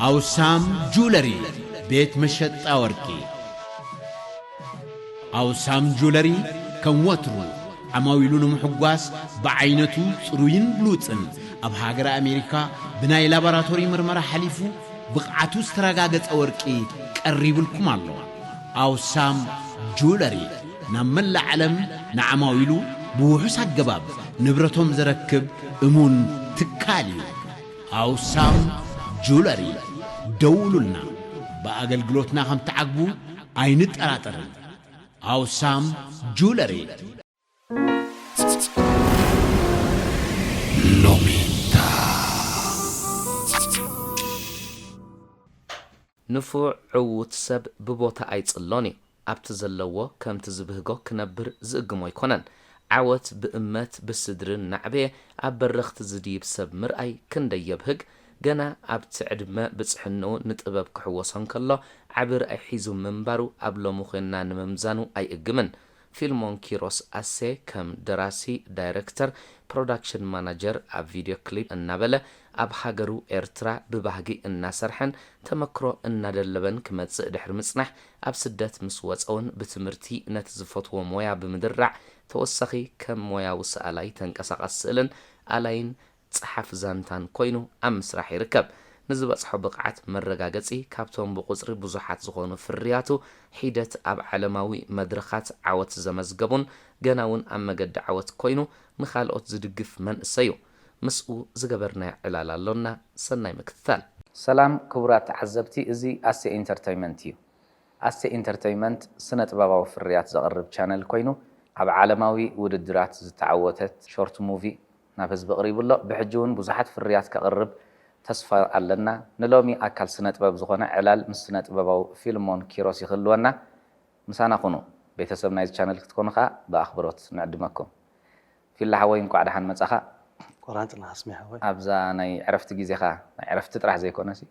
ኣውሳም ጁለሪ፣ ቤት መሸጣ ወርቂ። ኣውሳም ጁለሪ ከም ወትሩ ዓማዊሉ ንምሕጓስ፣ ብዓይነቱ ጽሩይን ብሉጽን፣ ኣብ ሃገረ ኣሜሪካ ብናይ ላቦራቶሪ ምርመራ ሓሊፉ ብቕዓቱ ዝተረጋገጸ ወርቂ ቀሪቡልኩም ኣሎ። ኣውሳም ጁለሪ፣ ናብ መላእ ዓለም ንዓማዊሉ ብውሑስ ኣገባብ ንብረቶም ዘረክብ እሙን ትካል እዩ። ኣውሳም ጁለሪ፣ ደውሉልና። ብኣገልግሎትና ከም ትዓግቡ ኣይንጠራጠርን። ኣውሳም ጁለሪ። ሎሚታ። ንፉዕ ዕዉት ሰብ ብቦታ ኣይጽሎን እዩ። ኣብቲ ዘለዎ ከምቲ ዝብህጎ ክነብር ዝእግሞ ኣይኮነን። ዓወት ብእመት ብስድሪ እናዕበየ ኣብ በረኽቲ ዝድይብ ሰብ ምርኣይ ክንደይ የብህግ። ገና ኣብቲ ዕድመ ብጽሕንኡ ንጥበብ ክሕወሶ እንከሎ ዓቢ ራእይ ሒዙ ምንባሩ ኣብ ሎሚ ኮይንና ንምምዛኑ ኣይእግምን። ፊልሞን ኪሮስ ኣሴ ከም ደራሲ፣ ዳይረክተር፣ ፕሮዳክሽን ማናጀር ኣብ ቪድዮ ክሊፕ እናበለ ኣብ ሃገሩ ኤርትራ ብባህጊ እናሰርሐን ተመክሮ እናደለበን ክመጽእ ድሕሪ ምጽናሕ ኣብ ስደት ምስ ወጸ እውን ብትምህርቲ ነቲ ዝፈትዎ ሞያ ብምድራዕ ተወሳኺ ከም ሞያዊ ሰኣላይ ተንቀሳቓሲ ስእልን ኣላይን ጸሓፊ ዛንታን ኮይኑ ኣብ ምስራሕ ይርከብ። ንዝበጽሖ ብቕዓት መረጋገጺ ካብቶም ብቑጽሪ ብዙሓት ዝኾኑ ፍርያቱ ሒደት ኣብ ዓለማዊ መድረኻት ዓወት ዘመዝገቡን ገና እውን ኣብ መገዲ ዓወት ኮይኑ ንኻልኦት ዝድግፍ መንእሰይ እዩ። ምስኡ ዝገበርናዮ ዕላል ኣሎና። ሰናይ ምክትታል። ሰላም ክቡራት ተዓዘብቲ፣ እዚ ኣሴ ኢንተርተይመንት እዩ። ኣሴ ኢንተርተይመንት ስነ ጥበባዊ ፍርያት ዘቕርብ ቻነል ኮይኑ ኣብ ዓለማዊ ውድድራት ዝተዓወተት ሾርት ሙቪ ናብ ህዝቢ ኣቕሪቡ ኣሎ። ብሕጂ እውን ብዙሓት ፍርያት ከቕርብ ተስፋ ኣለና። ንሎሚ ኣካል ስነ ጥበብ ዝኾነ ዕላል ምስ ስነ ጥበባዊ ፊልሞን ኪሮስ ይኽህልወና። ምሳና ኩኑ። ቤተሰብ ናይዚ ቻነል ክትኮኑ ከኣ ብኣኽብሮት ንዕድመኩም። ፊላ ሓወይ እንቋዕ ደሓን መጻኻ። እንቋዕ ደሓን ጸናሕካ ስሜ ሓወይ። ኣብዛ ናይ ዕረፍቲ ግዜኻ፣ ናይ ዕረፍቲ ጥራሕ ዘይኮነሲ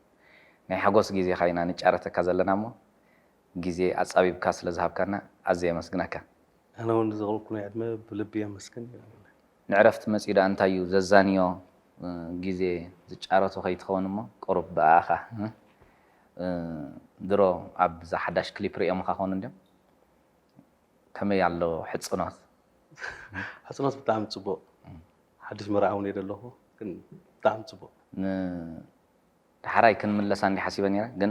ናይ ሓጎስ ግዜኻ ኢና ንጫረተካ ዘለና እሞ ግዜ ኣጻቢብካ ስለ ዝሃብካና ኣዝየ የመስግነካ። ኣነ እውን ንዘቕረብኩምለይ ዕድመ ብልቢ የመስግን። ንዕረፍቲ መጺኡ ደኣ እንታይ እዩ ዘዛንዮ ግዜ ዝጫረቶ ከይትኸውን እሞ ቁሩብ ብኣኻ ድሮ ኣብዛ ሓዳሽ ክሊፕ ሪኦምኻ ኾኑ እንድዮም። ከመይ ኣሎ ሕጽኖት? ሕጽኖት ብጣዕሚ ጽቡቕ። ሓድሽ መርዓ እውን እየ ዘለኹ፣ ግን ብጣዕሚ ጽቡቕ። ዳሕራይ ክንምለሳ እንዲ ሓሲበ ነይረ፣ ግን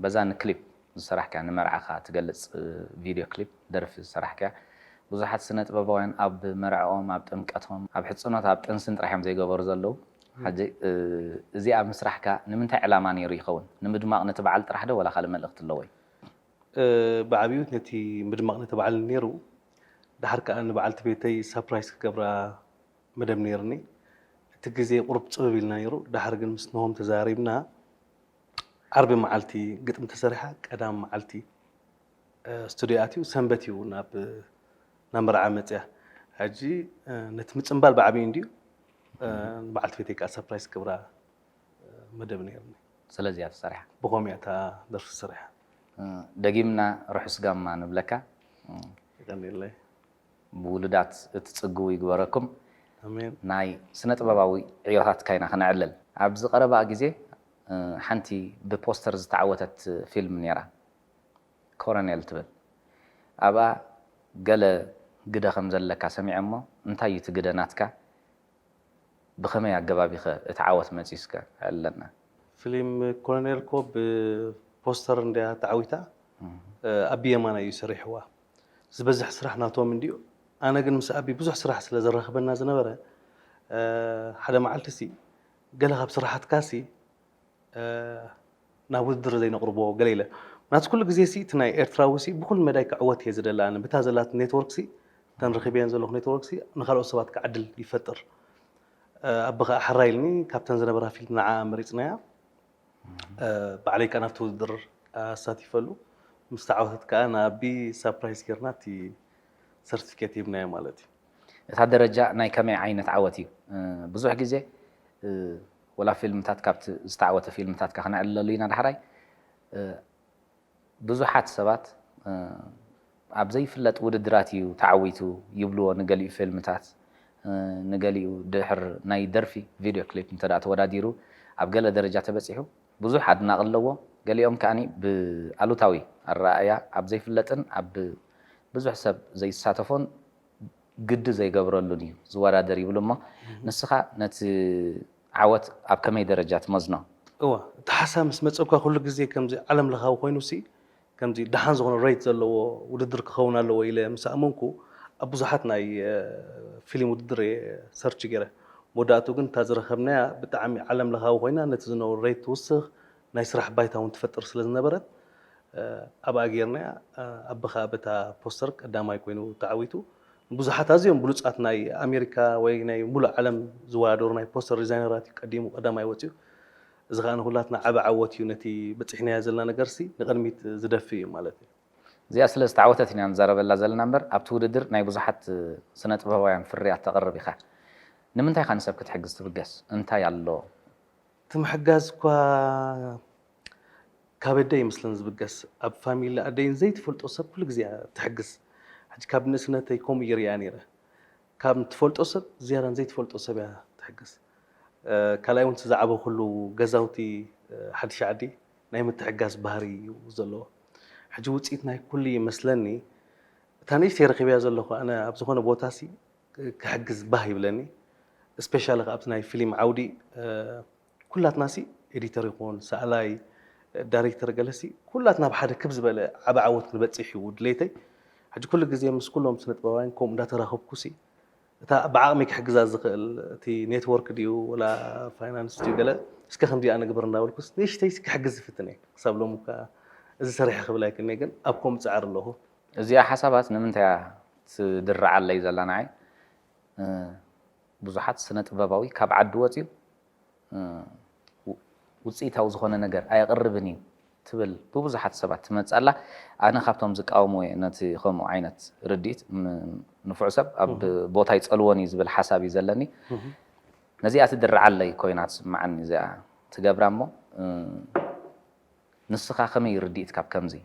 በዛ ንክሊፕ ዝሰራሕካያ ንመርዓኻ ትገልጽ ቪድዮ ክሊፕ ደርፊ ዝሰራሕካያ ብዙሓት ስነ ጥበባውያን ኣብ መርዕኦም፣ ኣብ ጥምቀቶም፣ ኣብ ሕጽኖት፣ ኣብ ጥንስን ጥራሕ እዮም ዘይገበሩ ዘለዉ። ሕጂ እዚኣ ምስራሕካ ንምንታይ ዕላማ ነይሩ ይኸውን? ንምድማቕ ነቲ በዓል ጥራሕ ዶ ወላ ካልእ መልእኽቲ ኣለዎ እዩ? ብዓብዩ ነቲ ምድማቕ ነቲ በዓል ነይሩ። ድሓር ከኣ ንበዓልቲ ቤተይ ሳፕራይዝ ክገብራ መደብ ነይርኒ። እቲ ግዜ ቁሩብ ጽብብ ኢልና ነይሩ። ድሓር ግን ምስ ኖሆም ተዘራሪብና ዓርቢ መዓልቲ ግጥሚ ተሰሪሓ ቀዳም መዓልቲ ስቱድዮ ኣትዩ ሰንበት እዩ ናብ ናብ መርዓ መጽያ። ሕጂ ነቲ ምጽንባል ብዓብዩ እንድዩ ንበዓልቲ ቤተይ ከኣ ሳፕራይዝ ክገብራ መደብ ነይርኒ። ስለዚ እያ ተሰሪሓ። ብኸምኡ እያ እታ ደርፊ ተሰሪሓ። ደጊምና ርሑስ ጋማ ንብለካ። የቐንየለይ። ብውሉዳት እትጽግዉ ይግበረኩም። ኣሜን። ናይ ስነ ጥበባዊ ዕዮታትካ ኢና ክነዕልል። ኣብዚ ቀረባ ግዜ ሓንቲ ብፖስተር ዝተዓወተት ፊልም ነይራ፣ ኮረኔል ትብል። ኣብኣ ገለ ግደ ከም ዘለካ ሰሚዐ እሞ እንታይ እዩ እቲ ግደ ናትካ? ብኸመይ ኣገባብ ኢኸ እቲ ዓወት መጺኡ እስከ ኣዕልለና። ፊልም ኮሎኔል እኮ ብፖስተር እንድያ ተዓዊታ። ኣቢ የማነ እዩ ሰሪሕዋ። ዝበዝሕ ስራሕ ናቶም እንድዩ። ኣነ ግን ምስ ኣቢ ብዙሕ ስራሕ ስለ ዘራኽበና ዝነበረ ሓደ መዓልቲ ሲ ገለ ካብ ስራሓትካ ሲ ናብ ውድድር ዘይነቕርቦ ገለ ኢለ ናቲ ኩሉ ግዜ ሲ እቲ ናይ ኤርትራዊ ሲ ብኩሉ መዳይ ክዕወት እየ ዝደሊ ኣነ ብታ ዘላት ኔትወርክ ሲ እተን ረኺበየን ዘለኹ ኔትወርክ ሲ ንኻልኦት ሰባት ክዓድል ይፈጥር ኣቢ ኸዓ ሕራይ ኢልኒ ካብተን ዝነበራ ፊልም ንዓ መሪፅናያ ባዕለይ ከዓ ናብቲ ውድድር ኣሳቲፈሉ ምስ ተዓወተት ከዓ ንኣቢ ሳፕራይዝ ጌርና እቲ ሰርቲፊኬት ሂብናዮ ማለት እዩ እታ ደረጃ ናይ ከመይ ዓይነት ዓወት እዩ ብዙሕ ግዜ ወላ ፊልምታት ካብቲ ዝተዓወተ ፊልምታትካ ክነዕልለሉ ኢና ዳሕራይ ብዙሓት ሰባት ኣብ ዘይፍለጥ ውድድራት እዩ ተዓዊቱ ይብልዎ ንገሊኡ ፊልምታት ንገሊኡ ድሕር ናይ ደርፊ ቪድዮ ክሊፕ እንተ ተወዳዲሩ ኣብ ገለ ደረጃ ተበጺሑ ብዙሕ ኣድናቒ ኣለዎ። ገሊኦም ከኣ ብኣሉታዊ ኣረኣእያ ኣብ ዘይፍለጥን ኣብ ብዙሕ ሰብ ዘይሳተፎን ግዲ ዘይገብረሉን እዩ ዝወዳደር ይብሉ። እሞ ንስኻ ነቲ ዓወት ኣብ ከመይ ደረጃ ትመዝኖ? እዋ፣ እቲ ሓሳብ ምስ መጸ እኳ ኩሉ ግዜ ከምዚ ዓለም ለኻዊ ኮይኑ ሲ ከምዚ ደሓን ዝኾነ ሬት ዘለዎ ውድድር ክኸውን ኣለዎ ኢለ ምስ ኣመንኩ ኣብ ብዙሓት ናይ ፊልም ውድድር እየ ሰርች ገይረ። መወዳእቱ ግን እታ ዝረኸብናያ ብጣዕሚ ዓለም ለኻዊ ኮይና ነቲ ዝነበሩ ሬት ትውስኽ፣ ናይ ስራሕ ባይታ እውን ትፈጥር ስለ ዝነበረት ኣብኣ ጌርናያ። ኣቢ ከዓ በታ ፖስተር ቀዳማይ ኮይኑ ተዓዊቱ። ብዙሓት ኣዝዮም ብሉፃት ናይ ኣሜሪካ ወይ ናይ ሙሉእ ዓለም ዝወዳደሩ ናይ ፖስተር ዲዛይነራት እዩ ቀዲሙ ቀዳማይ ወፅዩ። እዚ ከዓ ንኩላትና ዓቢ ዓወት እዩ፣ ነቲ በፂሕናዮ ዘለና ነገርሲ ንቕድሚት ዝደፍእ እዩ ማለት እዩ። እዚኣ ስለ ዝተዓወተት ኢና ንዛረበላ ዘለና እምበር ኣብቲ ውድድር ናይ ብዙሓት ስነ ጥበባውያን ፍርያት ተቕርብ ኢኻ። ንምንታይ ኢኻ ንሰብ ክትሕግዝ ትብገስ? እንታይ ኣሎ? እቲ ምሕጋዝ እኳ ካብ ኣደይ ይመስለኒ ዝብገስ። ኣብ ፋሚሊ ኣደይን ዘይትፈልጦ ሰብ ኩሉ ግዜ እያ ትሕግዝ። ሕጂ ካብ ንእስነተይ ከምኡ እየ ርእያ ነይረ። ካብ ትፈልጦ ሰብ ዝያዳ ንዘይትፈልጦ ሰብ እያ ትሕግዝ። ካልኣይ እውን እቲ ዝዓበኹሉ ገዛውቲ ሓድሽ ዓዲ ናይ ምትሕጋዝ ባህሪ እዩ ዘለዎ። ሕጂ ውፅኢት ናይ ኩሉ ይመስለኒ። እታ ንእሽተይ ረኺበያ ዘለኹ ኣነ ኣብ ዝኾነ ቦታ ሲ ክሕግዝ ባህ ይብለኒ። ስፔሻሊ ኣብቲ ናይ ፊልም ዓውዲ ኩላትና ሲ ኤዲተር ይኹን ሰኣላይ ዳይሬክተር ገለሲ ኩላትና ብሓደ ክብ ዝበለ ዓቢ ዓወት ክንበፅሕ እዩ ድሌተይ። ሕጂ ኩሉ ግዜ ምስ ኩሎም ስነጥበባውያን ከምኡ እንዳተራኸብኩ ሲ እታ ብዓቕሚ ክሕግዛ ዝኽእል እቲ ኔትወርክ ድዩ ወላ ፋይናንስ ድዩ ገለ እስከ ከምዚኣ ንግበር እንዳበልኩስ ንእሽተይ ሲ ክሕግዝ ዝፍትን እየ። ክሳብ ሎም እኳ እዚ ሰሪሐ ክብል ኣይክእልንየ ግን ኣብ ከምኡ ፃዕር ኣለኹ። እዚኣ ሓሳባት ንምንታይ እያ ትድርዓለይ ዘላ ንዓይ? ብዙሓት ስነ ጥበባዊ ካብ ዓዲ ወፅዩ ውፅኢታዊ ዝኾነ ነገር ኣየቕርብን እዩ ትብል ብብዙሓት ሰባት ትመፅእ ኣላ። ኣነ ካብቶም ዝቃወሙ እየ ነቲ ከምኡ ዓይነት ርድኢት። ንፉዕ ሰብ ኣብ ቦታ ኣይፀልዎን እዩ ዝብል ሓሳብ እዩ ዘለኒ። ነዚኣ ትድርዓለይ ኮይና ትስምዓኒ እዚኣ ትገብራ እሞ ንስኻ ከመይ ርድኢት ካብ ከምዚ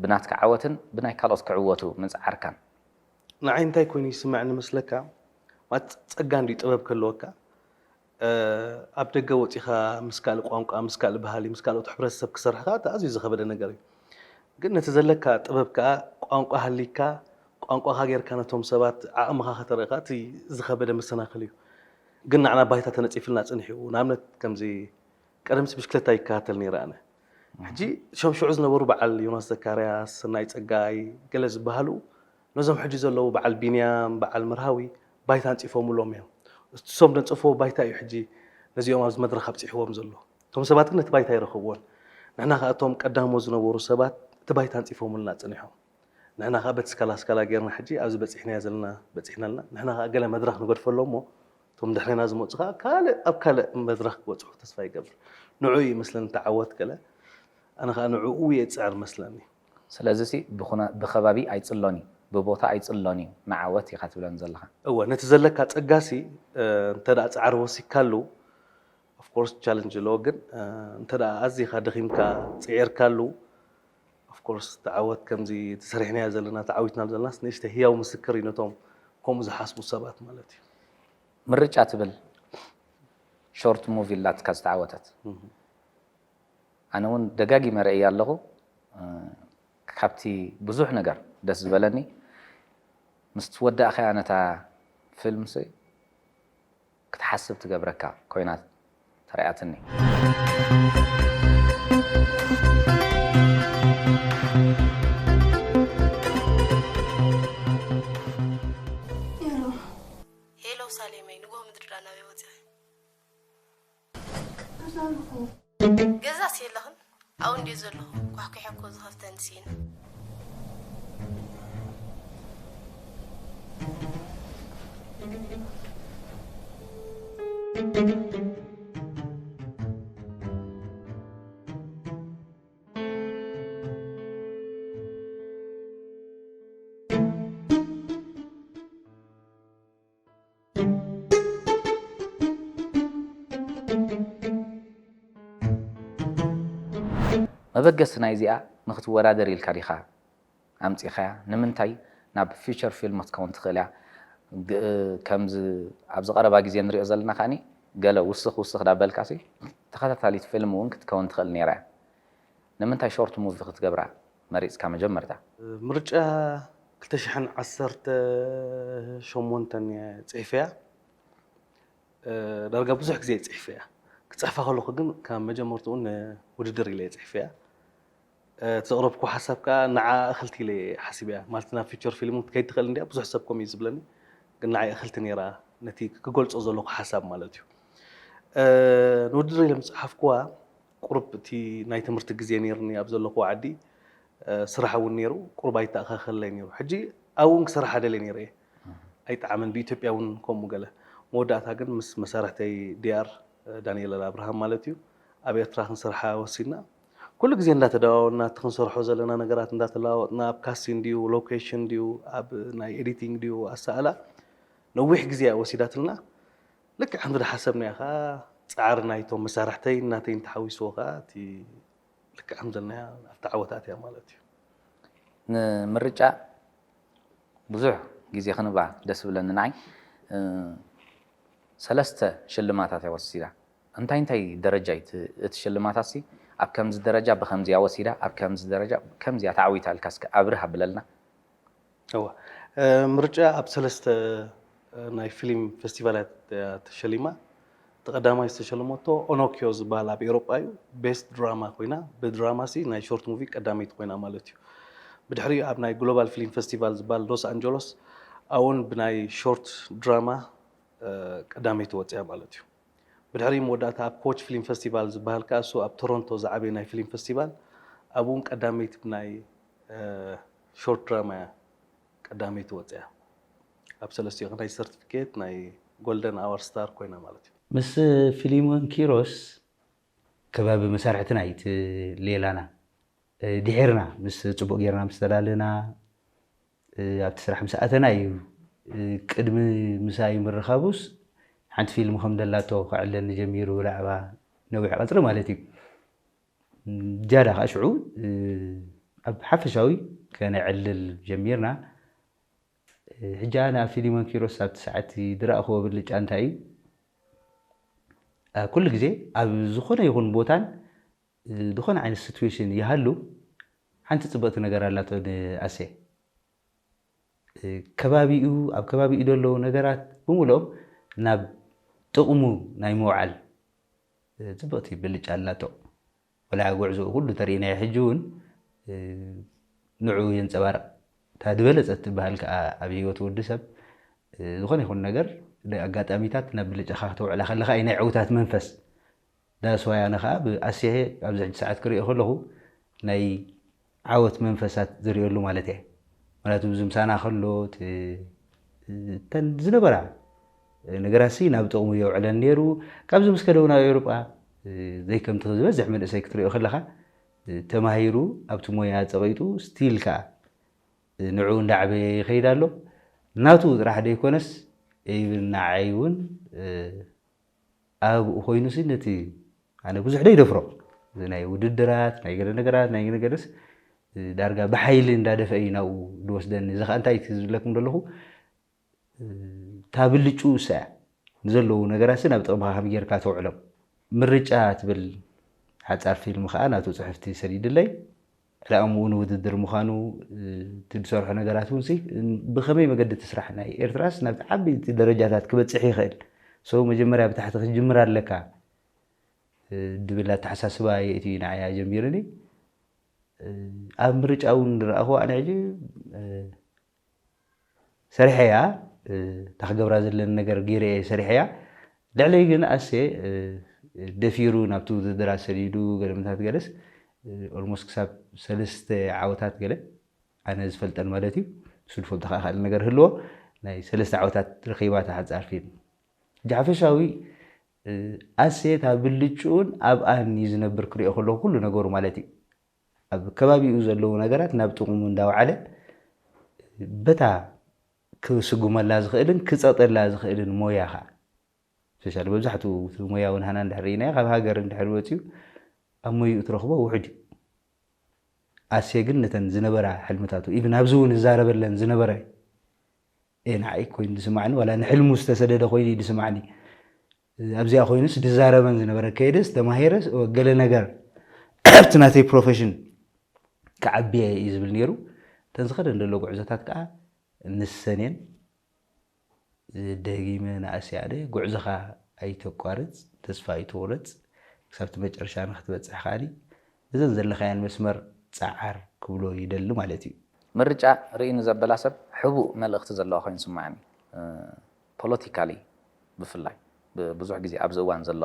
ብናትካ ዓወትን ብናይ ካልኦት ክዕወቱ ምፅዓርካን? ንዓይ እንታይ ኮይኑ ይስምዐኒ መስለካ? ማለት ጸጋ እንድዩ ጥበብ ክህልወካ ኣብ ደገ ወጺኻ ምስ ካልእ ቋንቋ ምስ ካልእ ባህሊ ምስ ካልኦት ሕብረተሰብ ክሰርሕ ከኣ እቲ ኣዝዩ ዝኸበደ ነገር እዩ። ግን ነቲ ዘለካ ጥበብ ከኣ ቋንቋ ሃልይካ ቋንቋኻ ጌርካ ነቶም ሰባት ዓቕምኻ ከተርኢ ከኣ እቲ ዝኸበደ መሰናኽል እዩ። ግን ንዓና ባይታ ተነጺፍልና ጽኒሑ እዩ። ንኣብነት ከምዚ ቀደምሲ ብሽክለታ ይከታተል ነይረ ኣነ። ሕጂ ሸምሽዑ ዝነበሩ በዓል ዮናስ ዘካርያስ፣ ሰናይ ጸጋይ፣ ገለ ዝበሃሉ ነዞም ሕጂ ዘለዉ በዓል ቢንያም፣ በዓል መርሃዊ ባይታ ኣንጺፎምሎም እዮም። እሶም ዘንጸፍዎ ባይታ እዩ ሕጂ ነዚኦም ኣብዚ መድረኽ ኣብጺሕዎም ዘሎ። እቶም ሰባት ግን ነቲ ባይታ ኣይረኸብዎን። ንሕና ከኣ እቶም ቀዳሞት ዝነበሩ ሰባት እቲ ባይታ ኣንጺፎምልና ጸኒሖም። ንሕና ከኣ በቲ ስካላ ስካላ ጌርና ሕጂ ኣብዚ በጺሕናዮ ዘለና በጺሕና ኣለና። ንሕና ከኣ ገለ መድረኽ ንገድፈሎም እሞ እቶም ድሕሬና ዝመጹ ከኣ ካልእ ኣብ ካልእ መድረኽ ክበጽሑ ተስፋ ይገብር። ንዑ እዩ መስለኒ እቲ ዓወት ገለ ኣነ ከኣ ንዕኡ እየ ዝጽዕር መስለኒ። ስለዚ ሲ ብኹነ- ብኸባቢ ኣይጽሎን እዩ ብቦታ ኣይጽሎን እዩ ንዓወት ኢኻ ትብለኒ ዘለኻ። እወ ነቲ ዘለካ ጸጋሲ እንተ ደኣ ጻዕሪ ወሲካሉ ኦፍኮርስ ቻለንጅ ኣለዎ ግን እንተ ደኣ ኣዚኻ ደኺምካ ጽዒርካሉ ኦፍኮርስ ተዓወት ከምዚ ተሰሪሕናዮ ዘለና ተዓዊትና ዘለናስ ንእሽተ ህያው ምስክር እዩ ነቶም ከምኡ ዝሓስቡ ሰባት ማለት እዩ። ምርጫ ትብል ሾርት ሙቪ ኣላትካ ዝተዓወተት ኣነ እውን ደጋጊመ ርእየ ኣለኹ። ካብቲ ብዙሕ ነገር ደስ ዝበለኒ ምስ ትወዳእካያ ነታ ፊልምሲ ክትሓስብ ትገብረካ ኮይና ተረኣትኒ። ሄሎ ሳሌመይ ንግሆ ምድሪ ዳ ናበይ ወፂኺ? ገዛስ የለኽን? ኣብኡ እንድየ ዘለኹ ኳሕኲሐ እኮ ዝኸፍተኒ ስኢነ። መበገሲ ናይዚኣ ንክትወዳደር ኢልካ ዲኻ ኣምጺኻያ? ንምንታይ ናብ ፊቸር ፊልም ክትከውን ትኽእል እያ። ከምዚ ኣብዚ ቀረባ ግዜ ንሪኦ ዘለና ከኣ ገለ ውስኽ ውስኽ ዳበልካ ሲ ተኸታታሊት ፊልም እውን ክትከውን ትኽእል ነይራ እያ። ንምንታይ ሾርት ሙቪ ክትገብራ መሪጽካ መጀመርታ? ምርጫ ክልተ ሽሕን ዓሰርተ ሸሞንተን እየ ጽሒፈያ። እ፣ ዳርጋ ብዙሕ ግዜ እየ ጽሒፈያ። ክጽሕፋ ከለኹ ግን ካብ መጀመርትኡ ንውድድር ኢለ እየ ጽሒፈያ። እ፣ እቲ ዘቕረብኩ ሓሳብ ከኣ ንዓ እኽልቲ ኢለ እየ ሓሲበያ። ማለት ናብ ፊቸር ፊልም ክትከይድ ትኽእል እንድያ፣ ብዙሕ ሰብ ከምኡ እዩ ዝብለኒ። ግን ንዓይ እኽልቲ ነይራ፣ ነቲ ክገልጾ ዘለኹ ሓሳብ ማለት እዩ። እ፣ ንውድድር ኢለ ምስ ጸሓፍኩዋ ቁሩብ እቲ ናይ ትምህርቲ ግዜ ነይርኒ ኣብ ዘለኹዎ ዓዲ፣ እ፣ ስራሕ እውን ነይሩ፣ ቁሩብ ኣይተኣኻኸለይ ነይሩ። ሕጂ ኣብኡ እውን ክሰርሕ ደልየ ነይረ እየ። ኣይጠዓመን፣ ብኢትዮጵያ እውን ከምኡ ገለ። መወዳእታ ግን ምስ መሳርሕተይ ዲኣር፣ እ፣ ዳንኤል ኣብርሃም ማለት እዩ፣ ኣብ ኤርትራ ክንሰርሓ ወሲድና። ኩሉ ግዜ እንዳተደዋወልና እቲ ክንሰርሖ ዘለና ነገራት እንዳተለዋወጥና፣ ኣብ ካስቲንግ ድዩ፣ ሎኬሽን ድዩ፣ ኣብ ናይ ኤዲቲንግ ድዩ፣ ኣሰኣላ ነዊሕ ግዜ እያ ወሲዳትልና። ልክዕ ከምቲ ዝሓሰብናዮ ከዓ ጻዕሪ ናይቶም መሳርሕተይን ናተይን ተሓዊስዎ ከዓ እቲ ልክዕ ከም ዘለናያ ኣብቲ ዓወት ኣትያ ማለት እዩ። ንምርጫ ብዙሕ ግዜ ክንባ ደስ ዝብለኒ ንዓይ። እ፣ ሰለስተ ሽልማታት እያ ወሲዳ። እንታይ እንታይ ደረጃ እዩ እቲ፣ እቲ ሽልማታትሲ? ኣብ ከምዚ ደረጃ ብከምዚያ ወሲዳ፣ ኣብ ከምዚ ደረጃ ከምዚያ ተዓዊታ ኢልካ እስከ ኣብርህ ኣብለልና። እወ፣ እ፣ ምርጫ ኣብ ሰለስተ፣ እ፣ ናይ ፊልም ፌስቲቫላት እያ ተሸሊማ። እቲ ቀዳማይ ዝተሸለመቶ ኦኖኪዮ ዝበሃል ኣብ ኤውሮጳ እዩ። ቤስት ድራማ ኮይና፣ ብድራማ ሲ ናይ ሾርት ሙቪ ቀዳመይቲ ኮይና ማለት እዩ። ብድሕሪኡ ኣብ ናይ ግሎባል ፊልም ፌስቲቫል ዝበሃል ሎስ ኣንጀሎስ፣ ኣብኡን ብናይ ሾርት ድራማ፣ እ፣ ቀዳመይቲ ወፅያ ማለት እዩ። ብድሕሪ መወዳእታ ኣብ ኮች ፊልም ፌስቲቫል ዝበሃል ከኣ እሱ ኣብ ቶሮንቶ ዝዓበየ ናይ ፊልም ፌስቲቫል፣ ኣብኡ እውን ቀዳመይቲ ብናይ፣ እ፣ ሾርት ድራማ እያ ቀዳመይቲ ወፅያ። ኣብ ሰለስቲኡ ናይ ሰርቲፊኬት ናይ ጎልደን ኣዋር ስታር ኮይና ማለት እዩ። ምስ ፊሊሞን ኪሮስ ከባቢ መሳርሕትና እዩ እቲ ሌላና። እ፣ ድሒርና ምስ ጽቡቕ ጌርና ምስ ተላለና፣ እ፣ ኣብቲ ስራሕ ምስ ኣተና እዩ፣ እ፣ ቅድሚ ምሳይ ምርኻቡስ ሓንቲ ፊልም ከም ደላቶ ከዕልለኒ ጀሚሩ፣ ብዛዕባ ነዊሕ ቀጽሪ ማለት እዩ። ም፣ ዝያዳ ከኣ ሽዑ፣ እ፣ ኣብ ሓፈሻዊ ከነዕልል ጀሚርና። እ፣ ሕጂ ኣነ ኣብ ፊሊሞን ኪሮስ ኣብቲ ሰዓት ዝረኣኽዎ ብልጫ እንታይ እዩ? እ፣ ኩሉ ግዜ ኣብ ዝኾነ ይኹን ቦታን፣ እ፣ ዝኾነ ዓይነት ሲትዌሽን ይሃሉ፣ ሓንቲ ጽብቕቲ ነገር ኣላቶ ንኣሴ። እ፣ ከባቢኡ፣ ኣብ ከባቢኡ ዘለዉ ነገራት ብምልኦም ናብ ጥቕሙ ናይ ምውዓል፣ እ፣ ጽብቕቲ ብልጫ ኣላቶ። ወላ ጉዕዞኡ ኩሉ ተሪእናዮ፣ ሕጂ እውን፣ እ፣ ንዕኡ የንጸባርቕ። እታ ዝበለጸት ትበሃል ከኣ ኣብ ህይወት ወዲ ሰብ፣ እ፣ ዝኾነ ይኹን ነገር፣ ኣጋጣሚታት ናብ ብልጫኻ ከተውዕላ ከለኻ እዩ ናይ ዕውታት መንፈስ። ዳስ ዋይ ኣነ ኸኣ ብኣሴ ኣብዚ ሕጂ ሰዓት ክሪኦ ከለኹ ናይ ዓወት መንፈሳት ዝሪኦሉ ማለት እየ። ምክንያቱ እዚ ምሳና ከሎ እቲ፣ እተን ዝነበራ ነገራት ሲ ናብ ጥቕሙ የውዕለን ነይሩ። ካብዚ ምስ ከደ እውን ኣብ ኤውሮጳ፣ ዘይከምቲ ዝበዝሕ መንእሰይ ክትሪኦ ከለኻ፣ ተማሂሩ ኣብቲ ሞያ ጸቒጡ ስቲል ከኣ ንዕኡ እንዳዕበየ ይኸይድ ኣሎ። ናቱ ጥራሕ ደይኮነስ ኢቭን ንዓይ እውን ኣብኡ ኮይኑሲ ነቲ ኣነ ብዙሕ ደይደፍሮ፣ እዚ ናይ ውድድራት ናይ ገለ ነገራት ናይ ገለ ገለስ ዳርጋ ብሓይሊ እንዳደፈአ እዩ ናብኡ ዝወስደኒ። እዚ ከዓ እንታይ እቲ ዝብለኩም ዘለኹ፣ እታ ብልጭኡ እሳ እያ። ንዘለዉ ነገራት ናብ ጥቕምኻ ከመይ ጌርካ ተውዕሎም። ምርጫ ትብል ሓጻር ፊልም ከዓ ናቱ ጽሕፍቲ ሰዲድለይ። ዕላምኡ ንውድድር ምዃኑ፣ እቲ ዝሰርሖ ነገራት እውን ሲ ብኸመይ መገዲ እቲ ስራሕ ናይ ኤርትራስ ናብቲ ዓበይቲ ደረጃታት ክበጽሕ ይኽእል። So መጀመርያ ብታሕቲ ክትጅምር ኣለካ ድብል ኣተሓሳስባ የእቲ ንዓይ ኣጀሚሩኒ። ኣብ ምርጫ እውን ዝረኣኹ ኣነ ሕጂ ሰሪሐያ፣ እታ ክገብራ ዘለኒ ነገር ገይረ እየ ሰሪሐያ። ልዕለይ ግን ኣሴ ደፊሩ ናብቲ ውድድራት ሰዲዱ ገለ ምታት ገለስ ኦልሞስት ክሳብ ሰለስተ ዓወታት ገለ ኣነ ዝፈልጠን ማለት እዩ። እሱ ዝፈልጦ ከዓ ካልእ ነገር ህልዎ ናይ ሰለስተ ዓወታት ረኺባ እታ ሓጻር ፊልም። ሕጂ ሓፈሻዊ ኣሴ እታ ብልጭኡን ኣብኣን እዩ ዝነብር ክሪኦ ከለኹ ኩሉ ነገሩ ማለት እዩ። ኣብ ከባቢኡ ዘለዉ ነገራት ናብ ጥቕሙ እንዳውዓለ በታ ክስጉመላ ዝኽእልን ክጸቕጠላ ዝኽእልን ሞያ ኸዓ ስፔሻሊ መብዛሕትኡ እቲ ሞያ እውን ሃና እንድሕር ርኢናዮ ካብ ሃገር እንድሕር ወፂኡ ኣብ ሞይኡ ትረኽቦ ውሑድ እዩ። ኣሴ ግን ነተን ዝነበራ ሕልምታቱ ኢቭን ኣብዚ እውን ዝዛረበለን ዝነበረ እየ ንዓይ ኮይኑ ዝስማዕኒ ዋላ ንሕልሙ ዝተሰደደ ኮይኑ እዩ ዝስማዕኒ። ኣብዚኣ ኮይኑስ ዝዛረበን ዝነበረ ከይደስ ተማሂረስ ገለ ነገር ኣብቲ ናተይ ፕሮፌሽን ክዓብየ እዩ ዝብል ነይሩ። እተን ዝኸደን ዘሎ ጉዕዞታት ከዓ ንሰን እየን። ደጊመ ንኣስያደ ጉዕዞኻ ኣይተቋርፅ፣ ተስፋ ኣይትቑረፅ፣ ክሳብቲ መጨረሻ ንክትበፅሕ ከዓኒ እዘን ዘለኻያን መስመር ፀዓር ክብሎ ይደሊ ማለት እዩ። ምርጫ ርእዩ ንዘበላ ሰብ ሕቡእ መልእኽቲ ዘለዋ ኮይኑ ስማዓኒ። ፖለቲካሊ ብፍላይ ብዙሕ ግዜ ኣብዚ እዋን ዘሎ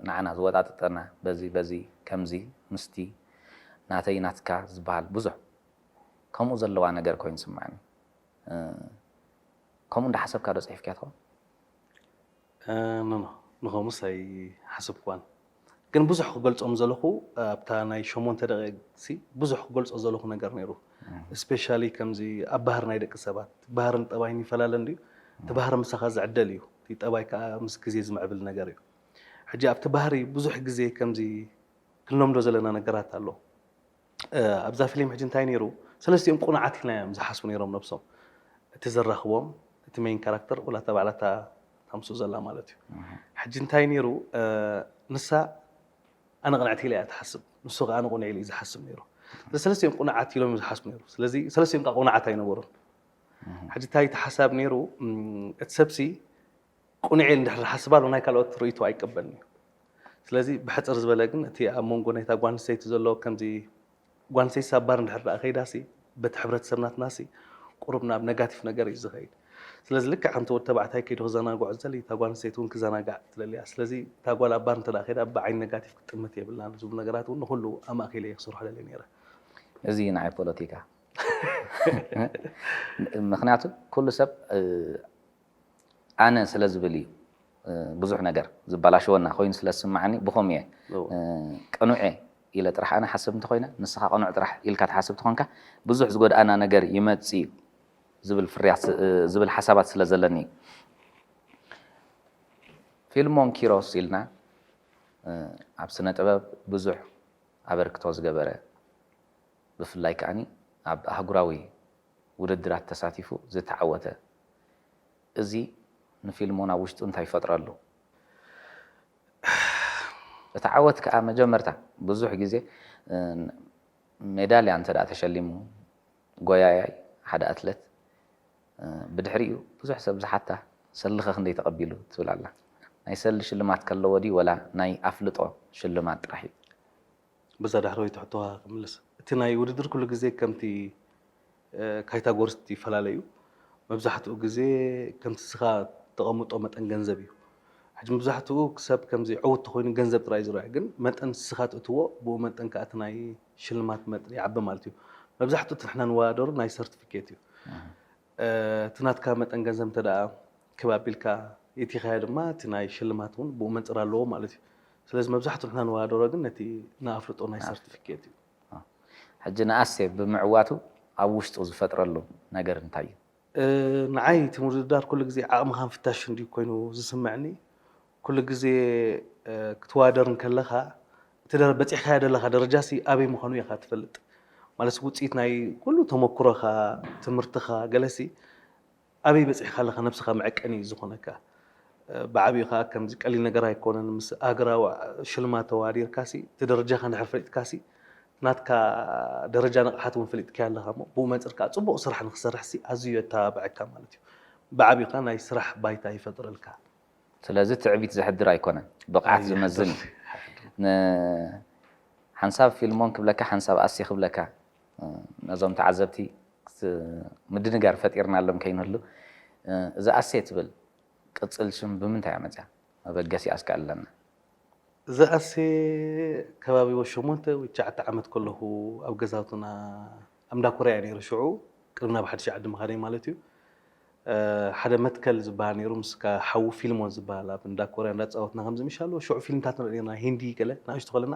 ንዓና ዝወጣጥጠና በዚ በዚ ከምዚ ምስቲ ናተይ ናትካ ዝበሃል ብዙሕ ከምኡ ዘለዋ ነገር ኮይኑ ስማዓኒ። ከምኡ እንዳሓሰብካ ዶ ፅሒፍካያ ትኸውን? ኖ ኖ ንኸምኡስ ኣይሓሰብኩዋን። ግን ብዙሕ ክገልፆም ዘለኹ ኣብታ ናይ ሸሞንተ ደቂቕሲ ብዙሕ ክገልፆ ዘለኹ ነገር ነይሩ። ስፔሻሊ ከምዚ ኣብ ባህሪ ናይ ደቂ ሰባት ባህርን ጠባይን ይፈላለ እንድዩ። እቲ ባህሪ ምሳኻ ዝዕደል እዩ። እቲ ጠባይ ከዓ ምስ ግዜ ዝምዕብል ነገር እዩ። ሕጂ ኣብቲ ባህሪ ብዙሕ ግዜ ከምዚ ክንለምዶ ዘለና ነገራት ኣሎ። ኣብዛ ፊልም ሕጂ እንታይ ነይሩ ሰለስቲኦም ቁኑዓት ኢልና እዮም ዝሓስቡ ነይሮም ነብሶም። እቲ ዘራኽቦም እቲ ሜይን ካራክተር ወላ እታ ባዕላ እታ ታምሱ ዘላ ማለት እዩ። ሕጂ እንታይ ነይሩ ንሳ ኣነ ቅንዕቲ ኢላ እያ ትሓስብ፣ ንሱ ከዓ ኣነ ቁኑዕ ኢሉ እዩ ዝሓስብ ነይሩ። ስለዚ ሰለስቲኦም ቁኑዓት ኢሎም እዮም ዝሓስቡ ነይሩ። ስለዚ ሰለስቲኦም ከዓ ቁኑዓት ኣይነበሩን። ሕጂ እንታይ እቲ ሓሳብ ነይሩ እቲ ሰብሲ ቁኑዕ ኢሉ እንድሕር ዝሓስብ ኣሎ ናይ ካልኦት ርእይቶ ኣይቅበልን እዩ። ስለዚ ብሕፅር ዝበለ ግን እቲ ኣብ መንጎ ናይታ ጓል ኣንስተይቲ ዘሎ ከምዚ ጓል ኣንስተይቲ ሳባር እንድሕር ደኣ ከይዳሲ በቲ ሕብረተሰብ ናትናሲ ቁሩብ ናብ ነጋቲፍ ነገር እዩ ዝኸይድ። ስለዚ ልክዕ ከምቲ ወዲ ተባዕታይ ከይዱ ክዘናግዖ ዝደሊ እታ ጓል ኣንስተይቲ እውን ክዘናጋዕ ትደሊ እያ። ስለዚ እታ ጓል ኣብ ባር እንተ ደኣ ከይዳ ብዓይኒ ነጋቲፍ ክትጥምት የብላን ዝብሉ ነገራት እውን ንኹሉ ኣማእኪለ እየ ክሰርሖ ደልየ ነይረ። እዚ ንዓይ ፖለቲካ ምክንያቱ ኩሉ ሰብ ኣነ ስለ ዝብል እዩ ብዙሕ ነገር ዝበላሸወና ኮይኑ ስለ ዝስማዓኒ ብኸምኡ እየ ቅኑዕ እየ ኢለ ጥራሕ ኣነ ሓስብ እንተኮይነ ንስኻ ቅኑዕ ጥራሕ ኢልካ ትሓስብ ተኾንካ ብዙሕ ዝጎድኣና ነገር ይመጽእ እዩ ዝብል ፍርያት ዝብል ሓሳባት ስለ ዘለኒ እዩ። ፊልሞን ኪሮስ ኢልና ኣብ ስነ ጥበብ ብዙሕ ኣበርክቶ ዝገበረ ብፍላይ ከዓኒ ኣብ ኣህጉራዊ ውድድራት ተሳቲፉ ዝተዓወተ እዚ ንፊልሞን ኣብ ውሽጡ እንታይ ይፈጥረሉ? እቲ ዓወት ከዓ መጀመርታ ብዙሕ ግዜ ሜዳልያ እንተ ተሸሊሙ ጎያያይ ሓደ ኣትለት ብድሕሪኡ ብዙሕ ሰብ ዝሓታ ሰልኸ ክንደይ ተቐቢሉ ትብል ኣላ። ናይ ሰሊ ሽልማት ከለዎ ድዩ ወላ ናይ ኣፍልጦ ሽልማት ጥራሕ እዩ? በዛ ዳሕረወይቲ ሕቶኻ ክምልስ፣ እቲ ናይ ውድድር ኩሉ ግዜ ከምቲ ካይታጎሪስት ይፈላለ እዩ። መብዛሕትኡ ግዜ ከምቲ ንስኻ ተቐምጦ መጠን ገንዘብ እዩ። ሕጂ መብዛሕትኡ ሰብ ከምዚ ዕዉት ተኾይኑ ገንዘብ ጥራይ እዩ ዝረኣይ፣ ግን መጠን ንስኻ ትእትዎ ብኡ መጠን ከኣ እቲ ናይ ሽልማት መጠን ይዓቢ ማለት እዩ። መብዛሕትኡ እቲ ንሕና ንወዳደሮ ናይ ሰርቲፊኬት እዩ። እቲ ናትካ መጠን ገንዘብ እንተ ደኣ ክብ ኣቢልካ የእቲኻዮ ድማ እቲ ናይ ሽልማት እውን ብኡ መንፅር ኣለዎ ማለት እዩ። ስለዚ መብዛሕትኡ ንሕና ንወዳደሮ ግን ነቲ ንኣፍልጦ ናይ ሰርቲፊኬት እዩ። ሕጂ ንኣሴ ብምዕዋቱ ኣብ ውሽጡ ዝፈጥረሉ ነገር እንታይ እዩ? ንዓይ እቲ ምውድዳር ኩሉ ግዜ ዓቕምኻ ምፍታሽ እንድዩ ኮይኑ ዝስምዐኒ። ኩሉ ግዜ ክትወዳደር እንከለኻ እቲ በፂሕካዮ ዘለኻ ደረጃ ሲ ኣበይ ምዃኑ ኢኻ ትፈልጥ። ማለት ውፅኢት ናይ ኩሉ ተመኩሮኻ ትምህርትኻ ገለሲ ኣበይ በፂሕካ ኣለኻ ነብስኻ መዐቀኒ እዩ ዝኾነካ። ብዓብዩ ከዓ ከምዚ ቀሊል ነገር ኣይኮነን ምስ ኣገራዊ ሽልማት ተወዳዲርካሲ እቲ ደረጃኻ እንድሕር ፈሊጥካሲ ናትካ ደረጃ ንቕሓት እውን ፈሊጥካዮ ኣለኻ እሞ ብኡ መንፅር ከዓ ፅቡቕ ስራሕ ንክሰርሕሲ ኣዝዩ የተባብዐካ ማለት እዩ። ብዓብዩ ከዓ ናይ ስራሕ ባይታ ይፈጥረልካ። ስለዚ ትዕቢት ዘሕድር ኣይኮነን ብቕዓት ዝመዝን እዩ። ሓንሳብ ፊልሞን ክብለካ ሓንሳብ ኣሴ ክብለካ ነዞም ተዓዘብቲ ምድንጋር ፈጢርናሎም ከይንህሉ። እዚ ኣሴ ትብል ቅፅል ሽም ብምንታይ ኣመፅያ? መበገሲኣስ ከ ኣለና? እዚ ኣሴ ከባቢ ወ ሸሞንተ ወይ ትሽዓተ ዓመት ከለኹ ኣብ ገዛውትና ኣብ እንዳ ኮርያ እየ ነይረ ሽዑ ቅድሚ ናብ ሓድሽ ዓዲ ምኻደይ ማለት እዩ። ሓደ መትከል ዝበሃል ነይሩ ምስ ሓዉ ፊልሞን ዝበሃል ኣብ እንዳ ኮርያ እንዳተፃወትና ከምዚ ምሻ ኣለዎ ሽዑ ፊልምታት ንርኢ ነርና ሂንዲ ገለ ንእሽቶ ከለና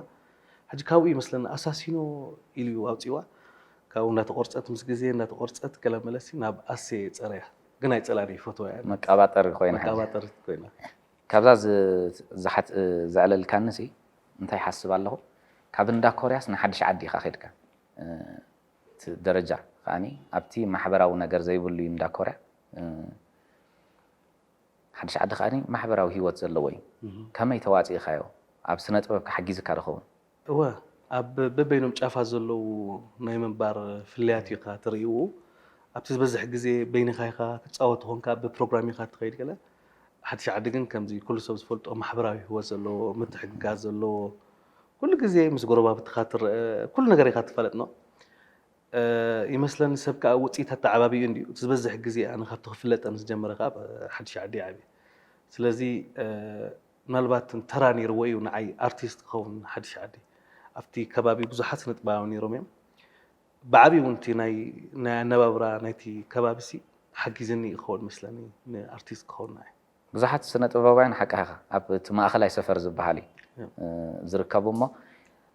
ሕጂ ካብኡ ይመስለኒ ኣሳሲኖ ኢሉ እዩ ኣውፂዋ ካብኡ እንዳተቆርፀት ምስ ግዜ እንዳተቆርፀት ገለ መለሲ ናብ ኣሴ ፀረያ ግን ኣይፀላን ይፈትዋ እያ መቃባጠሪ ኮይና መቃባጠሪት ኮይና ካብዛ ዘዕለልካኒ ሲ እንታይ ሓስብ ኣለኹ ካብ እንዳ ኮርያስ ንሓድሽ ዓዲ ኢኻ ከድካ ደረጃ ከዓኒ ኣብቲ ማሕበራዊ ነገር ዘይብሉ እዩ እንዳ ኮርያ ሓድሽ ዓዲ ከኣ ማሕበራዊ ህይወት ዘለዎ እዩ። ከመይ ተዋፂእኻዮ? ኣብ ስነ ጥበብ ክሓጊዝካ ዶ ኸውን? እወ፣ ኣብ በበይኖም ጫፋት ዘለዉ ናይ ምንባር ፍልያት እዩ ኢኻ ትርእይዎ። ኣብቲ ዝበዝሕ ግዜ በይንኻ ኢኻ ክትፃወት ኾንካ ብፕሮግራም ኢኻ ትኸይድ ገለ። ሓድሽ ዓዲ ግን ከምዚ ኩሉ ሰብ ዝፈልጦ ማሕበራዊ ህይወት ዘለዎ፣ ምትሕግጋዝ ዘለዎ፣ ኩሉ ግዜ ምስ ጎረባብትኻ ትረአ፣ ኩሉ ነገር ኢኻ ትፋለጥ ነው። ይመስለኒ ሰብ ከዓ ውፅኢት ኣተዓባቢኡ እንዲዩ። እቲ ዝበዝሕ ግዜ ኣነ ካብቲ ክፍለጠኒ ዝጀመረ ከዓ ኣብ ሓድሽ ዓዲ ዓብየ። ስለዚ ምናልባት ተራ ነይርዎ እዩ ንዓይ ኣርቲስት ክኸውን ሓድሽ ዓዲ። ኣብቲ ከባቢ ብዙሓት ስነጥበባውያን ነይሮም እዮም። ብዓብዩ እውን እቲ ናይ ናይ ኣነባብራ ናይቲ ከባቢ ሲ ሓጊዝኒ እዩ ክኸውን መስለኒ ንኣርቲስት ክኸውን ንዓይ። ብዙሓት ስነ ጥበባውያን ሓቃኻ ኣብ እቲ ማእኸላይ ሰፈር ዝበሃል እዩ ዝርከቡ እሞ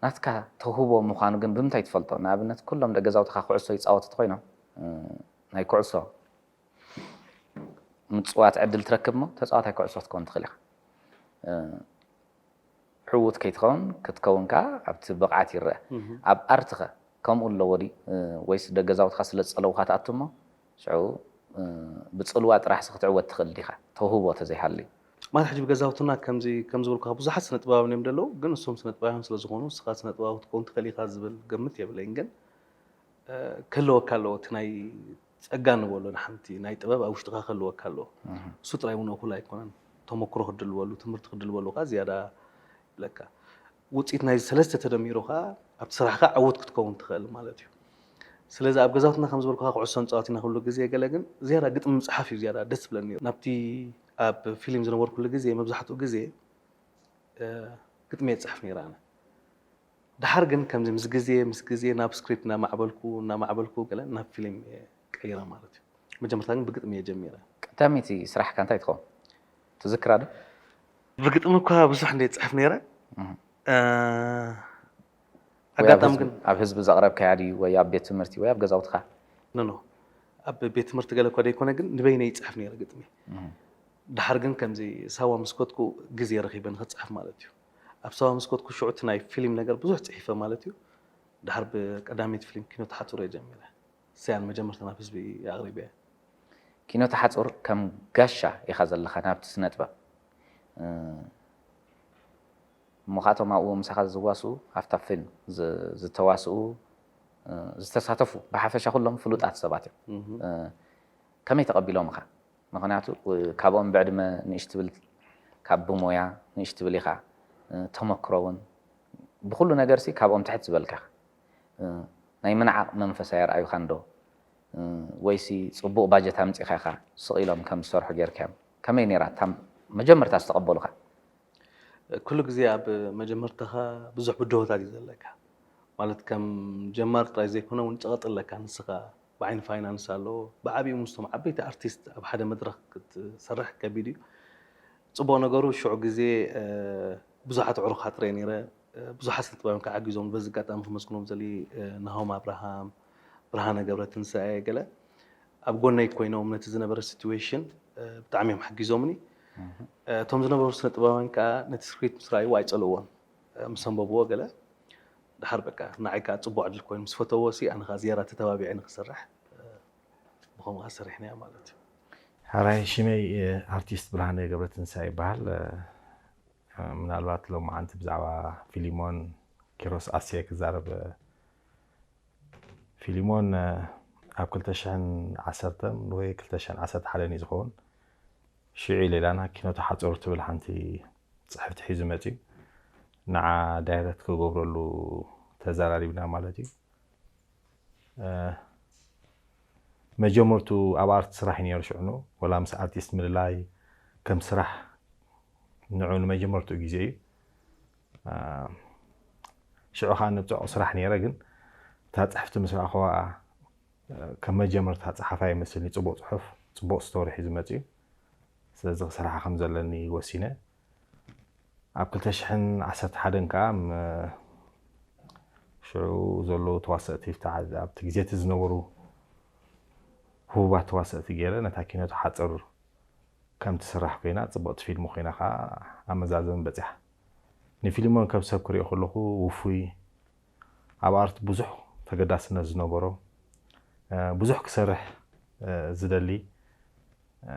ናትካ ተውህቦ ምዃኑ ግን ብምንታይ ትፈልጦ? ንኣብነት ኩሎም ደገዛውትኻ ኩዕሶ ይፃወቱ ተኮይኖም ናይ ኩዕሶ ምፅዋት ዕድል ትረክብ እሞ ተፃዋታይ ኩዕሶ ክትከውን ትኽእል ኢኻ። ዕዉት ከይትኸውን ክትከውን ከዓ ኣብቲ ብቕዓት ይረአ። ኣብ ኣርትኸ ከምኡ ኣለዎ ድዩ ወይስ ደገዛውትኻ ስለ ዝፀለውኻ ትኣቱ እሞ ሽዑ ብፅልዋ ጥራሕሲ ክትዕወት ትኽእል ዲኻ ተውህቦ ተዘይሃልዩ? ማለት ሕጂ ብገዛውትና ከምዚ ከም ዝበልኩኻ ብዙሓት ስነ ጥበባውያን እዮም ደለዉ፣ ግን እሶም ስነ ጥበባውያን ስለ ዝኾኑ ንስኻ ስነ ጥበባዊ ክትከውን ትኽእል ኢኻ ዝብል ግምት የብለይን። ግን ክህልወካ ኣለዎ እቲ ናይ ጸጋ ንበሎ ንሓንቲ ናይ ጥበብ ኣብ ውሽጥኻ ክህልወካ ኣለዎ። እሱ ጥራይ እውን እኹል ኣይኮነን። ተመክሮ ክድልወሉ፣ ትምህርቲ ክድልወሉ ከዓ ዝያዳ ይብለካ። ውፅኢት ናይዚ ሰለስተ ተደሚሩ ከዓ ኣብቲ ስራሕካ ዕዉት ክትከውን ትኽእል ማለት እዩ። ስለዚ ኣብ ገዛውትና ከም ዝበልኩካ ኩዕሶ ንፃወት ኢና ኩሉ ግዜ፣ ገለ ግን ዝያዳ ግጥሚ ምፅሓፍ እዩ ዝያዳ ደስ ዝብለኒ ነይሩ። ናብቲ ኣብ ፊልም ዝነበርኩሉ ግዜ መብዛሕትኡ ግዜ ግጥሚ እየ ዝፅሕፍ ነይረ ኣነ። ደሓር ግን ከምዚ ምስ ግዜ ምስ ግዜ ናብ ስክሪፕት እናማዕበልኩ እናማዕበልኩ ገለ ናብ ፊልም እየ ቀይረ ማለት እዩ። መጀመርታ ግን ብግጥሚ እየ ጀሚረ። ቀዳመይቲ ስራሕካ እንታይ ትኸውን ትዝክራ ዶ? ብግጥሚ እኳ ብዙሕ እንደ ዝፅሕፍ ነይረ። ኣጋጣሚ ግን ኣብ ህዝቢ ዘቕረብካያ ድዩ ወይ ኣብ ቤት ትምህርቲ ወይ ኣብ ገዛውትኻ? ኖ ኖ፣ ኣብ ቤት ትምህርቲ ገለ እኳ ደይኮነ ግን ንበይነ ይፅሕፍ ነይረ ግጥሚ። ደሓር ግን ከምዚ ሳዋ ምስ ከድኩ ግዜ ረኺበ ንኽፅሕፍ ማለት እዩ። ኣብ ሳዋ ምስ ከድኩ ሽዑ እቲ ናይ ፊልም ነገር ብዙሕ ፅሒፈ ማለት እዩ። ደሓር ብቀዳመይቲ ፊልም ኪኖ ተሓፅሮ እየ ጀሚረ። ስያን መጀመርታ ናብ ህዝቢ ኣቕሪበ እየ። ኪኖ ተሓፁር ከም ጋሻ ኢኻ ዘለኻ ናብቲ ስነ ጥበብ። እሞ ከዓ እቶም ኣብኡ ምሳኻ ዝዋስኡ ኣብታ ፊልም ዝተዋስኡ ዝተሳተፉ ብሓፈሻ ኩሎም ፍሉጣት ሰባት እዮም። ከመይ ተቐቢሎምኻ? ምኽንያቱ ካብኦም ብዕድመ ንእሽ ትብል ካብ ብሞያ ንእሽ ትብል ኢኻ። ተመክሮ እውን ብኩሉ ነገር ሲ ካብኦም ትሕት ዝበልካ ኢኻ። ናይ ምንዓቕ መንፈስ ኣየርኣዩኻን ዶ? ወይሲ ፅቡቕ ባጀት ኣምፂኻ ኢኻ ስቕ ኢሎም ከም ዝሰርሑ ጌርካዮም? ከመይ ነይራ እታ መጀመርታ ዝተቐበሉኻ? ኩሉ ግዜ ኣብ መጀመርታኻ ብዙሕ ብድሆታት እዩ ዘለካ። ማለት ከም ጀማሪ ጥራይ ዘይኮነ እውን ጸቕጢ ኣለካ። ንስኻ ብዓይኒ ፋይናንስ ኣሎ፣ ብዓቢኡ ምስቶም ዓበይቲ ኣርቲስት ኣብ ሓደ መድረኽ ክትሰርሕ ከቢድ እዩ። ጽቡቕ ነገሩ ሽዑ ግዜ ብዙሓት ኣዕሩኽ ሓጽረይ ነይረ። ብዙሓት ስነ ጥበባውያን ከዓ ሓጊዞም። በዚ ኣጋጣሚ ክመስግኖም ዘሊ ናሆም ኣብርሃም፣ ብርሃነ ገብረትንሳኤ ገለ ኣብ ጎነይ ኮይኖም ነቲ ዝነበረ ሲትዌሽን ብጣዕሚ እዮም ሓጊዞምኒ። እቶም ዝነበሩ ስነ ጥበባውያን ከዓ ነቲ ስክሪፕት ምስ ረኣይዎ ኣይፀልእዎን። ምስ ኣንበብዎ ገለ ድሓር በቃ ንዓይ ከዓ ፅቡቅ ዕድል ኮይኑ ምስ ፈተዎ ሲ ኣነ ከዓ ዝያዳ ተተባቢዐ ንክሰርሕ ብከምኡ ከዓ ሰሪሕናያ ማለት እዩ። ሓራይ ሽመይ ኣርቲስት ብርሃነ ገብረትንሳኤ ይበሃል። ምናልባት ሎማዓንቲ ብዛዕባ ፊሊሞን ኪሮስ ኣስየ ክዛረብ ፊሊሞን ኣብ ክልተ ሽሕን ዓሰርተን ወይ ክልተ ሽሕን ዓሰርተ ሓደን እዩ ዝኸውን። ሽዑ ሌላና ኪኖ ተሓፀሩ ትብል ሓንቲ ፅሕፍቲ ሒዙ መፅዩ። ንዓ ዳይረክት ክገብረሉ ተዘራሪብና ማለት እዩ። መጀመርቱ ኣብ ኣርት ስራሕ እዩ ነይሩ ሽዑ ወላ ምስ ኣርቲስት ምልላይ ከም ስራሕ ንዑ ንመጀመርትኡ ግዜ እዩ። ሽዑ ከዓ ንብፅዑቕ ስራሕ ነይረ ግን እታ ፅሕፍቲ ምስ ረኣኽዋ ከም መጀመርታ ፀሓፋይ ይመስልኒ ፅቡቕ ፅሑፍ ፅቡቕ ስቶሪ ሒዙ መፅዩ። ስለዚ ክስርሓ ከም ዘለኒ ወሲነ ኣብ ክልተ ሽሕን ዓሰርተ ሓደን ከዓ ሽዑ ዘለዉ ተዋሰእቲ ኣብቲ ግዜ እቲ ዝነበሩ ህቡባት ተዋሰእቲ ገይረ ነታ ኪኖ ተሓፅር ከም ትስራሕ ኮይና ፅብቕቲ ፊልም ኮይና ከዓ ኣመዛዘሚ በፂሓ። ንፊልሞን ከም ሰብ ክሪኦ ከለኹ ውፉይ ኣብ ኣርት ብዙሕ ተገዳስነት ዝነበሮ ብዙሕ ክሰርሕ ዝደሊ፣ እ፣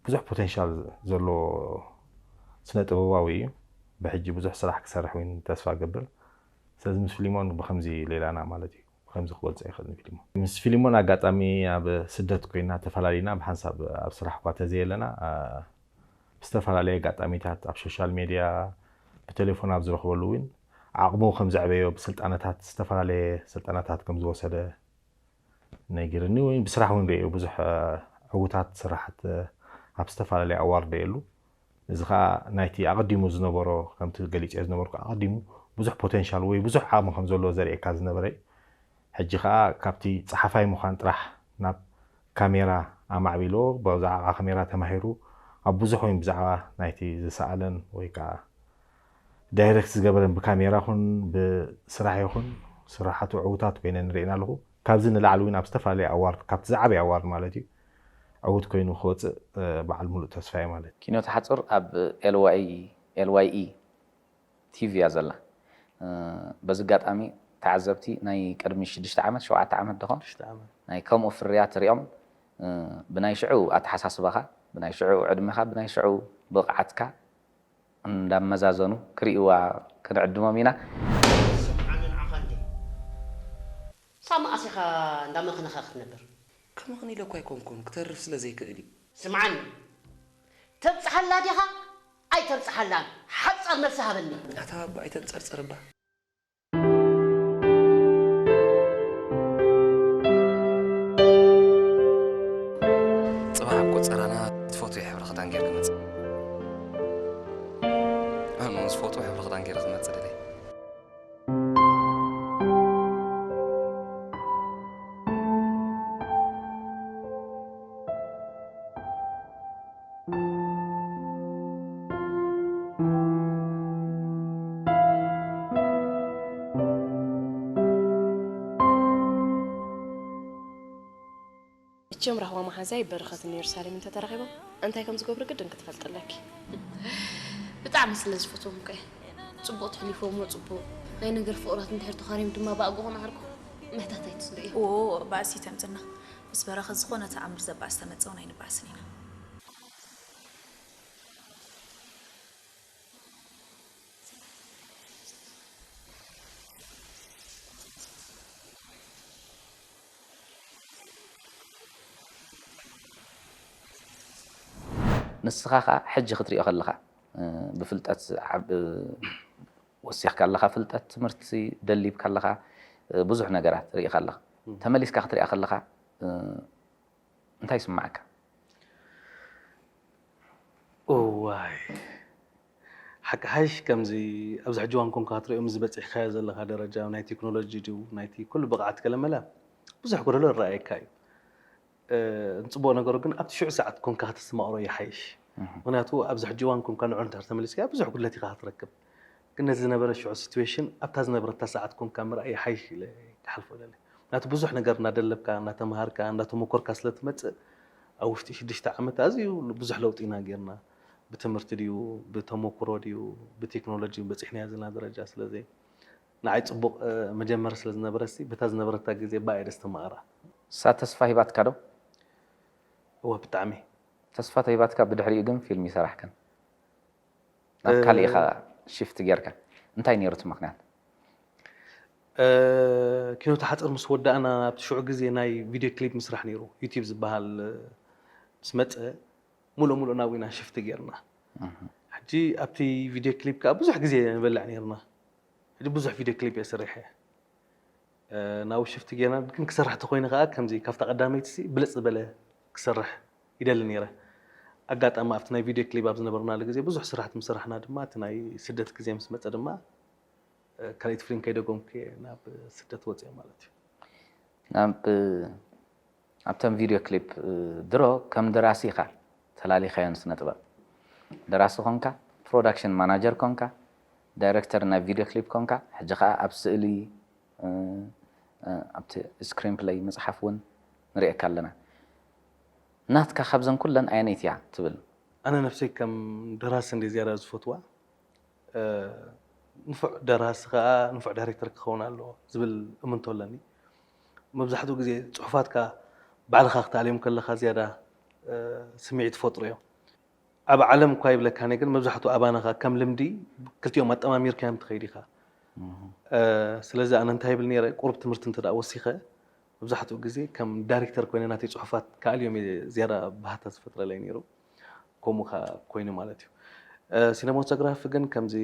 ብዙሕ ፖቴንሻል ዘሎ ስነ ጥበባዊ እዩ። ብሕጂ ብዙሕ ስራሕ ክሰርሕ እውን ተስፋ ገብር። ስለዚ ምስ ፊሊሞን ብከምዚ ሌላና ማለት እዩ። ብከምዚ ክገልጾ ይኽእል ንፊሊሞን። ምስ ፊሊሞን ኣጋጣሚ ኣብ ስደት ኮይና ተፈላሊና ብሓንሳብ ኣብ ስራሕ እኳ ተዘየለና፣ አ፣ ብዝተፈላለየ ኣጋጣሚታት ኣብ ሶሻል ሜድያ ብቴሌፎን ኣብ ዝረኽበሉ እውን ዓቕሙ ከም ዘዕበዮ ብስልጣነታት ዝተፈላለየ ስልጠናታት ከም ዝወሰደ ነጊርኒ። ወይ ብስራሕ እውን ርእዮ ብዙሕ፣ እ፣ ዕዉታት ስራሓት፣ እ፣ ኣብ ዝተፈላለየ ኣዋርድ የሉ። እዚ ኸዓ ናይቲ ኣቐዲሙ ዝነበሮ፣ ከምቲ ገሊጸ ዝነበርኩ፣ ኣቐዲሙ ብዙሕ ፖቴንሻል ወይ ብዙሕ ዓቕሚ ከም ዘለዎ ዘርእየካ ዝነበረ እዩ። ሕጂ ኸዓ ካብቲ ጸሓፋይ ምዃን ጥራሕ ናብ ካሜራ ኣማዕቢሎ፣ ብዛዕባ ካሜራ ተማሂሩ፣ ኣብ ብዙሕ እውን ብዛዕባ ናይቲ ዝሰኣለን ወይ ከዓ ዳይሬክት ዝገበረን ብካሜራ ይኹን ብስራሕ ይኹን ስራሓቱ ዕዉታት ኮይነ ንርእየና ኣለኹ። ካብዚ ንላዕሊ እውን ኣብ ዝተፈላለየ ኣዋርድ፣ ካብቲ ዝዓበየ ኣዋርድ ማለት እዩ፣ ዕዉት ኮይኑ ክወፅእ፣ እ፣ በዓል ሙሉእ ተስፋ እየ ማለት እዩ። ኪኖ ተሓፁር ኣብ ኤልዋይ፣ ኤልዋይ ኢ ቲቪ እያ ዘላ። እ፣ በዚ ኣጋጣሚ ተዓዘብቲ ናይ ቅድሚ ሽዱሽተ ዓመት፣ ሸውዓተ ዓመት ዶ ኾን? ሽዱሽተ ዓመት። ናይ ከምኡ ፍርያት ሪኦም፣ እ፣ ብናይ ሽዑ ኣተሓሳስባኻ፣ ብናይ ሽዑ ዕድመኻ፣ ብናይ ሽዑ ብቕዓትካ እንዳመዛዘኑ ክርእይዋ ክንዕድሞም ኢና። ስምዓኒ ንዓኻ እንዴ? ሳሚ ኣሲኻ እንዳመኽነኻ ክትነብር። ከመኽን ኢለ እኳ ኣይኮንኩን፣ ክተርፍ ስለ ዘይክእል እዩ። ስምዓኒ፣ ተብጽሓላ ዲኻ ኣይተብጽሓላን፣ ሓጻር መልሲ ሃበኒ። ኣታ እባ ኣይተንጸርጽር እባ። ጽባሕ ኣብ ቆጸራና ትፈትዎ ሕብሪ ክዳን ጌርካ መጽእ። ኣነ እውን ዝፈትዎ ሕብሪ ክዳን ጌረ ክመጽእ ደለየ። መቸም ራህዋ መሓዛይ በረኸትን የሩሳሌምን እንተተራኺቦም እንታይ ከም ዝገብሩ ግድን ክትፈልጢ ኣለኪ። ብጣዕሚ ስለ ዝፈትዎም እኮ እየ። ጽቡቕ ተሕሊፎምዎ ጽቡቕ። ናይ ነገር ፍቑራት እንድሕር ተዃርዮም ድማ ብኣግኡ ክመሃርኩ ምሕታት ኣይትስግእዮ። ኦ ባእሲ ተምጽና። ምስ በረኸት ዝኾነ ተኣምር ዘባእስ ተመጸ እውን ኣይንባእስን ኢና። ንስኻ ኸዓ ሕጂ ክትሪኦ ከለኻ ብፍልጠት ዓብ ወሲኽካ ኣለኻ፣ ፍልጠት ትምህርቲ ደሊብካ ኣለኻ፣ ብዙሕ ነገራት ርኢኻ ኣለኻ። ተመሊስካ ክትሪኣ ከለኻ እንታይ ይስምዓካ? እዋይ ሓቂ ሓይሽ ከምዚ ኣብዚ ሕጂ እዋን ኮንካ ክትሪኦ ምስ በፂሕካዮ ዘለኻ ደረጃ ናይ ቴክኖሎጂ ድዩ ናይቲ ኩሉ ብቕዓት ገለመለ ብዙሕ ጎደሎ ይረኣየካ እዩ። ንፅቡቕ ነገሩ ግን ኣብቲ ሽዑ ሰዓት ኮንካ ከተስተማቕሮ ይሓይሽ። ምክንያቱ ኣብዚ ሕጂ እዋን ኮንካ ንዑ እንድሕር ተመሊስካ ብዙሕ ጉድለት ኢኻ ክትረክብ። ግን ነዚ ዝነበረ ሽዑ ሲትዌሽን ኣብታ ዝነበረታ ሰዓት ኮንካ ምርኣይ ይሓይሽ ኢለ ክሓልፎ ደለ። ምክንያቱ ብዙሕ ነገር እናደለብካ እናተምሃርካ እናተመኮርካ ስለ ትመፅእ ኣብ ውሽጢ ሽዱሽተ ዓመት ኣዝዩ ብዙሕ ለውጢ ኢና ጌርና። ብትምህርቲ ድዩ ብተመኩሮ ድዩ ብቴክኖሎጂ በፂሕናዮ ዘለና ደረጃ ስለዚ ንዓይ ፅቡቕ መጀመሪ ስለ ዝነበረ ሲ በታ ዝነበረታ ግዜ ብኣየ ደስተማቕራ። እሳ ተስፋ ሂባትካ ዶ? እወ ብጣዕሚ። ተስፋ ተሂባትካ ብድሕሪኡ ግን ፊልም ይሰራሕክን ናብ ካሊእ ኢኻ ሽፍት ጌርካ እንታይ ነይሩ እቲ ምኽንያት? ኪኖ ተሓፀር ምስ ወዳእና ኣብቲ ሽዑ ግዜ ናይ ቪድዮ ክሊፕ ምስራሕ ነይሩ ዩቲብ ዝበሃል ምስ መፀ ሙሉእ ሙሉእ ናብኡ ኢና ሽፍት ጌርና። ሕጂ ኣብቲ ቪድዮ ክሊፕ ከዓ ብዙሕ ግዜ ንበልዕ ነይርና። ሕጂ ብዙሕ ቪድዮ ክሊፕ እየ ሰሪሐ ናብኡ ሽፍት ጌርና ግን ክሰርሕ ተኮይነ ከዓ ከምዚ ካብታ ቀዳመይቲ ሲ ብልፅ ዝበለ ክሰርሕ ይደሊ ነይረ። ኣጋጣሚ ኣብቲ ናይ ቪድዮ ክሊፕ ኣብ ዝነበርናሉ ግዜ ብዙሕ ስራሕቲ ምስ ሰራሕና ድማ እቲ ናይ ስደት ግዜ ምስ መፀ ድማ ካልኣይቲ ፊልም ከይደገምኩ እየ ናብ ስደት ወፅየ ማለት እዩ። ናብ ኣብተን ቪድዮ ክሊፕ ድሮ ከም ደራሲ ኢኻ ተላሊኻዮን ስነ ጥበብ ደራሲ ኮንካ ፕሮዳክሽን ማናጀር ኮንካ ዳይረክተር ናይ ቪድዮ ክሊፕ ኮንካ ሕጂ ከዓ ኣብ ስእሊ ኣብቲ ስክሪን ፕለይ ምፅሓፍ እውን ንሪኤካ ኣለና ናትካ ካብዘን ኩለን ኣየነይቲ እያ ትብል ኣነ ነብሰይ ከም ደራሲ እንደ ዝያዳ ዝፈትዋ ንፉዕ ደራሲ ከዓ ንፉዕ ዳይሬክተር ክኸውን ኣለዎ ዝብል እምንቶ ኣለኒ። መብዛሕትኡ ግዜ ፅሑፋትካ ባዕልኻ ክተኣልዮም ከለኻ ዝያዳ ስምዒት ይፈጥሩ እዮም። ኣብ ዓለም እኳ ይብለካ እየ፣ ግን መብዛሕትኡ ኣባናኻ ከም ልምዲ ክልቲኦም ኣጠማሚርካዮም ትኸይድ ኢኻ። ስለዚ ኣነ እንታይ ይብል ነይረ፣ ቁሩብ ትምህርቲ እንተ ደኣ ወሲኸ፣ መብዛሕትኡ ግዜ ከም ዳይሬክተር ኮይነ ናተይ ጽሑፋት ክኣልዮም እየ ዝያዳ ባህታ ዝፈጥረለይ ነይሩ። ከምኡ ከኣ ኮይኑ ማለት እዩ። ሲነማቶግራፊ ግን ከምዚ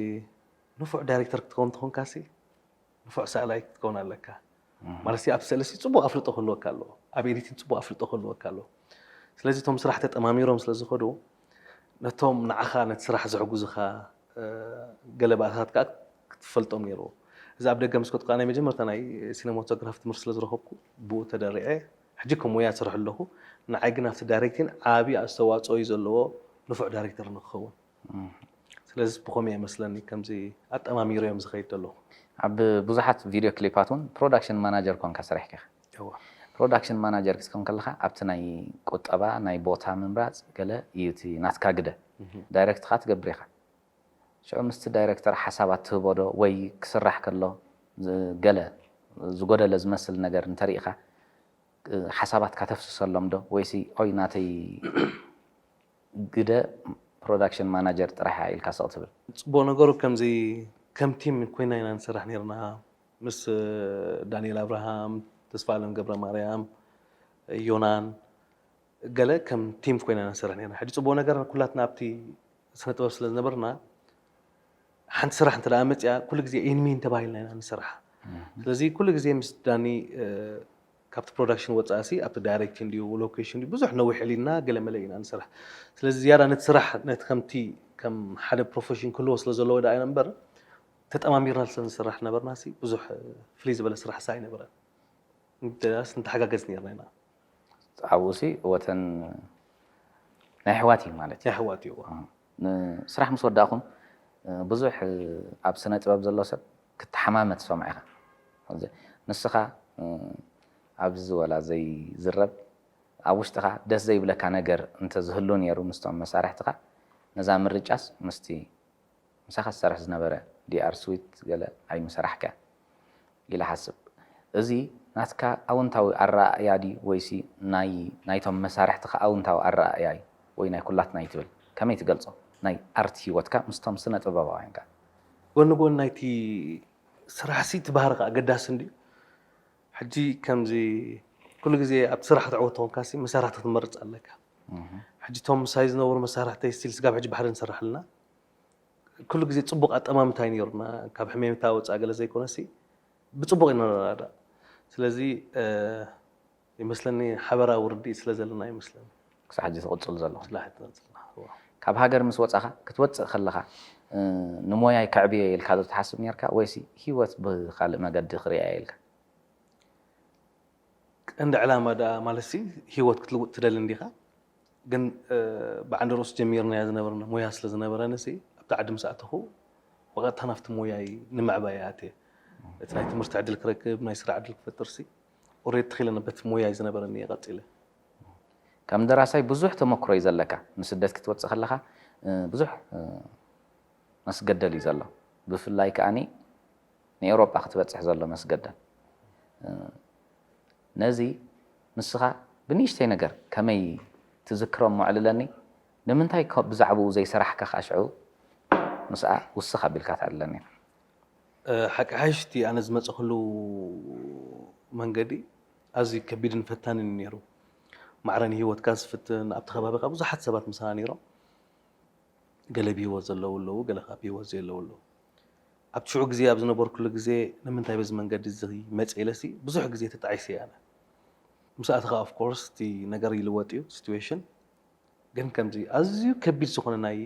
ንፉዕ ዳይሬክተር ክትከውን ተኾንካሲ ንፉዕ ሰኣላይ ክትከውን ኣለካ። ማለት ኣብ ስእሊ ጽቡቕ ኣፍልጦ ክህልወካ ኣለዎ፣ ኣብ ኤዲቲንግ ጽቡቕ ኣፍልጦ ክህልወካ ኣለዎ። ስለዚ እቶም ስራሕ ተጠማሚሮም ስለ ዝኸዱ ነቶም ንዓኻ ነቲ ስራሕ ዝሕግዙኻ ገለ ባእታታት ከዓ ክትፈልጦም ነይርዎ። እዚ ኣብ ደገ ምስ ከድኩ ናይ መጀመርታ ናይ ሲነማቶግራፊ ትምህርቲ ስለ ዝረኸብኩ ብኡ ተደሪዐ ሕጂ ከም ሞያ ዝሰርሕ ኣለኹ። ንዓይ ግን ኣብቲ ዳይሬክቲን ዓቢ ኣስተዋፅኦ እዩ ዘለዎ ንፉዕ ዳይሬክተር ንክኸውን። ስለዚ ብኸምኡ እየ መስለኒ ከምዚ ኣጠማሚሮዮም ዝኸይድ ዘለኹ። ኣብ ብዙሓት ቪድዮ ክሊፓት እውን ፕሮዳክሽን ማናጀር ኮንካ ሰሪሕካ ኢኻ። እወ። ፕሮዳክሽን ማናጀር ክትከውን ከለኻ ኣብቲ ናይ ቁጠባ ናይ ቦታ ምምራፅ ገለ እዩ እቲ ናትካ ግደ። ዳይሬክት ኸዓ ትገብር ኢኻ። ሽዑ ምስቲ ዳይሬክተር ሓሳባት ትህቦ ዶ ወይ ክስራሕ ከሎ ዝ- ገለ ዝጎደለ ዝመስል ነገር እንተሪኢኻ ሓሳባትካ ተፍስሰሎም ዶ ወይሲ ኦይ ናተይ ግደ ፕሮዳክሽን ማናጀር ጥራሕ ኢልካ ስቕ ትብል? ፅቡቕ ነገሩ ከምዚ ከም ቲም ኮይና ኢና ንሰርሕ ነርና ምስ ዳንኤል ኣብርሃም፣ ተስፋ ኣለም ገብረ ማርያም፣ ዮናን ገለ ከም ቲም ኮይና ኢና ንሰርሕ ነርና። ሕጂ ፅቡቕ ነገር ኩላትና ኣብቲ ስነ ጥበብ ስለ ዝነበርና ሓንቲ ስራሕ እንተ ደኣ መፅያ ኩሉ ግዜ ኢንሚን ተባሂልና ኢና ንሰርሓ። ስለዚ ኩሉ ግዜ ምስ ዳኒ ካብቲ ፕሮዳክሽን ወፃእሲ ኣብቲ ዳይሬክቲንግ ድዩ ሎኬሽን ድዩ ብዙሕ ነዊሕ ኢልና ገለ መለ ኢና ንሰርሕ። ስለዚ ዝያዳ ነቲ ስራሕ ነቲ ከምቲ ከም ሓደ ፕሮፌሽን ክህልዎ ስለ ዘለዎ ደኣ እምበር ተጠማሚርና ስለ ንስራሕ ነበርና ሲ ብዙሕ ፍልይ ዝበለ ስራሕ ሳ ኣይነበረን። እንተስ ንተሓጋገዝ ነርና ኢና። ኣብኡ ሲ ወተን ናይ ኣሕዋት እዩ ማለት እዩ። ናይ ኣሕዋት እዩ። ንስራሕ ምስ ወዳእኹም ብዙሕ ኣብ ስነ ጥበብ ዘሎ ሰብ ክትሓማመ ትሰምዖ ኢኻ። ንስኻ ኣብዚ ወላ ዘይዝረብ ኣብ ውሽጥኻ ደስ ዘይብለካ ነገር እንተዝህሉ ነይሩ ምስቶም መሳርሕትኻ ነዛ ምርጫስ ምስቲ ምሳኻ ዝሰርሕ ዝነበረ ዲኣር ስዊት ገለ ኣይምሰራሕካን ኢለ ሓስብ። እዚ ናትካ ኣውንታዊ ኣረኣእያ ድዩ ወይሲ ናይ ናይቶም መሳርሕትኻ ኣውንታዊ ኣረኣእያ እዩ ወይ ናይ ኩላትና እዩ ትብል? ከመይ ትገልጾ ናይ ኣርት ሂወትካ ምስቶም ስነ ጥበባውያንካ? ጎኒ ጎኒ ናይቲ ስራሕሲ እቲ ባህርኻ ኣገዳሲ እንድዩ። ሕጂ ከምዚ ኩሉ ግዜ ኣብቲ ስራሕ ክትዕወት ተኾንካሲ መሳርሕቲ ክትመርፅ ኣለካ። ሕጂ እቶም ምሳይ ዝነበሩ መሳርሕተይ ስቲል ስጋብ ሕጂ ብሓደ ንሰርሕ ኣለና። ኩሉ ግዜ ፅቡቕ ኣጠማምታ እዩ ነይሩና። ካብ ሕሜታ ወፃእ ገለ ዘይኮነሲ ብፅቡቕ ኢና ንረዳዳእ። ስለዚ ይመስለኒ ሓበራዊ ርድኢት ስለ ዘለና ይመስለኒ። ክሳብ ሕጂ ትቕፅሉ ዘለኹም። ስላሕትና ዘለና። ካብ ሃገር ምስ ወፃኻ ክትወፅእ ከለኻ ንሞያይ ከዕብዮ ኢልካ ዶ ትሓስብ ነርካ ወይሲ ሂወት ብካልእ መገዲ ክሪኣ ኢልካ? ቀንዲ ዕላማ ደኣ ማለትሲ ሂወት ክትልውጥ ትደሊ እንዲኻ። ግን ብዓንዲ ርእሱ ጀሚርናዮ ዝነበርና ሞያ ስለ ዝነበረንሲ ኣብቲ ዓዲ ምስ ኣተኹ ብቐጥታ ናብቲ ሞያይ ንምዕባይ እየ ኣትየ። እቲ ናይ ትምህርቲ ዕድል ክረክብ ናይ ስራሕ ዕድል ክፈጥርሲ ኦሬዲ ተኺለ በቲ ሞያይ ዝነበረኒ እየ ቀፂለ። ከም ደራሳይ ብዙሕ ተመክሮ እዩ ዘለካ። ንስደት ክትወፅእ ከለኻ ብዙሕ መስገደል እዩ ዘሎ። ብፍላይ ከዓኒ ንኤውሮጳ ክትበፅሕ ዘሎ መስገደል። ነዚ ንስኻ ብንእሽተይ ነገር ከመይ ትዝክሮ እሞ ኣዕልለኒ። ንምንታይ ብዛዕባኡ ዘይሰራሕካ ከዓ ሽዑ ምስኣ ውስኽ ኣቢልካ ተዕልለኒ? ሓቂ ሓይሽ እቲ ኣነ ዝመፀኽሉ መንገዲ ኣዝዩ ከቢድን ፈታንን እዩ ነይሩ። ማዕረ ንህይወትካ ዝፍትን ኣብቲ ከባቢኻ ብዙሓት ሰባት ምሳና ነይሮም። ገለ ብህይወት ዘለዉ ኣለዉ፣ ገለ ከዓ ብህይወት ዘየለዉ ኣለዉ። ኣብቲ ሽዑ ግዜ ኣብ ዝነበርኩሉ ግዜ ንምንታይ በዚ መንገዲ እዚ መፀ ኢለሲ ብዙሕ ግዜ ተጣዒሰ እየ ኣነ። ምስ ኣተኻ ኦፍኮርስ እቲ ነገር ይልወጥ እዩ ሲትዌሽን። ግን ከምዚ ኣዝዩ ከቢድ ዝኾነ ናይ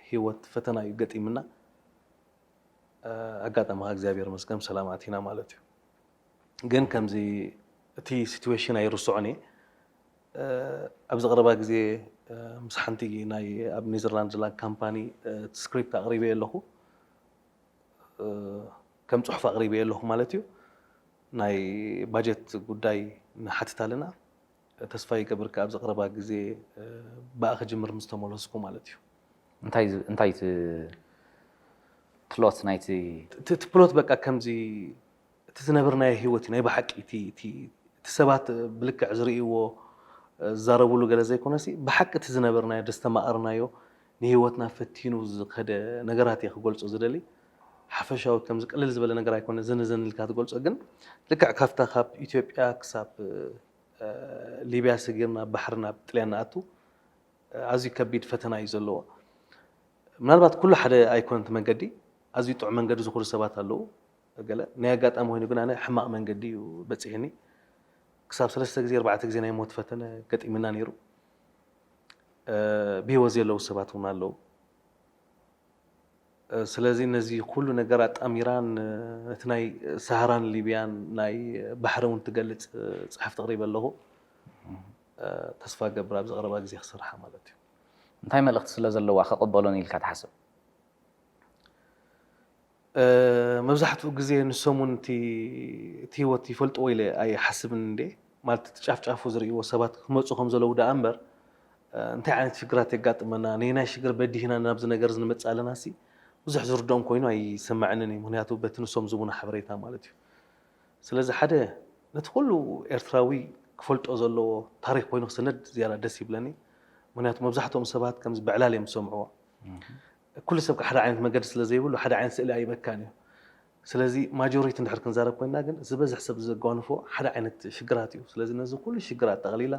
ህይወት ፈተና እዩ ገጢምና። ኣጋጣሚ ከዓ እግዚኣብሔር መስገን ሰላም ኣቲና ማለት እዩ። ግን ከምዚ እቲ ሲትዌሽን ኣይርስዖን እየ። ኣብዚ ቀረባ ግዜ ምስ ሓንቲ ናይ ኣብ ኔዘርላንድ ዘላ ካምፓኒ እቲ ስክሪፕት ኣቕሪበ ኣለኹ። ከም ፅሑፍ ኣቕሪበ ኣለኹ ማለት እዩ። ናይ ባጀት ጉዳይ ንሓትት ኣለና። ተስፋ ይገብር ከኣ ኣብዚ ቀረባ ግዜ ብኣ ክጅምር ምስ ተመለስኩ ማለት እዩ። እንታይ እንታይ እቲ ፕሎት ናይቲ እቲ ፕሎት በቃ ከምዚ እቲ ዝነበርናዮ ህይወት እዩ ናይ ብሓቂ እቲ እቲ እቲ ሰባት ብልክዕ ዝርእይዎ ዝዛረብሉ ገለ ዘይኮነሲ፣ ብሓቂ እቲ ዝነበርናዮ፣ ዘስተማቐርናዮ፣ ንህይወትና ፈቲኑ ዝኸደ ነገራት እየ ክገልጾ ዝደሊ። ሓፈሻዊ ከምዚ ቅልል ዝበለ ነገር ኣይኮነ፣ ዘንዘን ኢልካ ትገልጾ። ግን ልክዕ ካብታ ካብ ኢትዮጵያ ክሳብ እ፣ ሊብያ ስጊርና ባሕሪ ናብ ጥልያን ንኣቱ፣ እ፣ ኣዝዩ ከቢድ ፈተና እዩ ዘለዎ። ምናልባት ኩሉ ሓደ ኣይኮነን እቲ መንገዲ፣ ኣዝዩ ጥዑም መንገዲ ዝኹዱ ሰባት ኣለዉ። ገለ ናይ ኣጋጣሚ ኮይኑ ግን ኣነ ሕማቕ መንገዲ እዩ በጺሕኒ። ክሳብ ሰለስተ ግዜ ኣርባዕተ ግዜ ናይ ሞት ፈተነ ገጢምና ነይሩ። እ፣ ብህይወት ዘለዉ ሰባት እውን ኣለዉ። እ፣ ስለዚ ነዚ ኩሉ ነገር ኣጣሚራን፣ እ፣ ነቲ ናይ ሰሃራን ሊብያን ናይ ባሕሪ እውን ትገልጽ፣ እ፣ ጽሑፍ ተቕሪበ ኣለኹ። እ፣ ተስፋ ገብር ኣብዚ ቀረባ ግዜ ክሰርሓ ማለት እዩ። እንታይ መልእኽቲ ስለ ዘለዋ ክቕበሎን ኢልካ ትሓስብ? እ፣ መብዛሕትኡ ግዜ ንሶም እውን እቲ፣ እቲ ህይወት ይፈልጥዎ ኢለ ኣይሓስብን እንዴ። ማለት እቲ ጫፍ ጫፉ ዝርእይዎ ሰባት ክመፁ ከም ዘለዉ ደኣ እምበር፣ እ፣ እንታይ ዓይነት ሽግራት የጋጥመና፣ ነየናይ ሽግር በዲህና ናብዚ ነገር እዚ ንመፅእ ኣለና ሲ ብዙሕ ዝርድኦም ኮይኑ ኣይስምዐንን እዩ። ምክንያቱ በቲ ንሶም ዝቡና ሓበሬታ ማለት እዩ። ስለዚ ሓደ ነቲ ኩሉ ኤርትራዊ ክፈልጦ ዘለዎ ታሪክ ኮይኑ ክስነድ ዝያዳ ደስ ይብለኒ። ምክንያቱ መብዛሕትኦም ሰባት ከምዚ ብዕላል እዮም ዝሰምዕዎ። ኩሉ ሰብ ሓደ ዓይነት መገዲ ስለ ዘይብሉ ሓደ ዓይነት ስእሊ ኣይበካን እዩ። ስለዚ ማጆሪቲ እንድሕር ክንዛረብ ኮይና ግን ዝበዝሕ ሰብ ዘጓንፎ ሓደ ዓይነት ሽግራት እዩ። ስለዚ ነዚ ኩሉ ሽግራት ጠቕሊላ፣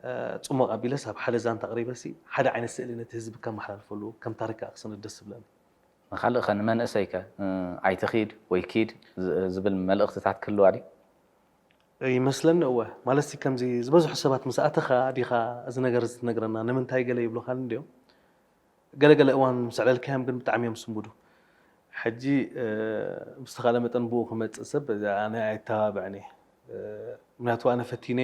እ፣ ጽሙቕ ኣቢለስ ኣብ ሓደ ዛንታ ኣቕሪበሲ ሓደ ዓይነት ስእሊ ነቲ ህዝቢ ከመሓላልፈሉ ከም ታሪክ ክስነድ ደስ ዝብለኒ። ንኻልእ ኸ ንመንእሰይ ከ፣ እ፣ ኣይትኺድ ወይ ኪድ ዝ-፣ ዝብል መልእኽትታት ክህልዋ ድዩ? ይመስለኒ እወ። ማለትሲ ከምዚ ዝበዝሑ ሰባት ምስ ኣተኻ ዲኻ እዚ ነገር እዚ ትነግረና? ንምንታይ ገለ ይብሉኻን እንድዮም። ገለገለ እዋን ምስ ኣዕለልካዮም ግን ብጣዕሚ እዮም ዝስንብዱ። ሕጂ፣ እ፣ ብዝተኻእለ መጠን ብኡ ክመጽእ ሰብ ኣነ ኣይተባብዕን እየ። እ፣ ምክንያቱ ኣነ ፈቲነ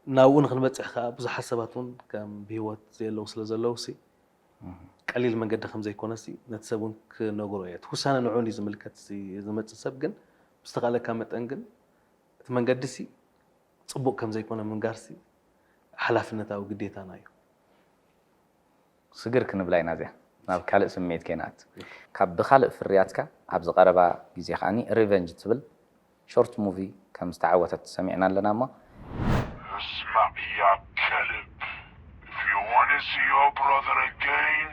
ናብኡ ንክንበጽሕ ከኣ ብዙሓት ሰባት እውን ከም ብህይወት ዘየለዉ ስለ ዘለዉ ሲ፣ ቀሊል መንገዲ ከም ዘይኮነ ሲ ነቲ ሰብ እውን ክነግሮ እየ። እቲ ውሳነ ንዕኡ እዩ ዝምልከት። እዚ ዝመጽእ ሰብ ግን ብዝተኻእለካ መጠን ግን እቲ መንገዲ ሲ ጽቡቕ ከም ዘይኮነ ምንጋር ሲ ሓላፍነታዊ ግዴታና እዩ። ስግር ክንብላ ኢና እዚኣ። ናብ ካልእ ስምዒት ከይንኣቱ። ካብ ብኻልእ ፍርያትካ ኣብዚ ቀረባ ግዜ ከኣኒ ሪቨንጅ ትብል ሾርት ሙቪ ከም ዝተዓወተት ሰሚዕና ኣለና እሞ። اسمع يا كلب. If you want to see your brother again,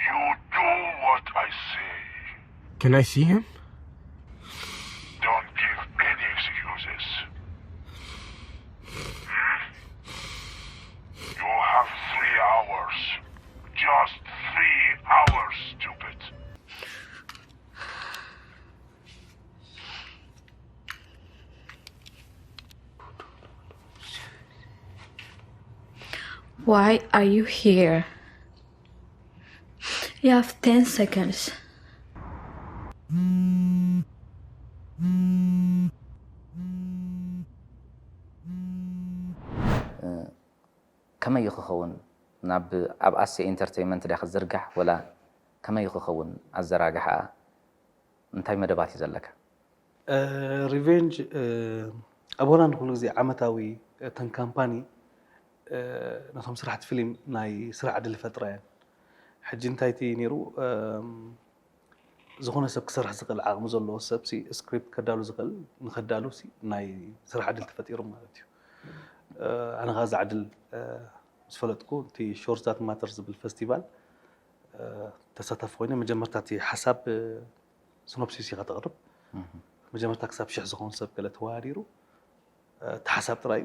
you do what I say. Can I see him? Don't give any excuses. Hmm? You have three hours. Just three hours, stupid. Why are you here? You have ten seconds. ከመይ እዩ ክኸውን? ናብ ኣብ ኣሴ ኢንተርቴይመንት ድያ ክትዝርጋሕ ወላ ከመይ እዩ ክኸውን ኣዘራግሓኣ? እንታይ መደባት እዩ ዘለካ? እ፣ ሪቨንጅ፣ እ፣ ኣብ ሆላንድ ኩሉ ግዜ ዓመታዊ እተን ካምፓኒ፣ እ፣ ነቶም ስራሕቲ ፊልም ናይ ስራሕ ዕድል ይፈጥራ እየን። ሕጂ እንታይ እቲ ነይሩ፣ እም፣ ዝኾነ ሰብ ክሰርሕ ዝኽእል ዓቕሚ ዘለዎ ሰብ ሲ ስክሪፕት ከዳሉ ዝኽእል ንኸዳሉ ሲ ናይ ስራሕ ዕድል ተፈጢሩ ማለት እዩ። እ፣ ኣነ ኸዓ እዛ ዕድል፣ እ፣ ምስ ፈለጥኩ እቲ ሾርት ዛት ማተር ዝብል ፈስቲቫል፣ እ፣ ተሳታፊ ኮይነ መጀመርታ እቲ ሓሳብ፣ እ፣ ሲኖፕሲስ ኢኻ ተቕርብ። እህ። መጀመርታ ክሳብ ሽሕ ዝኸውን ሰብ ገለ ተወዳዲሩ፣ እ፣ እቲ ሓሳብ ጥራይ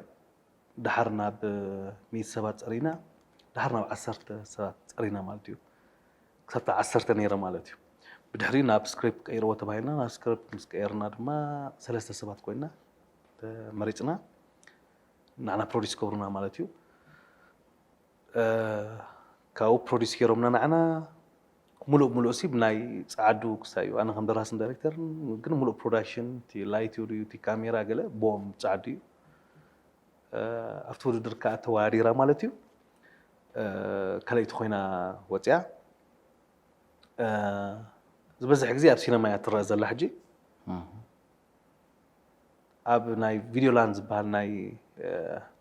ደሓር ናብ ሚእቲ ሰባት ጸሪና፣ ደሓር ናብ ዓሰርተ ሰባት ጸሪና ማለት እዩ። ክሳብ ዓሰርተ ነይረ ማለት እዩ። ብድሕሪ ናብ ስክሪፕት ቀይርዎ ተባሂልና፣ ናብ ስክሪፕት ምስ ቀየርና ድማ ሰለስተ ሰባት ኮይና ተመሪጽና፣ ንዓና ፕሮዲስ ክገብሩና ማለት እዩ። እ፣ ካብኡ ፕሮዲስ ገይሮምና ንዓና፣ ሙሉእ ሙሉእ ሲ ብናይ ጸዓዱ ክሳይ እዩ። ኣነ ከም ደራስን ዳይሬክተርን ግን ሙሉእ ፕሮዳክሽን፣ እቲ ላይት እዩ ድዩ፣ እቲ ካሜራ ገለ ብኦም ጸዓዱ እዩ። እ፣ ኣብቲ ውድድር ከኣ ተወዳዲራ ማለት እዩ። እ፣ ካልኣይቲ ኮይና ወጽያ። እ፣ ዝበዝሕ ግዜ ኣብ ሲነማ እያ ትረአ ዘላ ሕጂ። እህ። ኣብ ናይ ቪድዮ ላንድ ዝበሃል ናይ፣ እ፣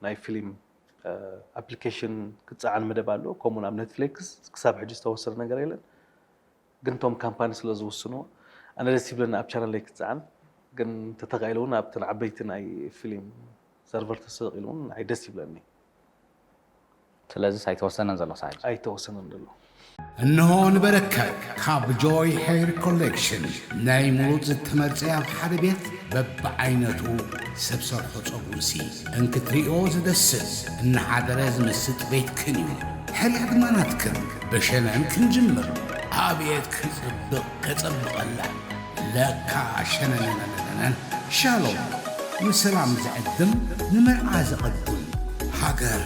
ናይ ፊልም፣ እ፣ ኣፕሊኬሽን ክጸዓን መደብ ኣሎ። ከምኡውን ኣብ ኔትፍሊክስ ክሳብ ሕጂ ዝተወሰነ ነገር የለን። ግን እቶም ካምፓኒ ስለ ዝውስንዎ፣ ኣነ ደስ ይብለኒ ኣብ ቻነለይ ክጸዓን። ግን እንተተኻኢለ እውን ኣብተን ዓበይቲ ናይ ፊልም ሰርቨር ተሰቂሉ እውን ንዓይ ደስ ይብለኒ። ስለዚስ ኣይተወሰነን ዘሎ ክሳብ ሕጂ? ኣይተወሰነን ዘሎ። እንሆ ንበረከት ካብ ጆይ ሄር ኮሌክሽን ናይ ምሩፅ ዝተመርፀ ኣብ ሓደ ቤት በብዓይነቱ ሰብ ሰርሖ ፀጉርሲ እንክትሪኦ ዝደስስ እናሓደረ ዝምስጥ ቤትክን እዩ። ሕርያ ድማ ናትክን። ብሸነን ክንጅምር። ኣቤት ክፅብቕ ከፀብቐላ ለካ ሸነነነነነን። ሻሎም ንሰላም ዝዕድም ንመርዓ ዘቐድም ሃገር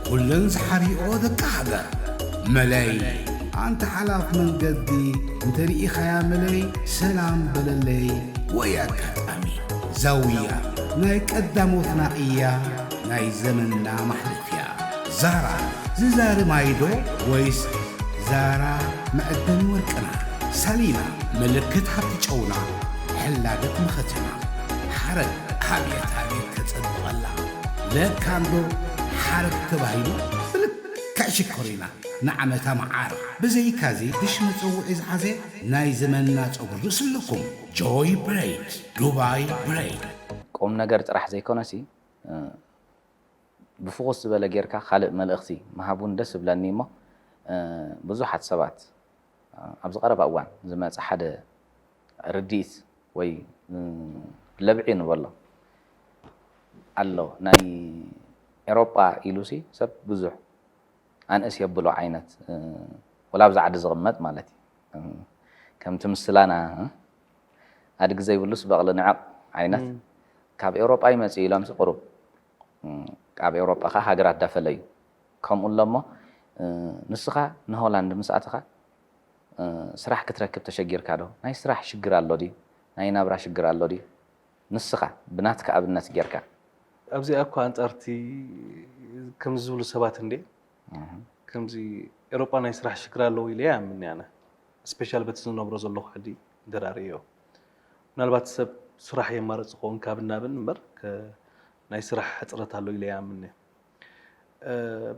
ኩለን ዝሓሪኦ ደቂ ሃገር መለይ ኣንተ ሓላፍ መንገዲ እንተ ርኢኻያ መለይ ሰላም በለለይ ወይ ኣጋጣሚ ዛውያ ናይ ቀዳሞትና እያ ናይ ዘመንና ማሕለፍያ ዛራ ዝዛሪ ማይዶ ወይስ ዛራ መዕደኒ ወርቅና ሳሊና ምልክት ሃብቲ ጨውና ሕላገት መኸተና ሓረግ ኣብየት ኣብየት ከጸብቐላ ለካ እንዶ ሓረግ ተባሂሉ ብልክዕ ሽኮሪና ንዓመታ መዓር ብዘይካዚ ብሽ መጸውዒ ዝሓዘ ናይ ዘመንና ጸጉር ርእሲ ኣለኩም ጆይ ብሬድ ዱባይ ብሬድ ቁም ነገር ጥራሕ ዘይኮነሲ ብፍኹስ ዝበለ ጌርካ ካልእ መልእኽቲ ምሃብ እውን ደስ ይብለኒ እሞ ብዙሓት ሰባት ኣብዚ ቀረባ እዋን ዝመፀ ሓደ ርድኢት ወይ ለብዒ ንበሎ ኣሎ ናይ ኤሮጳ ኢሉሲ ሰብ ብዙሕ ኣንእስ የብሎ ዓይነት ወላ ኣብዚ ዓዲ ዝቕመጥ ማለት እዩ ከምቲ ምስላና ኣድጊ ዘይብሉስ በቕሊ ንዕቕ ዓይነት ካብ ኤውሮጳ ይመጽእ ኢሎምሲ ቁሩብ ኣብ ኤውሮጳ ኸዓ ሃገራት ዳፈለዩ ከምኡ ኣሎ እሞ ንስኻ ንሆላንድ ምስ ኣተኻ ስራሕ ክትረክብ ተሸጊርካ ዶ ናይ ስራሕ ሽግር ኣሎ ድዩ ናይ ናብራ ሽግር ኣሎ ድዩ ንስኻ ብናትካ ኣብነት ጌርካ ኣብዚኣ እኳ ኣንጻርቲ ከምዚ ዝብሉ ሰባት እንዴ ከምዚ ኤሮጳ ናይ ስራሕ ሽግር ኣለዎ ኢለ ይኣምን ኣነ ስፔሻል በቲ ዝነብሮ ዘለኹ ዓዲ ደራርዮ ምናልባት ሰብ ስራሕ የማረፅ ክኸውን ካብ እናብን እምበር ናይ ስራሕ ሕፅረት ኣሎ ኢለ ይኣምን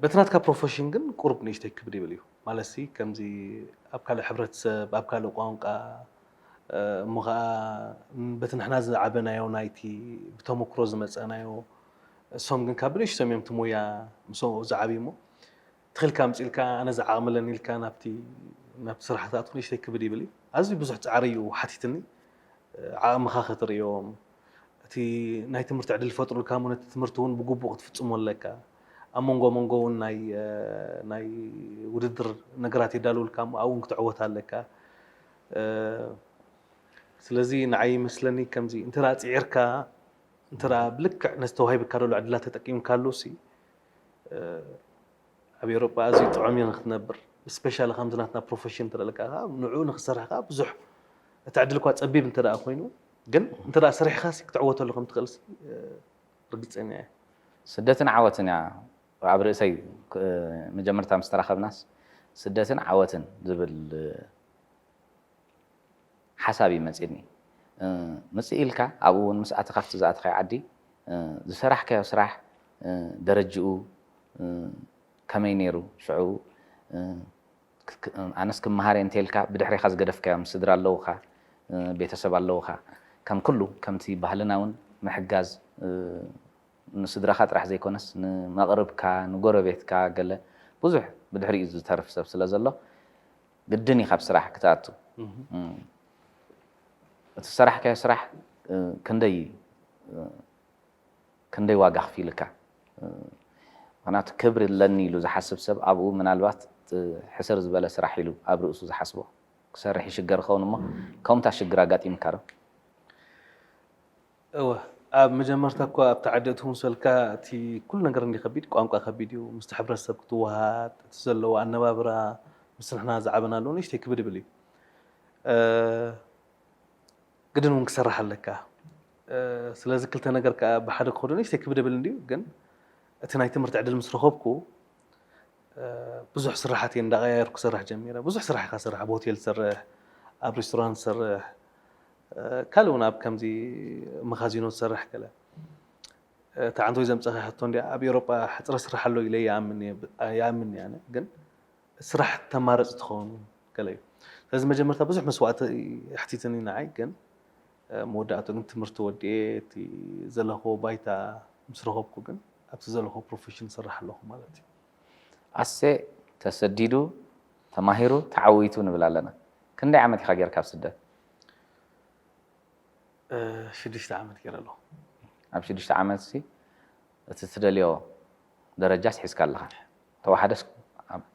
በቲ ናትካ ፕሮፌሽን ግን ቁሩብ ንእሽተይ ክብድ ይብል እዩ ማለትሲ ከምዚ ኣብ ካልእ ሕብረተሰብ ኣብ ካልእ ቋንቋ እሞ ከዓ በቲ ንሕና ዝዓበናዮ ናይቲ ብተመክሮ ዝመፀናዮ እሶም ግን ካብ ብንእሽቶም እዮም እቲ ሞያ ምስኡ ዝዓብዩ እሞ ትኽልካ ኣምፂልካ ኣነ ዝዓቕሚ ኣለኒ ኢልካ ናብቲ ናብቲ ስራሕ ትኣትው ንእሽተይ ክብድ ይብል እዩ ኣዝዩ ብዙሕ ፃዕሪ እዩ ሓቲትኒ ዓቕምኻ ክትርእዮም እቲ ናይ ትምህርቲ ዕድል ፈጥሩልካ እሞ ነቲ ትምህርቲ እውን ብግቡእ ክትፍፅሞ ኣለካ ኣብ መንጎ መንጎ እውን ናይ ናይ ውድድር ነገራት የዳልውልካ እሞ ኣብኡ እውን ክትዕወት ኣለካ ስለዚ ንዓይ ይመስለኒ ከምዚ እንተ ፂዒርካ እንተ ብልክዕ ነዚ ተዋሂብካ ዘሎ ዕድላት ተጠቂምካሉ ሲ ኣብ ኤውሮጳ ኣዝዩ ጥዑም እዩ ንክትነብር ስፔሻሊ ከምዚ ናትና ፕሮፌሽን ትረለካ ከዓ ንዕኡ ንክሰርሕ ከዓ ብዙሕ እቲ ዕድል እኳ ፀቢብ እንተ ደኣ ኮይኑ ግን እንተ ደኣ ሰሪሕካ ሲ ክትዕወተሉ ከም ትኽእል ሲ ርግፀኛ እየ ስደትን ዓወትን እያ ኣብ ርእሰይ መጀመርታ ምስ ተራኸብናስ ስደትን ዓወትን ዝብል ሓሳብ እዩ መፂእኒ ምፅእ ኢልካ ኣብኡ እውን ምስ ኣተኻ ኣብቲ ዝኣተኻዮ ዓዲ ዝሰራሕካዮ ስራሕ ደረጅኡ ከመይ ነይሩ ሽዑ ኣነስ ክመሃር እየ እንተልካ ብድሕሬኻ ዝገደፍካዮም ስድራ ኣለውኻ ቤተሰብ ኣለውኻ ከም ኩሉ ከምቲ ባህልና እውን ምሕጋዝ ንስድራኻ ጥራሕ ዘይኮነስ ንመቕርብካ ንጎረቤትካ ገለ ብዙሕ ብድሕሪኡ ዝተርፍ ሰብ ስለ ዘሎ ግድን እዩ ካብ ስራሕ ክትኣቱ እቲ ዝሰራሕካዮ ስራሕ ክንደይ ክንደይ ዋጋ ክፊልካ ምክንያቱ ክብሪ ኣለኒ ኢሉ ዝሓስብ ሰብ ኣብኡ ምናልባት ሕስር ዝበለ ስራሕ ኢሉ ኣብ ርእሱ ዝሓስቦ ክሰርሕ ይሽገር ክኸውን እሞ ከምታ ሽግር ኣጋጢምካ ዶ እወ ኣብ መጀመርታ እኳ ኣብቲ ዓዲ እትው ምስ በልካ እቲ ኩሉ ነገር እንዲ ከቢድ ቋንቋ ከቢድ እዩ ምስቲ ሕብረተሰብ ክትወሃድ እቲ ዘለዎ ኣነባብራ ምስ ንሕና ዝዓበናሉ ንእሽተይ ክብድ ይብል እዩ ግድን እውን ክሰርሕ ኣለካ ስለዚ ክልተ ነገር ከዓ ብሓደ ክኸዱ ንእሽተይ ክብድ ይብል እንድዩ ግን እቲ ናይ ትምህርቲ ዕድል ምስ ረኸብኩ ብዙሕ ስራሓት እየ እንዳቀያየርኩ ክሰርሕ ጀሚረ ብዙሕ ስራሕ ኢካ ሰርሕ ኣብ ሆቴል ትሰርሕ ኣብ ሬስቶራንት ትሰርሕ ካልእ እውን ኣብ ከምዚ መኻዚኖ ትሰርሕ ገለ እቲ ዓንተወይ ዘምፀኸ ሕቶ እንዲያ ኣብ ኤሮጳ ሕፅረ ስራሕ ኣሎ ኢለ ይኣምን እየ ግን ስራሕ ተማረፅ ትኸውን ገለ እዩ ስለዚ መጀመርታ ብዙሕ መስዋእቲ ኣሕቲትኒ ንዓይ ግን መወዳእቱ ግን ትምህርቲ ወዲኤ እቲ ዘለኽዎ ባይታ ምስ ረኸብኩ ግን ኣብቲ ዘለኹ ፕሮፌሽን እሰርሕ ኣለኹ ማለት እዩ። ኣሴ ተሰዲዱ ተማሂሩ ተዓዊቱ ንብል ኣለና። ክንደይ ዓመት ኢኻ ጌርካ ኣብ ስደት? ሽዱሽተ ዓመት ገይረ ኣለኹ። ኣብ ሽዱሽተ ዓመት ሲ እቲ ትደልዮ ደረጃስ ሒዝካ ኣለኻ? ተዋሓደስ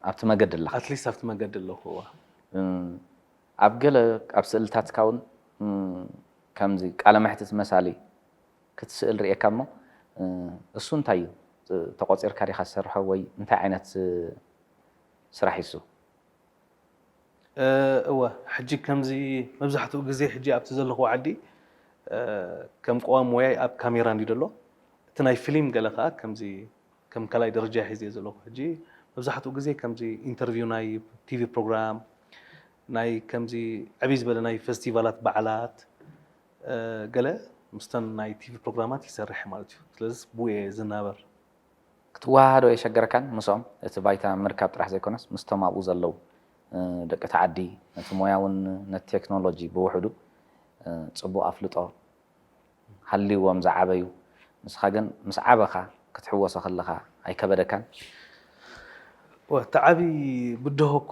ኣብቲ መገዲ ኣለኻ? ኣትሊስት ኣብቲ መገዲ ኣለኹ። ኣብ ገለ ኣብ ስእልታትካ እውን ከምዚ ቃለ መሕትት መሳሊ ክትስእል ርእየካ እሞ እሱ እንታይ እዩ? ተቆፂርካ ዲኻ ትሰርሖ ወይ እንታይ ዓይነት ስራሕ ይሱ? እወ፣ ሕጂ ከምዚ መብዛሕትኡ ግዜ ሕጂ ኣብቲ ዘለኹ ዓዲ ከም ቀዋሚ ሞያይ ኣብ ካሜራ እንዲ ዘሎ እቲ ናይ ፊልም ገለ ከዓ ከምዚ ከም ካልኣይ ደረጃ ሒዘ ዘለኹ። ሕጂ መብዛሕትኡ ግዜ ከምዚ ኢንተርቪው ናይ ቲቪ ፕሮግራም ናይ ከምዚ ዕብይ ዝበለ ናይ ፌስቲቫላት በዓላት ገለ ምስተን ናይ ቲቪ ፕሮግራማት ይሰርሕ ማለት እዩ። ስለዚ ብኡ እየ ዝናበር። ክትወሃሃዶ የሸገረካን ምስኦም እቲ ባይታ ምርካብ ጥራሕ ዘይኮነስ ምስቶም ኣብኡ ዘለዉ ደቂ ተዓዲ ነቲ ሞያ እውን ነቲ ቴክኖሎጂ ብውሕዱ ፅቡቕ ኣፍልጦ ሃልይዎም ዝዓበዩ ንስኻ ግን ምስ ዓበኻ ክትሕወሶ ከለኻ ኣይከበደካን? እቲ ዓብዪ ብድሆ እኮ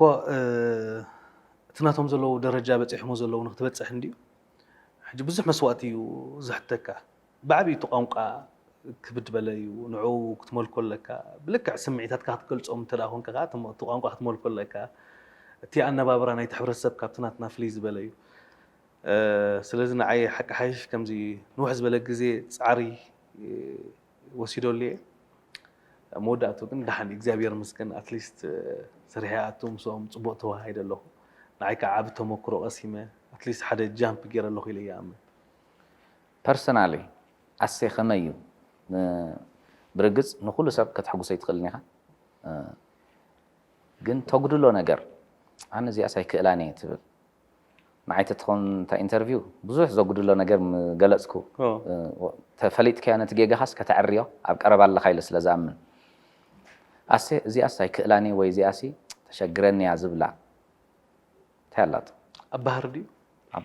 እቲ ናቶም ዘለዉ ደረጃ በፂሖሞ ዘለዉ ንክትበፅሕ እንድዩ ሕጂ ብዙሕ መስዋእቲ እዩ ዘሕተካ። ብዓብዪ እቲ ቋንቋ ክብድ በለ እዩ። ንዕኡ ክትመልኮ ኣለካ። ብልክዕ ስምዒታትካ ክትገልጾም እንተ ደኣ ኮንካ ከኣ እቲ ቋንቋ ክትመልኮ ኣለካ። እቲ ኣነባብራ ናይቲ ሕብረተሰብ ካብቲ ናትና ፍልይ ዝበለ እዩ። ስለዚ ንዓይ ሓቂ ሓይሽ ከምዚ ንውሕ ዝበለ ግዜ ጻዕሪ ወሲደሉ እየ። መወዳእቱ ግን ደሓን እግዚኣብሔር ይመስገን ኣትሊስት ሰሪሐ ኣቱ ምስኦም ጽቡቕ ተወሃሂደ ኣለኹ። ንዓይ ከዓ ዓቢ ተመክሮ ቀሲመ ኣትሊስት ሓደ ጃምፕ ገይረ ኣለኹ ኢለ ይኣምን። ፐርሰናሊ ኣሴ ከመይ እዩ? ብርግፅ ንኩሉ ሰብ ከተሕጉሶ ኣይትኽእልን ኢኻ፣ ግን ተጉድሎ ነገር ኣነ እዚኣስ ኣይክእላን እየ ትብል ንዓይ ተትኾን እታ ኢንተርቪው ብዙሕ ዘጉድሎ ነገር ምገለፅኩ። ተፈሊጥካዮ ነቲ ጌጋኻስ ከተዕርዮ ኣብ ቀረባ ኣለኻ ኢለ ስለ ዝኣምን ኣሴ እዚኣስ ኣይክእላን እየ ወይ እዚኣሲ ተሸግረኒ እያ ዝብላ እንታይ ኣላቶ? ኣብ ባህሪ ድዩ?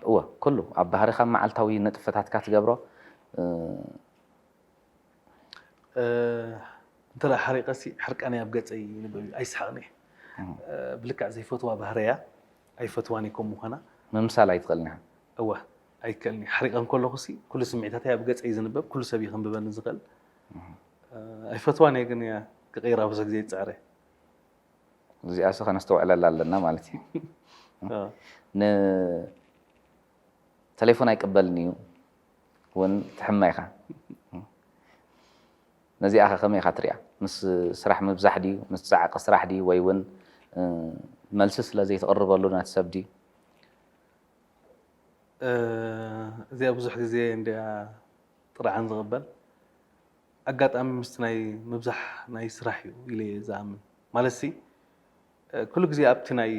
እወ፣ ኩሉ ኣብ ባህርኻ መዓልታዊ ንጥፈታትካ ትገብሮ እንተ ሓሪቀሲ ሕርቃነይ ኣብ ገፀይ ይንበብ እዩ ኣይስሓቅን እየ ብልክዕ ዘይፈትዋ ባህረያ ኣይፈትዋን እየ ከም ምዃና ምምሳል ኣይትኽእልን ኢኻ እወ ኣይክእልን እየ ሓሪቀ እንከለኹሲ ኩሉ ስምዒታተይ ኣብ ገፀይ ዝንበብ ኩሉ ሰብ እዩ ከንብበኒ ዝኽእል ኣይፈትዋን እየ ግን ክቀይራ ብዙሕ ግዜ ይፅዕር እየ እዚኣስ ከነስተውዕለላ ኣለና ማለት እዩ ን ተሌፎን ኣይቅበልን እዩ እውን ትሕመ ኢኻ ነዚኣ ከ ከመይ ኢኻ ትሪኣ ምስ ስራሕ ምብዛሕ ድዩ ምስ ፃዕቂ ስራሕ ድዩ ወይ እውን መልሲ ስለ ዘይተቕርበሉ ነቲ ሰብ ድዩ እዚኣ ብዙሕ ግዜ እንዲያ ጥርዓን ዝቕበል ኣጋጣሚ ምስቲ ናይ ምብዛሕ ናይ ስራሕ እዩ ኢለ እየ ዝኣምን ማለት ሲ ኩሉ ግዜ ኣብቲ ናይ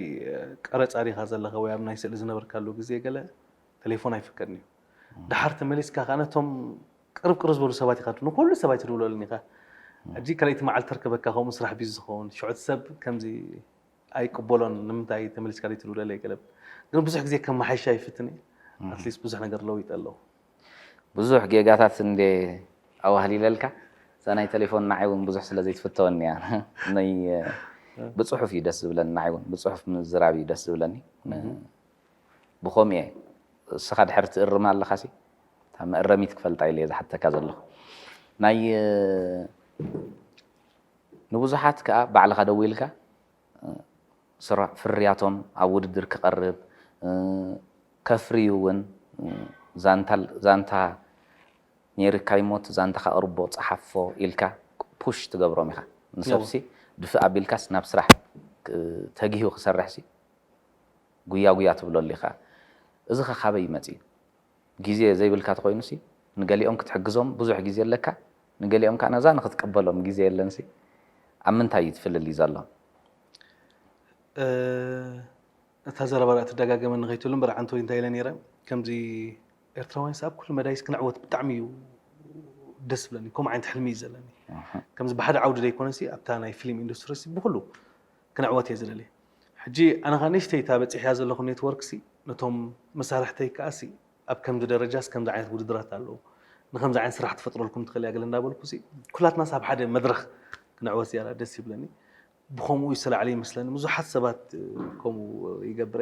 ቀረፃ ዲኻ ዘለኻ ወይ ኣብ ናይ ስእሊ ዝነበርካሉ ግዜ ገለ ተሌፎን ኣይፍቀድን እዩ ድሓር ተመሊስካ ከዓ ነቶም ቅርብ ቅርብ ዝበሉ ሰባት ኢኻ ንኩሉ ሰብ ኣይትድውለሉን ኢኻ ሕጂ ካልኣይቲ መዓልቲ ተርከበካ ከምኡ ስራሕ ቢዚ ዝኸውን ሽዑቲ ሰብ ከምዚ ኣይቅበሎን ንምንታይ ተመሊስካ ደይ ትድውለለይ ገለ ግን ብዙሕ ግዜ ከመሓይሻ ይፍትን ኣትሊስት ብዙሕ ነገር ለዊጠ ኣለኹ ብዙሕ ጌጋታት እንደ ኣዋህሊለልካ እዛ ናይ ቴሌፎን ንዓይ እውን ብዙሕ ስለ ዘይትፍተወኒ እያ ናይ ብፅሑፍ እዩ ደስ ዝብለኒ ንዓይ እውን ብፅሑፍ ምዝራብ እዩ ደስ ዝብለኒ ብኸምኡ እየ እስኻ ድሕር ትእርማ ኣለኻሲ እታ መእረሚት ክፈልጣ ኢለ እየ ዝሓተካ ዘለኹ ናይ ንብዙሓት ከዓ ባዕልኻ ደዊልካ ስራሕ ፍርያቶም ኣብ ውድድር ክቐርብ ከፍርዩ እውን ዛንታ ዛንታ ነይርካ ይሞት ዛንታኻ ቅርቦ ፀሓፎ ኢልካ ፑሽ ትገብሮም ኢኻ ንሰብሲ ድፍእ ኣቢልካስ ናብ ስራሕ ተጊሁ ክሰርሕሲ ጉያ ጉያ ትብለሉ ኢኻ እዚ ኸ ካበይ ይመፅእ እዩ ግዜ ዘይብልካ ተኮይኑሲ ንገሊኦም ክትሕግዞም ብዙሕ ግዜ ኣለካ ንገሊኦም ከዓ ነዛ ንክትቅበሎም ግዜ የለንሲ ኣብ ምንታይ እዩ ትፍልልይ ዘሎ እታ ዘረባ ዳ ትደጋገመኒ ከይትብሉ እምበር ዓንተወይ እንታይ ኢለ ነይረ ከምዚ ኤርትራውያንስ ኣብ ኩሉ መዳይስ ክንዕወት ብጣዕሚ እዩ ደስ ዝብለኒ ከምኡ ዓይነት ሕልሚ እዩ ዘለኒ ከምዚ ብሓደ ዓውዲ ዘይኮነሲ ኣብታ ናይ ፊልም ኢንዱስትሪሲ ብኩሉ ክንዕወት እየ ዝደሊ ሕጂ ኣነ ከዓ ንእሽተይ እታ በፂሕያ ዘለኹ ኔትወርክሲ ነቶም መሳርሕተይ ከዓሲ ኣብ ከምዚ ደረጃስ ከምዚ ዓይነት ውድድራት ኣለዉ ንከምዚ ዓይነት ስራሕ ትፈጥረልኩም ትኽእል እያ ገለ እንዳበልኩ ሲ ኩላትና ሳብ ሓደ መድረኽ ክንዕወት ዝያዳ ደስ ይብለኒ። ብኸምኡ ይሰላዕለ ይመስለኒ። ብዙሓት ሰባት ከምኡ ይገብረ።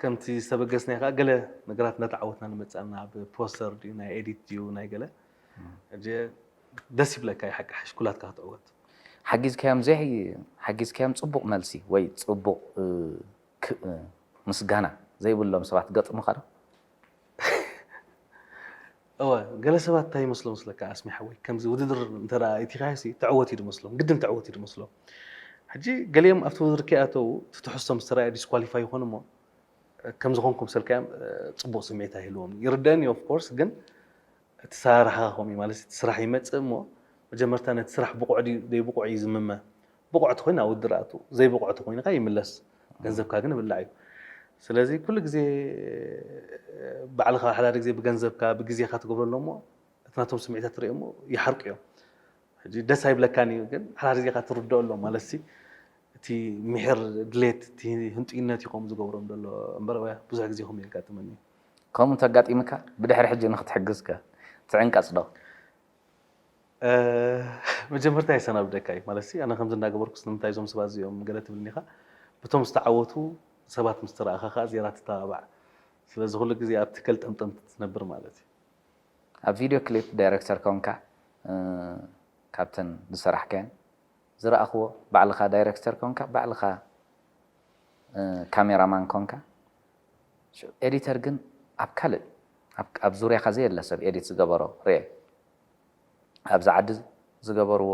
ከምቲ ዝተበገስናዮ ከዓ ገለ ነገራት እንዳተዓወትና ንመፅእ ኢና። ኣብ ፖስተር ድዩ ናይ ኤዲት ድዩ ናይ ገለ ሕጂ ደስ ይብለካ እዩ ሓቂ ሓሽ ኩላትካ ክትዕወት። ሓጊዝካዮም ዘይ ሓጊዝካዮም ፅቡቕ መልሲ ወይ ፅቡቕ ምስጋና ዘይብሎም ሰባት ገጥሙኻ ዶ? እወ፣ ገለ ሰባት እንታይ ይመስሎም ስለካ ኣስሚ ሓወይ፣ ከምዚ ውድድር እንተ ኢትኻዮ ሲ ትዕወት እዩ ድመስሎም፣ ግድን ትዕወት እዩ ድመስሎም። ሕጂ ገሊኦም ኣብቲ ውድድር ከይኣተው እቲ ትሕዝቶ ምስ ተራእየ ዲስኳሊፋይ ይኾኑ እሞ ከም ዝኾንኩም ሰልካዮም ፅቡቕ ስምዒት ኣይህልዎም። ይርደአኒ ኦፍ ኮርስ፣ ግን እቲ ሰራርሓ ከምኡ ማለት እቲ ስራሕ ይመፅእ እሞ መጀመርታ ነቲ ስራሕ ብቑዕ ድዩ ዘይብቑዕ እዩ ዝምመ። ብቑዕ ተኾይኑ ኣብ ውድድር ኣቱ፣ ዘይብቑዕ ተኾይኑ ከዓ ይምለስ። ገንዘብካ ግን ይብላዕ እዩ። ስለዚ ኩሉ ግዜ ባዕልኻ ሓደ ግዜ ብገንዘብካ ብግዜኻ ትገብሮ ኣሎ እሞ እቲ ናቶም ስምዒታት ትሪኦ እሞ ይሓርቁ እዮም። ሕጂ ደስ ኣይብለካን እዩ ግን ሓደ ግዜኻ ትርድኦ ኣሎ ማለት ሲ እቲ ምሕር ድሌት እቲ ህንጡይነት እዩ ከምኡ ዝገብሮም ዘሎ እምበር ወይ ብዙሕ ግዜ ከምኡ የጋጥመኒ እዩ። ከምኡ ተጋጢምካ ብድሕሪ ሕጂ ንክትሕግዝከ ትዕንቀጽ ዶ? መጀመርታ የሰናብደካ እዩ ማለት ሲ ኣነ ከምዚ እንዳገበርኩስ ንምንታይ እዞም ሰባት እዚኦም ገለ ትብልኒ ኢኻ ብቶም ዝተዓወቱ ሰባት ምስ ተረኣኻ ከዓ ዜራ ትተባባዕ ስለዚ ኩሉ ግዜ ኣብቲ ከልጠምጠም ትነብር ማለት እዩ። ኣብ ቪድዮ ክሊፕ ዳይረክተር ኮንካ ካብተን ዝሰራሕካየን ዝረኣኽዎ ባዕልኻ ዳይረክተር ኮንካ ባዕልኻ ካሜራማን ኮንካ ኤዲተር ግን ኣብ ካልእ ኣብ ዙርያኻ ዘየለ ሰብ ኤዲት ዝገበሮ ርኤ ኣብዛ ዓዲ ዝገበርዎ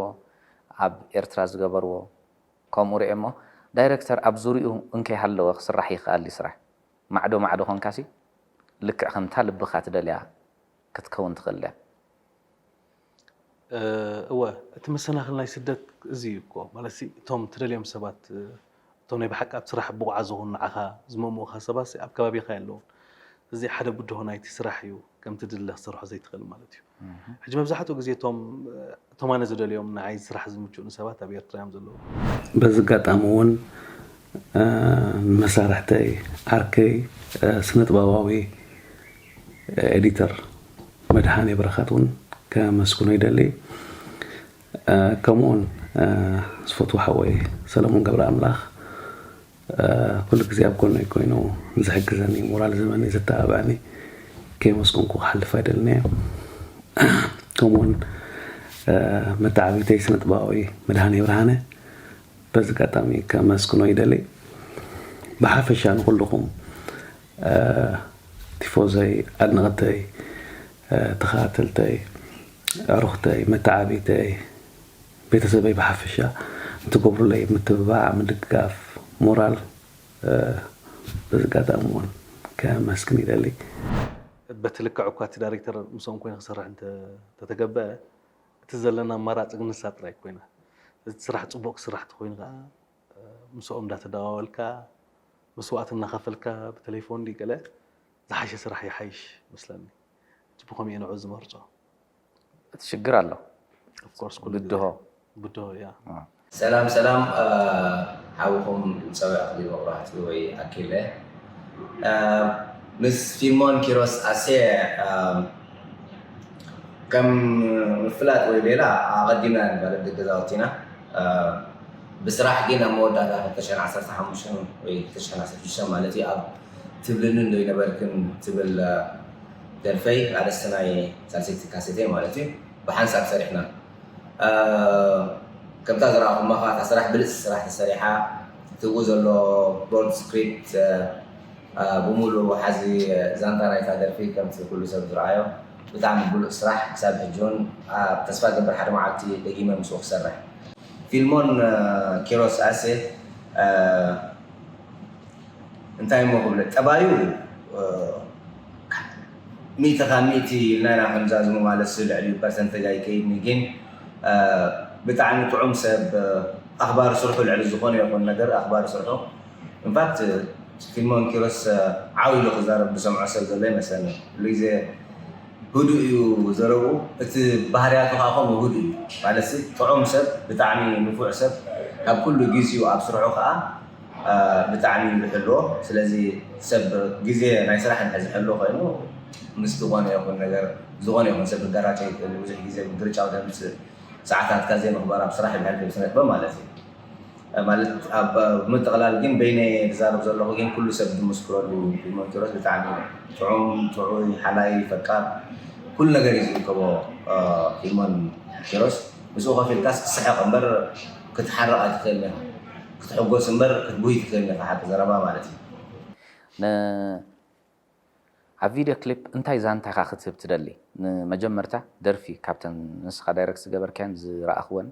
ኣብ ኤርትራ ዝገበርዎ ከምኡ ርኤ እሞ ዳይረክተር ኣብ ዙርይኡ እንከይሃለወ ክስራሕ ይኽኣል እዩ ስራሕ ማዕዶ ማዕዶ ኮንካሲ ልክዕ ከምታ ልብኻ ትደልያ ክትከውን ትኽእል እያ። እወ እቲ መሰናኽል ናይ ስደት እዚ እዩ እኮ ማለት ሲ እቶም ትደልዮም ሰባት እቶም ናይ ብሓቂ ኣብ ስራሕ ብቑዓት ዝኾኑ ንዓኻ ዝመምኡኻ ሰባት ሲ ኣብ ከባቢኻ የለውን። እዚ ሓደ ብድሆ ናይቲ ስራሕ እዩ ከምቲ ድለ ክሰርሖ ዘይትኽእል ማለት እዩ። ሕጂ መብዛሕትኡ ግዜ እቶም እቶም ኣነ ዝደልዮም ንዓይ ስራሕ ዝምችኡኒ ሰባት ኣብ ኤርትራ እዮም ዘለዉ። በዚ ኣጋጣሚ እውን ንመሳርሕተይ ዓርከይ ስነጥበባዊ ኤዲተር መድሃኔ በረኸት እውን ከመስግኖ ይደሊ። ከምኡውን ዝፈትዎ ሓወይ ሰለሞን ገብረኣምላኽ ኩሉ ግዜ ኣብ ጎነይ ኮይኑ ዝሕግዘኒ ሞራል ዝህበኒ ዘተባብዐኒ ከየመስገንኩ ክሓልፍ ኣይደልን እየ። ከምኡውን መተዓብይተይ ስነ ጥበባዊ መድሃኔ ብርሃነ በዚ ኣጋጣሚ ከመስግኖ ይደሊ። ብሓፈሻ ንኩልኹም ቲፎዘይ፣ ኣድነቕተይ፣ ተኸታተልተይ፣ ኣዕሩኽተይ፣ መተዓብይተይ፣ ቤተሰበይ ብሓፈሻ ንትገብሩለይ ምትብባዕ፣ ምድግጋፍ፣ ሞራል በዚ ኣጋጣሚ እውን ከመስግን ይደሊ። በቲ ልክዕ እኳ እቲ ዳይሬክተር ምስኦም ኮይኑ ክሰርሕ እንተተገበአ እቲ ዘለና ኣማራፂ ግን ንሳ ጥራይ ኮይና። እቲ ስራሕ ፅቡቕ ክስራሕ ተኮይኑ ከዓ ምስኦም እንዳተደዋወልካ መስዋእቲ እናኸፈልካ ብቴሌፎን ድዩ ገለ ዝሓሸ ስራሕ ይሓይሽ መስለኒ። ሕጂ ብኸምኡ እየ ንዑ ዝመርጾ። እቲ ሽግር ኣሎ። Of course ኩሉ ግዜ ብድሆ። ብድሆ እያ። ሰላም ሰላም ሓውኹም ድምፃዊ ኣክሊሉ መብራህቱ ወይ ኣኪለ ምስ ፊልሞን ኪሮስ ኣሴ ከም ምፍላጥ ወይ ሌላ ኣቐዲምና ንባለድ ገዛውቲና ብስራሕ ግን ኣብ መወዳእታ ክልተ ሽሕን ዓሰርተ ሓሙሽተን ወይ ክልተ ሽሕን ዓሰርተ ሽዱሽተን ማለት እዩ ኣብ ትብልኒ እንዶ ይነበርክን ትብል ደርፈይ ኣርእስቲ ናይ ሳልሰይቲ ካሴተይ ማለት እዩ ብሓንሳብ ሰሪሕና ከምታ ዝረኣኹማ ከዓ እታ ስራሕ ብልፅ ስራሕ ተሰሪሓ ትብኡ ዘሎ ቦርድ ስክሪፕት ብምሉእ ሓዚ ዛንታ ናይታ ደርፊ ከምቲ ኩሉ ሰብ ዝረኣዮ ብጣዕሚ ብሉፅ ስራሕ ክሳብ ሕጂ እውን ተስፋ ገብር ሓደ መዓልቲ ደጊመ ምስኡ ክሰርሕ ፊልሞን ኪሮስ ኣሴ እንታይ እሞ ክብለ ጠባዩ ሚእቲ ካብ ሚእቲ ኢልና ኢና ክንዛዝሞ ማለት ልዕሊ ፐርሰንተጅ ኣይከይድኒ ግን ብጣዕሚ ጥዑም ሰብ ኣኽባሪ ስርሑ ልዕሊ ዝኾነ ይኹን ነገር ኣኽባሪ ስርሑ ኢንፋክት ፊልሞን ኪሮስ ዓው ኢሉ ክዛረብ ዝሰምዖ ሰብ ዘሎ ይመስለኒ ኩሉ ግዜ ህዱእ እዩ ዘረብኡ እቲ ባህርያቱ ከዓ ከምኡ ህዱእ እዩ ማለት ጥዑም ሰብ ብጣዕሚ ንፉዕ ሰብ ካብ ኩሉ ግዜኡ ኣብ ስርሑ ከዓ ብጣዕሚ እዩ ዝሕልዎ ስለዚ ሰብ ግዜ ናይ ስራሕ እንድሕር ዝሕልዎ ኮይኑ ምስ ዝኾነ ይኹን ነገር፣ ዝኾነ ይኹን ሰብ ክጋራጨ ይኽእል። ብዙሕ ግዜ ግርጫ ወደ ምስ ሰዓታትካ ዘይምኽባር ኣብ ስራሕ ይበሃል፣ ስነ ጥበብ ማለት እዩ። ማለት ኣብ ምጥቕላል ግን በይነ ዝዛረብ ዘለኹ ግን ኩሉ ሰብ ዝምስክረሉ ፊልሞን ኪሮስ ብጣዕሚ ጥዑም፣ ጥዑይ፣ ሓላይ፣ ፈቃር፣ ኩሉ ነገር እዩ ዝርከቦ። ፊልሞን ኪሮስ ምስኡ ኮፍ ኢልካስ ክትስሕቕ እምበር ክትሓርቕ ኣይትኽእልን ኢኻ። ክትሕጎስ እምበር ክትጉይ ትኽእል ኢኻ፣ ሓቂ ዘረባ ማለት እዩ። ኣብ ቪድዮ ክሊፕ እንታይ ዛንታ ኢኻ ክትህብ ትደሊ? ንመጀመርታ ደርፊ ካብተን ንስኻ ዳይረክት ዝገበርካየን ዝረኣኽወን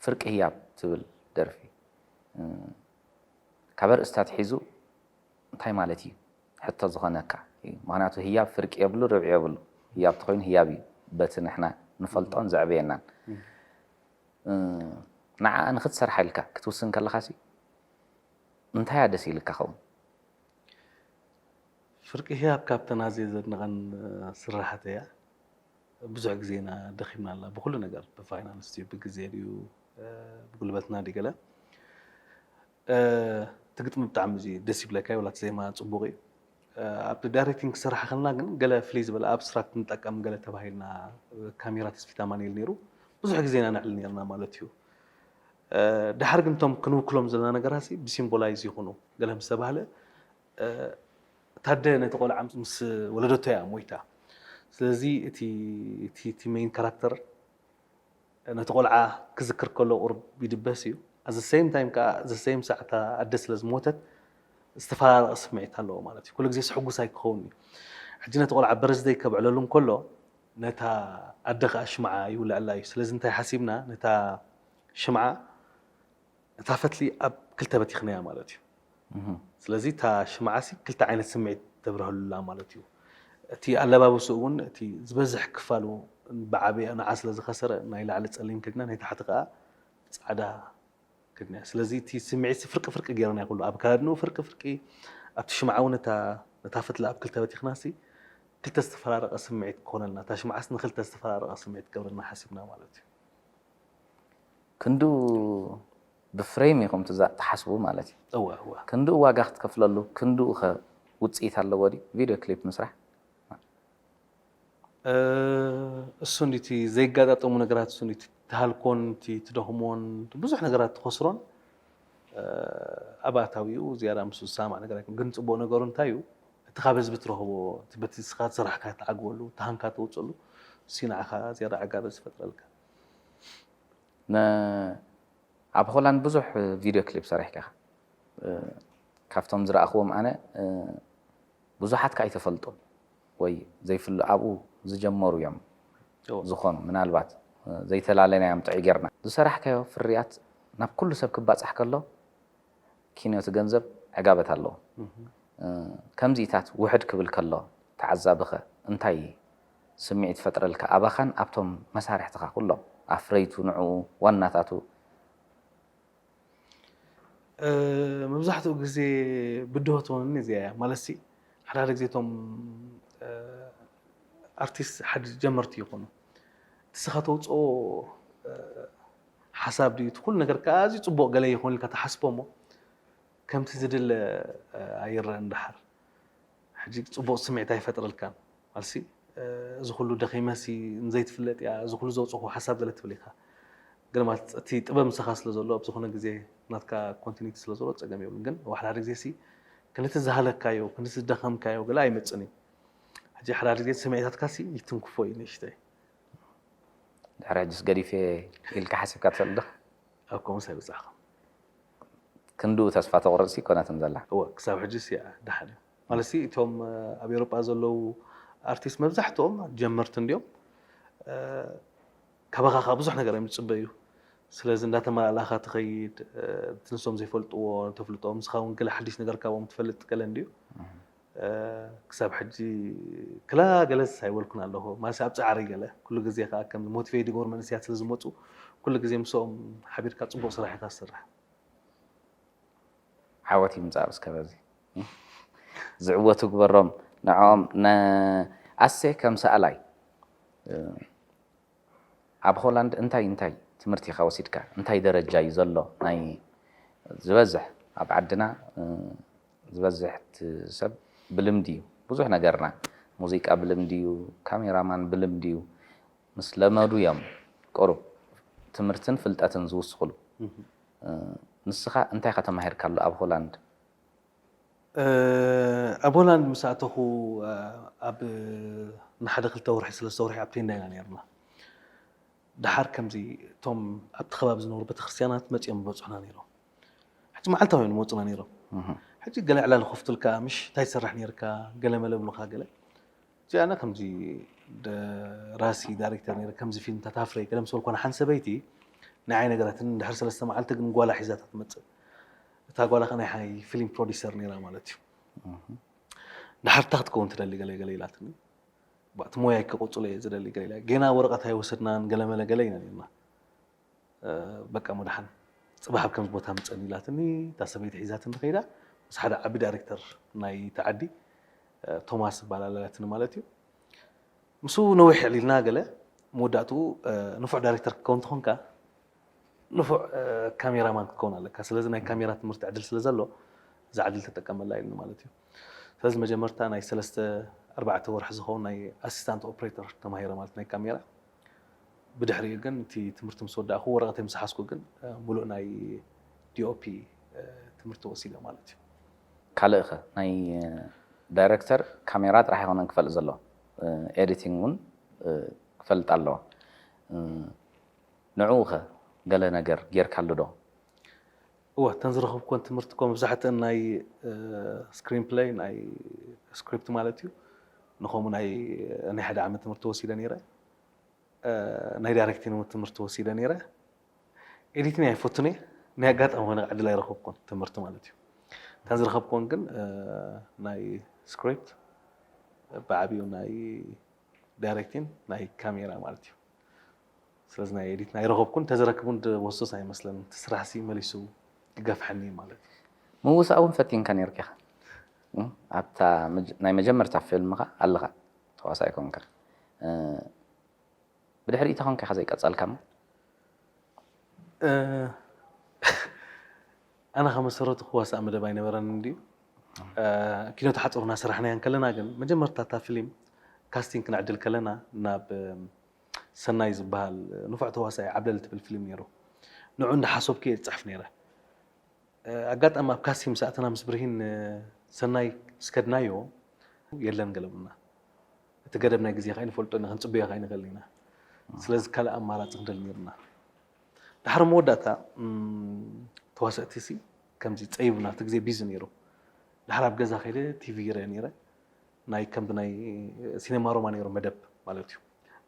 ንፍርቂ ህያብ ትብል ደርፊ ካብ ኣርእስታ ኣትሒዙ እንታይ ማለት እዩ ሕቶ ዝኾነካ እዩ። ምክንያቱ ህያብ ፍርቂ የብሉ ርብዒ የብሉ። ህያብ ተኾይኑ ህያብ እዩ በቲ ንሕና ንፈልጦን ዘዕበየናን። ንዓ ንክትሰርሓ ኢልካ ክትውስን ከለኻሲ እንታይ እያ ደስ ኢልካ ኸውን? ፍርቂ ህያብ ካብተን ኣዝየ ዘድንቐን ስራሓት እያ። ብዙሕ ግዜና ደኺምናላ ብኩሉ ነገር፣ ብፋይናንስ ድዩ ብግዜ ድዩ ብጉልበትና ድዩ ገለ። እቲ ግጥሚ ብጣዕሚ እዩ ደስ ይብለካ፣ ወላ እቲ ዜማ ፅቡቕ እዩ። ኣብቲ ዳይሬክቲንግ ክስራሕ ከለና ግን ገለ ፍልይ ዝበለ ኣብስትራክት ንጠቀም ገለ ተባሂልና፣ ካሜራ ተስፊት ኣማኑኤል ነይሩ፣ ብዙሕ ግዜና ነዕልል ነይርና ማለት እዩ። ድሓር ግን እቶም ክንውክሎም ዘለና ነገራት ብሲምቦላይዝ ይኹኑ። ገለ ምስ ተባህለ ታደ ነቲ ቆልዓ ምስ ወለደቶ እያ ሞይታ። ስለዚ እቲ እቲ እቲ ሜይን ካራክተር ነቲ ቆልዓ ክዝክር ከሎ ቁሩብ ይድበስ እዩ። ኣት ሴም ታይም ከዓ ዘ ሴም ሰዓት ኣደ ስለ ዝሞተት ዝተፈራረቐ ስምዒት ኣለዎ ማለት እዩ። ኩሉ ግዜ ስሕጉስ ኣይክኸውን እዩ። ሕጂ ነቲ ቆልዓ በረዝደይ ከብዕለሉ እንከሎ ነታ ኣደ ከዓ ሽምዓ ይውልዐላ እዩ። ስለዚ እንታይ ሓሲብና ነታ ሽምዓ እታ ፈትሊ ኣብ ክልተ በቲኽናያ ማለት እዩ። ስለዚ እታ ሽምዓ ሲ ክልተ ዓይነት ስምዒት ተብርሀሉላ ማለት እዩ። እቲ ኣለባብስኡ እውን እቲ ዝበዝሕ ክፋሉ ብዓብያ ንዓ ስለ ዝኸሰረ ናይ ላዕሊ ፀሊም ከዲና ናይ ታሕቲ ከዓ ፃዕዳ ከዲና። ስለዚ እቲ ስምዒት ሲ ፍርቂ ፍርቂ ገይርና ኩሉ ኣብ ኣከዳድንኡ ፍርቂ ፍርቂ ኣብቲ ሽምዓ እውን እታ ነታ ፈትሊ ኣብ ክልተ በቲኽና ሲ ክልተ ዝተፈራረቐ ስምዒት ክኾነልና እታ ሽምዓስ ንክልተ ዝተፈራረቐ ስምዒት ክገብረልና ሓሲብና ማለት እዩ። ክንድኡ ብፍሬም ኢኹም ትዛ- ትሓስቡ ማለት እዩ። እወ እወ። ክንድኡ ዋጋ ክትከፍለሉ ክንድኡ ኸ ውፅኢት ኣለዎ ድዩ ቪድዮ ክሊፕ ምስራሕ? እሱ እንዲ እቲ ዘይጋጣጠሙ ነገራት እሱ እንዲ እቲ ትሃልኮን እቲ ትደኽሞን ብዙሕ ነገራት ትኸስሮን ኣብ ኣታዊኡ ዝያዳ ምስ ዝሰማማዕ ነገር ኣይኮን ግን ፅቡቅ ነገሩ እንታይ እዩ እቲ ካብ ህዝቢ ትረኽቦ እቲ በቲ ንስኻ ዝሰራሕካ ትዓግበሉ ታሃንካ ተውፅሉ እሱ ንዓኻ ዝያዳ ዕጋበት ዝፈጥረልካ ኣብ ሆላንድ ብዙሕ ቪድዮ ክሊፕ ሰሪሕካ ኢኻ። ካብቶም ዝረኣኽዎም ኣነ ብዙሓት ከኣ ኣይተፈልጡን ወይ ዘይፍሉ ኣብኡ ዝጀመሩ እዮም ዝኾኑ ምናልባት ዘይተላለናዮም ጥዑይ ጌርና ዝሰራሕካዮ ፍርያት ናብ ኩሉ ሰብ ክባጻሕ ከሎ ኪንዮቲ ገንዘብ ዕጋበት ኣለዎ። ከምዚኢታት ውሕድ ክብል ከሎ ተዓዛቢ ኸ እንታይ ስምዒት ይፈጥረልካ ኣባኻን ኣብቶም መሳርሕትኻ ኩሎም ኣፍረይቱ ንዕኡ ዋናታቱ መብዛሕትኡ ግዜ ብድሆ ትኾነኒ እዚኣ እያ ማለት ሲ ሓደ ሓደ ግዜ እቶም ኣርቲስት ሓደ ጀመርቲ ይኾኑ ንስኻ ተውፅኦ ሓሳብ ድዩ እቲ ኩሉ ነገር ከዓ ኣዝዩ ፅቡቅ ገለ ይኾን ኢልካ ትሓስቦ እሞ ከምቲ ዝድለ ኣይረአን ደሓር ሕጂ ፅቡቅ ስምዒት ኣይፈጥረልካን ኣልሲ እዚ ኩሉ ደኺመሲ ንዘይትፍለጥ እያ እዚ ኩሉ ዘውፅኹ ሓሳብ ገለ ትብል ኢኻ ግን ማለት እቲ ጥበብ ምሳኻ ስለ ዘሎ ኣብ ዝኾነ ግዜ ናትካ ኮንቲኒቲ ስለ ዘሎ ፀገም የብሉን ግን ዋሕዳ ሓደ ግዜ ሲ ክንድቲ ዝሃለካዮ ክንድቲ ዝደኸምካዮ ገለ ኣይመፅን እዩ ሕጂ ሓደ ሓደ ግዜ ስምዒታትካ ሲ ይትንክፎ እዩ ንእሽተይ ድሕሪ ሕጅስ ገዲፈ ኢልካ ሓሲብካ ትፈልጥ ዶ? ኣብ ከምኡስ ኣይበፃዕኹም ክንድኡ ተስፋ ተቑርፅሲ ኣይኮነትን ዘላ እወ ክሳብ ሕጅስ እያ ደሓን እዩ ማለት ሲ እቶም ኣብ ኤውሮጳ ዘለዉ ኣርቲስት መብዛሕትኦም ጀመርቲ እንዲዮም ካባኻ ከዓ ብዙሕ ነገር እዮም ዝፅበዩ ስለዚ እንዳተመላለእኻ ትኸይድ እቲ ንሶም ዘይፈልጥዎ ተፍልጦም ንስኻ እውን ገለ ሓድሽ ነገር ካብኦም ትፈልጥ ገለ እንድዩ ክሳብ ሕጂ ክላ ገለስ ኣይበልኩን ኣለኹ ማለት ኣብ ፃዕሪ ገለ ኩሉ ግዜ ከዓ ከም ሞቲቬት ዝገብሩ መንእሰያት ስለ ዝመፁ ኩሉ ግዜ ምስኦም ሓቢርካ ፅቡቅ ስራሕ ኢካ ትስራሕ ዓወት ይምፃእ እስከ በዚ ዝዕወቱ ግበሮም ንዕኦም ኣሴ ከም ሰኣላይ ኣብ ሆላንድ እንታይ እንታይ ትምህርቲ ኢኻ ወሲድካ እንታይ ደረጃ እዩ ዘሎ ናይ ዝበዝሕ ኣብ ዓድና ዝበዝሕ ሰብ ብልምዲ እዩ ብዙሕ ነገርና። ሙዚቃ ብልምዲ እዩ፣ ካሜራማን ብልምዲ እዩ። ምስ ለመዱ እዮም ቁሩብ ትምህርትን ፍልጠትን ዝውስኹሉ። ንስኻ እንታይ ኢኻ ተማሂርካሉ ኣብ ሆላንድ? ኣብ ሆላንድ ምስ ኣተኹ ኣብ ንሓደ ክልተ ወርሒ ሰለስተ ወርሒ ኣብ ቴንዳ ኢና ነርና። ድሓር ከምዚ እቶም ኣብቲ ከባቢ ዝነብሩ ቤተክርስትያናት መፂኦም ይበፅሑና ነይሮም። ሕጂ መዓልታዊ እዮም ዝመፁና ነይሮም። ሕጂ ገለ ዕላል ይኸፍቱልካ፣ ምሽ እንታይ ትሰርሕ ነርካ፣ ገለ መለ ብሉካ ገለ። እዚ ኣነ ከምዚ ደራሲ ዳይሬክተር ነይረ፣ ከምዚ ፊልምታት ኣፍረይ ገለ ምስ በልኳ ንሓን ሰበይቲ ንዓይ ነገራትን ድሕሪ ሰለስተ መዓልቲ ግን ጓላ ሒዛታ ትመፅእ። እታ ጓላ ከ ናይ ሓይ ፊልም ፕሮዲሰር ነይራ ማለት እዩ። ድሓር እንታይ ክትከውን ትደሊ ገለ ገለ ኢላትኒ። እቲ ሞያይ ክቕፅሎ እየ ዝደሊ ገለ ኢላ። ጌና ወረቐት ኣይወሰድናን ገለ መለ ገለ ኢና ነርና። በቃ መድሓን ፅባሕ ኣብ ከምዚ ቦታ ምፀኒ ኢላትኒ። እታ ሰበይቲ ሒዛትኒ ከይዳ ምስ ሓደ ዓቢ ዳይሬክተር ናይ ተዓዲ ቶማስ ይባላል ኢላትኒ ማለት እዩ። ምስኡ ነዊሕ ዕሊልና ገለ መወዳእትኡ ንፉዕ ዳይሬክተር ክትከውን ተኾንካ ንፉዕ ካሜራማን ክትከውን ኣለካ። ስለዚ ናይ ካሜራ ትምህርቲ ዕድል ስለ ዘሎ እዚ ዕድል ተጠቀመላ ኢልኒ ማለት እዩ። ስለዚ መጀመርታ ናይ ሰለስተ ኣርባዕተ ወርሒ ዝኸውን ናይ ኣሲስታንት ኦፕሬተር ተማሂረ ማለት ናይ ካሜራ። ብድሕሪኡ ግን እቲ ትምህርቲ ምስ ወዳእኩ ወረቐተይ ምስ ሓዝኩ ግን ሙሉእ ናይ ዲኦፒ ትምህርቲ ወሲደ ማለት እዩ። ካልእ ኸ ናይ ዳይሬክተር ካሜራ ጥራሕ ኣይኮነን ክፈልጥ ዘሎ ኤዲቲንግ እውን ክፈልጥ ኣለዎ። ንዕኡ ኸ ገለ ነገር ጌርካሉ ዶ? እወ እተን ዝረኸብኩወን ትምህርቲ እኮ መብዛሕትአን ናይ ስክሪን ፕለይ ናይ ስክሪፕት ማለት እዩ። ንኸምኡ ናይ ናይ ሓደ ዓመት ትምህርቲ ወሲደ ነይረ። ናይ ዳይሬክቲንግ እውን ትምህርቲ ወሲደ ነይረ። ኤዲቲንግ ኣይፈቱን እየ። ናይ ኣጋጣሚ ኾነ ዕድል ኣይረኸብኩን ትምህርቲ ማለት እዩ። እተን ዝረኸብኩወን ግን ናይ ስክሪፕት ብዓብዩ ናይ ዳይሬክቲንግ ናይ ካሜራ ማለት እዩ። ስለዚ ናይ ኤዲት ናይ ረኸብኩን ተዘረክቡን ድወስስ ኣይመስለን እቲ ስራሕ ሲ መሊሱ ይገፍሐኒ ማለት እዩ። ምውሳእ እውን ፈቲንካ ነይርካ ኢኻ። እም፣ ኣብታ መጀ- ናይ መጀመርታ ፊልምኻ ኣለኻ ተዋሳኢ ኮንካ። እ፣ ብድሕሪኡ ተኾንካ ኢኻ ዘይቀጸልካ እሞ? እ፣ ኣነ ከመሰረቱ ክዋሳእ መደብ ኣይነበረን እንድዩ። እ፣ ኪኖ ተሓጽሩ እናሰራሕናያ እንከለና ግን መጀመርታ እታ ፊልም ካስቲንግ ክንዕድል ከለና ናብ ሰናይ ዝበሃል ንፉዕ ተዋሳኢ ዓብለል ትብል ፊልም ነይሩ። ንዑ እንዳሓሰብኩ እየ ዝፅሕፍ ነይረ። ኣጋጣሚ ኣብ ካስቲንግ ምስ ኣተና ምስ ብርሂን ሰናይ ምስ ከድናዮ የለን ገለ ብልና። እቲ ገደብ ናይ ግዜ ከኣ ንፈልጦ ኢና፣ ክንፅበዮ ከኣ ኣይንኽእልን ኢና። ስለዚ ካልእ ኣማራፂ ክንደሊ ነይሩና። ድሓር መወዳእታ ተዋሰእቲ ሲ ከምዚ ፀይቡና፣ እቲ ግዜ ቢዚ ነይሩ። ድሓር ኣብ ገዛ ከይደ ቲቪ ይርአ ነይረ። ናይ ከምዚ ናይ ሲኔማ ሮማ ነይሩ መደብ ማለት እዩ።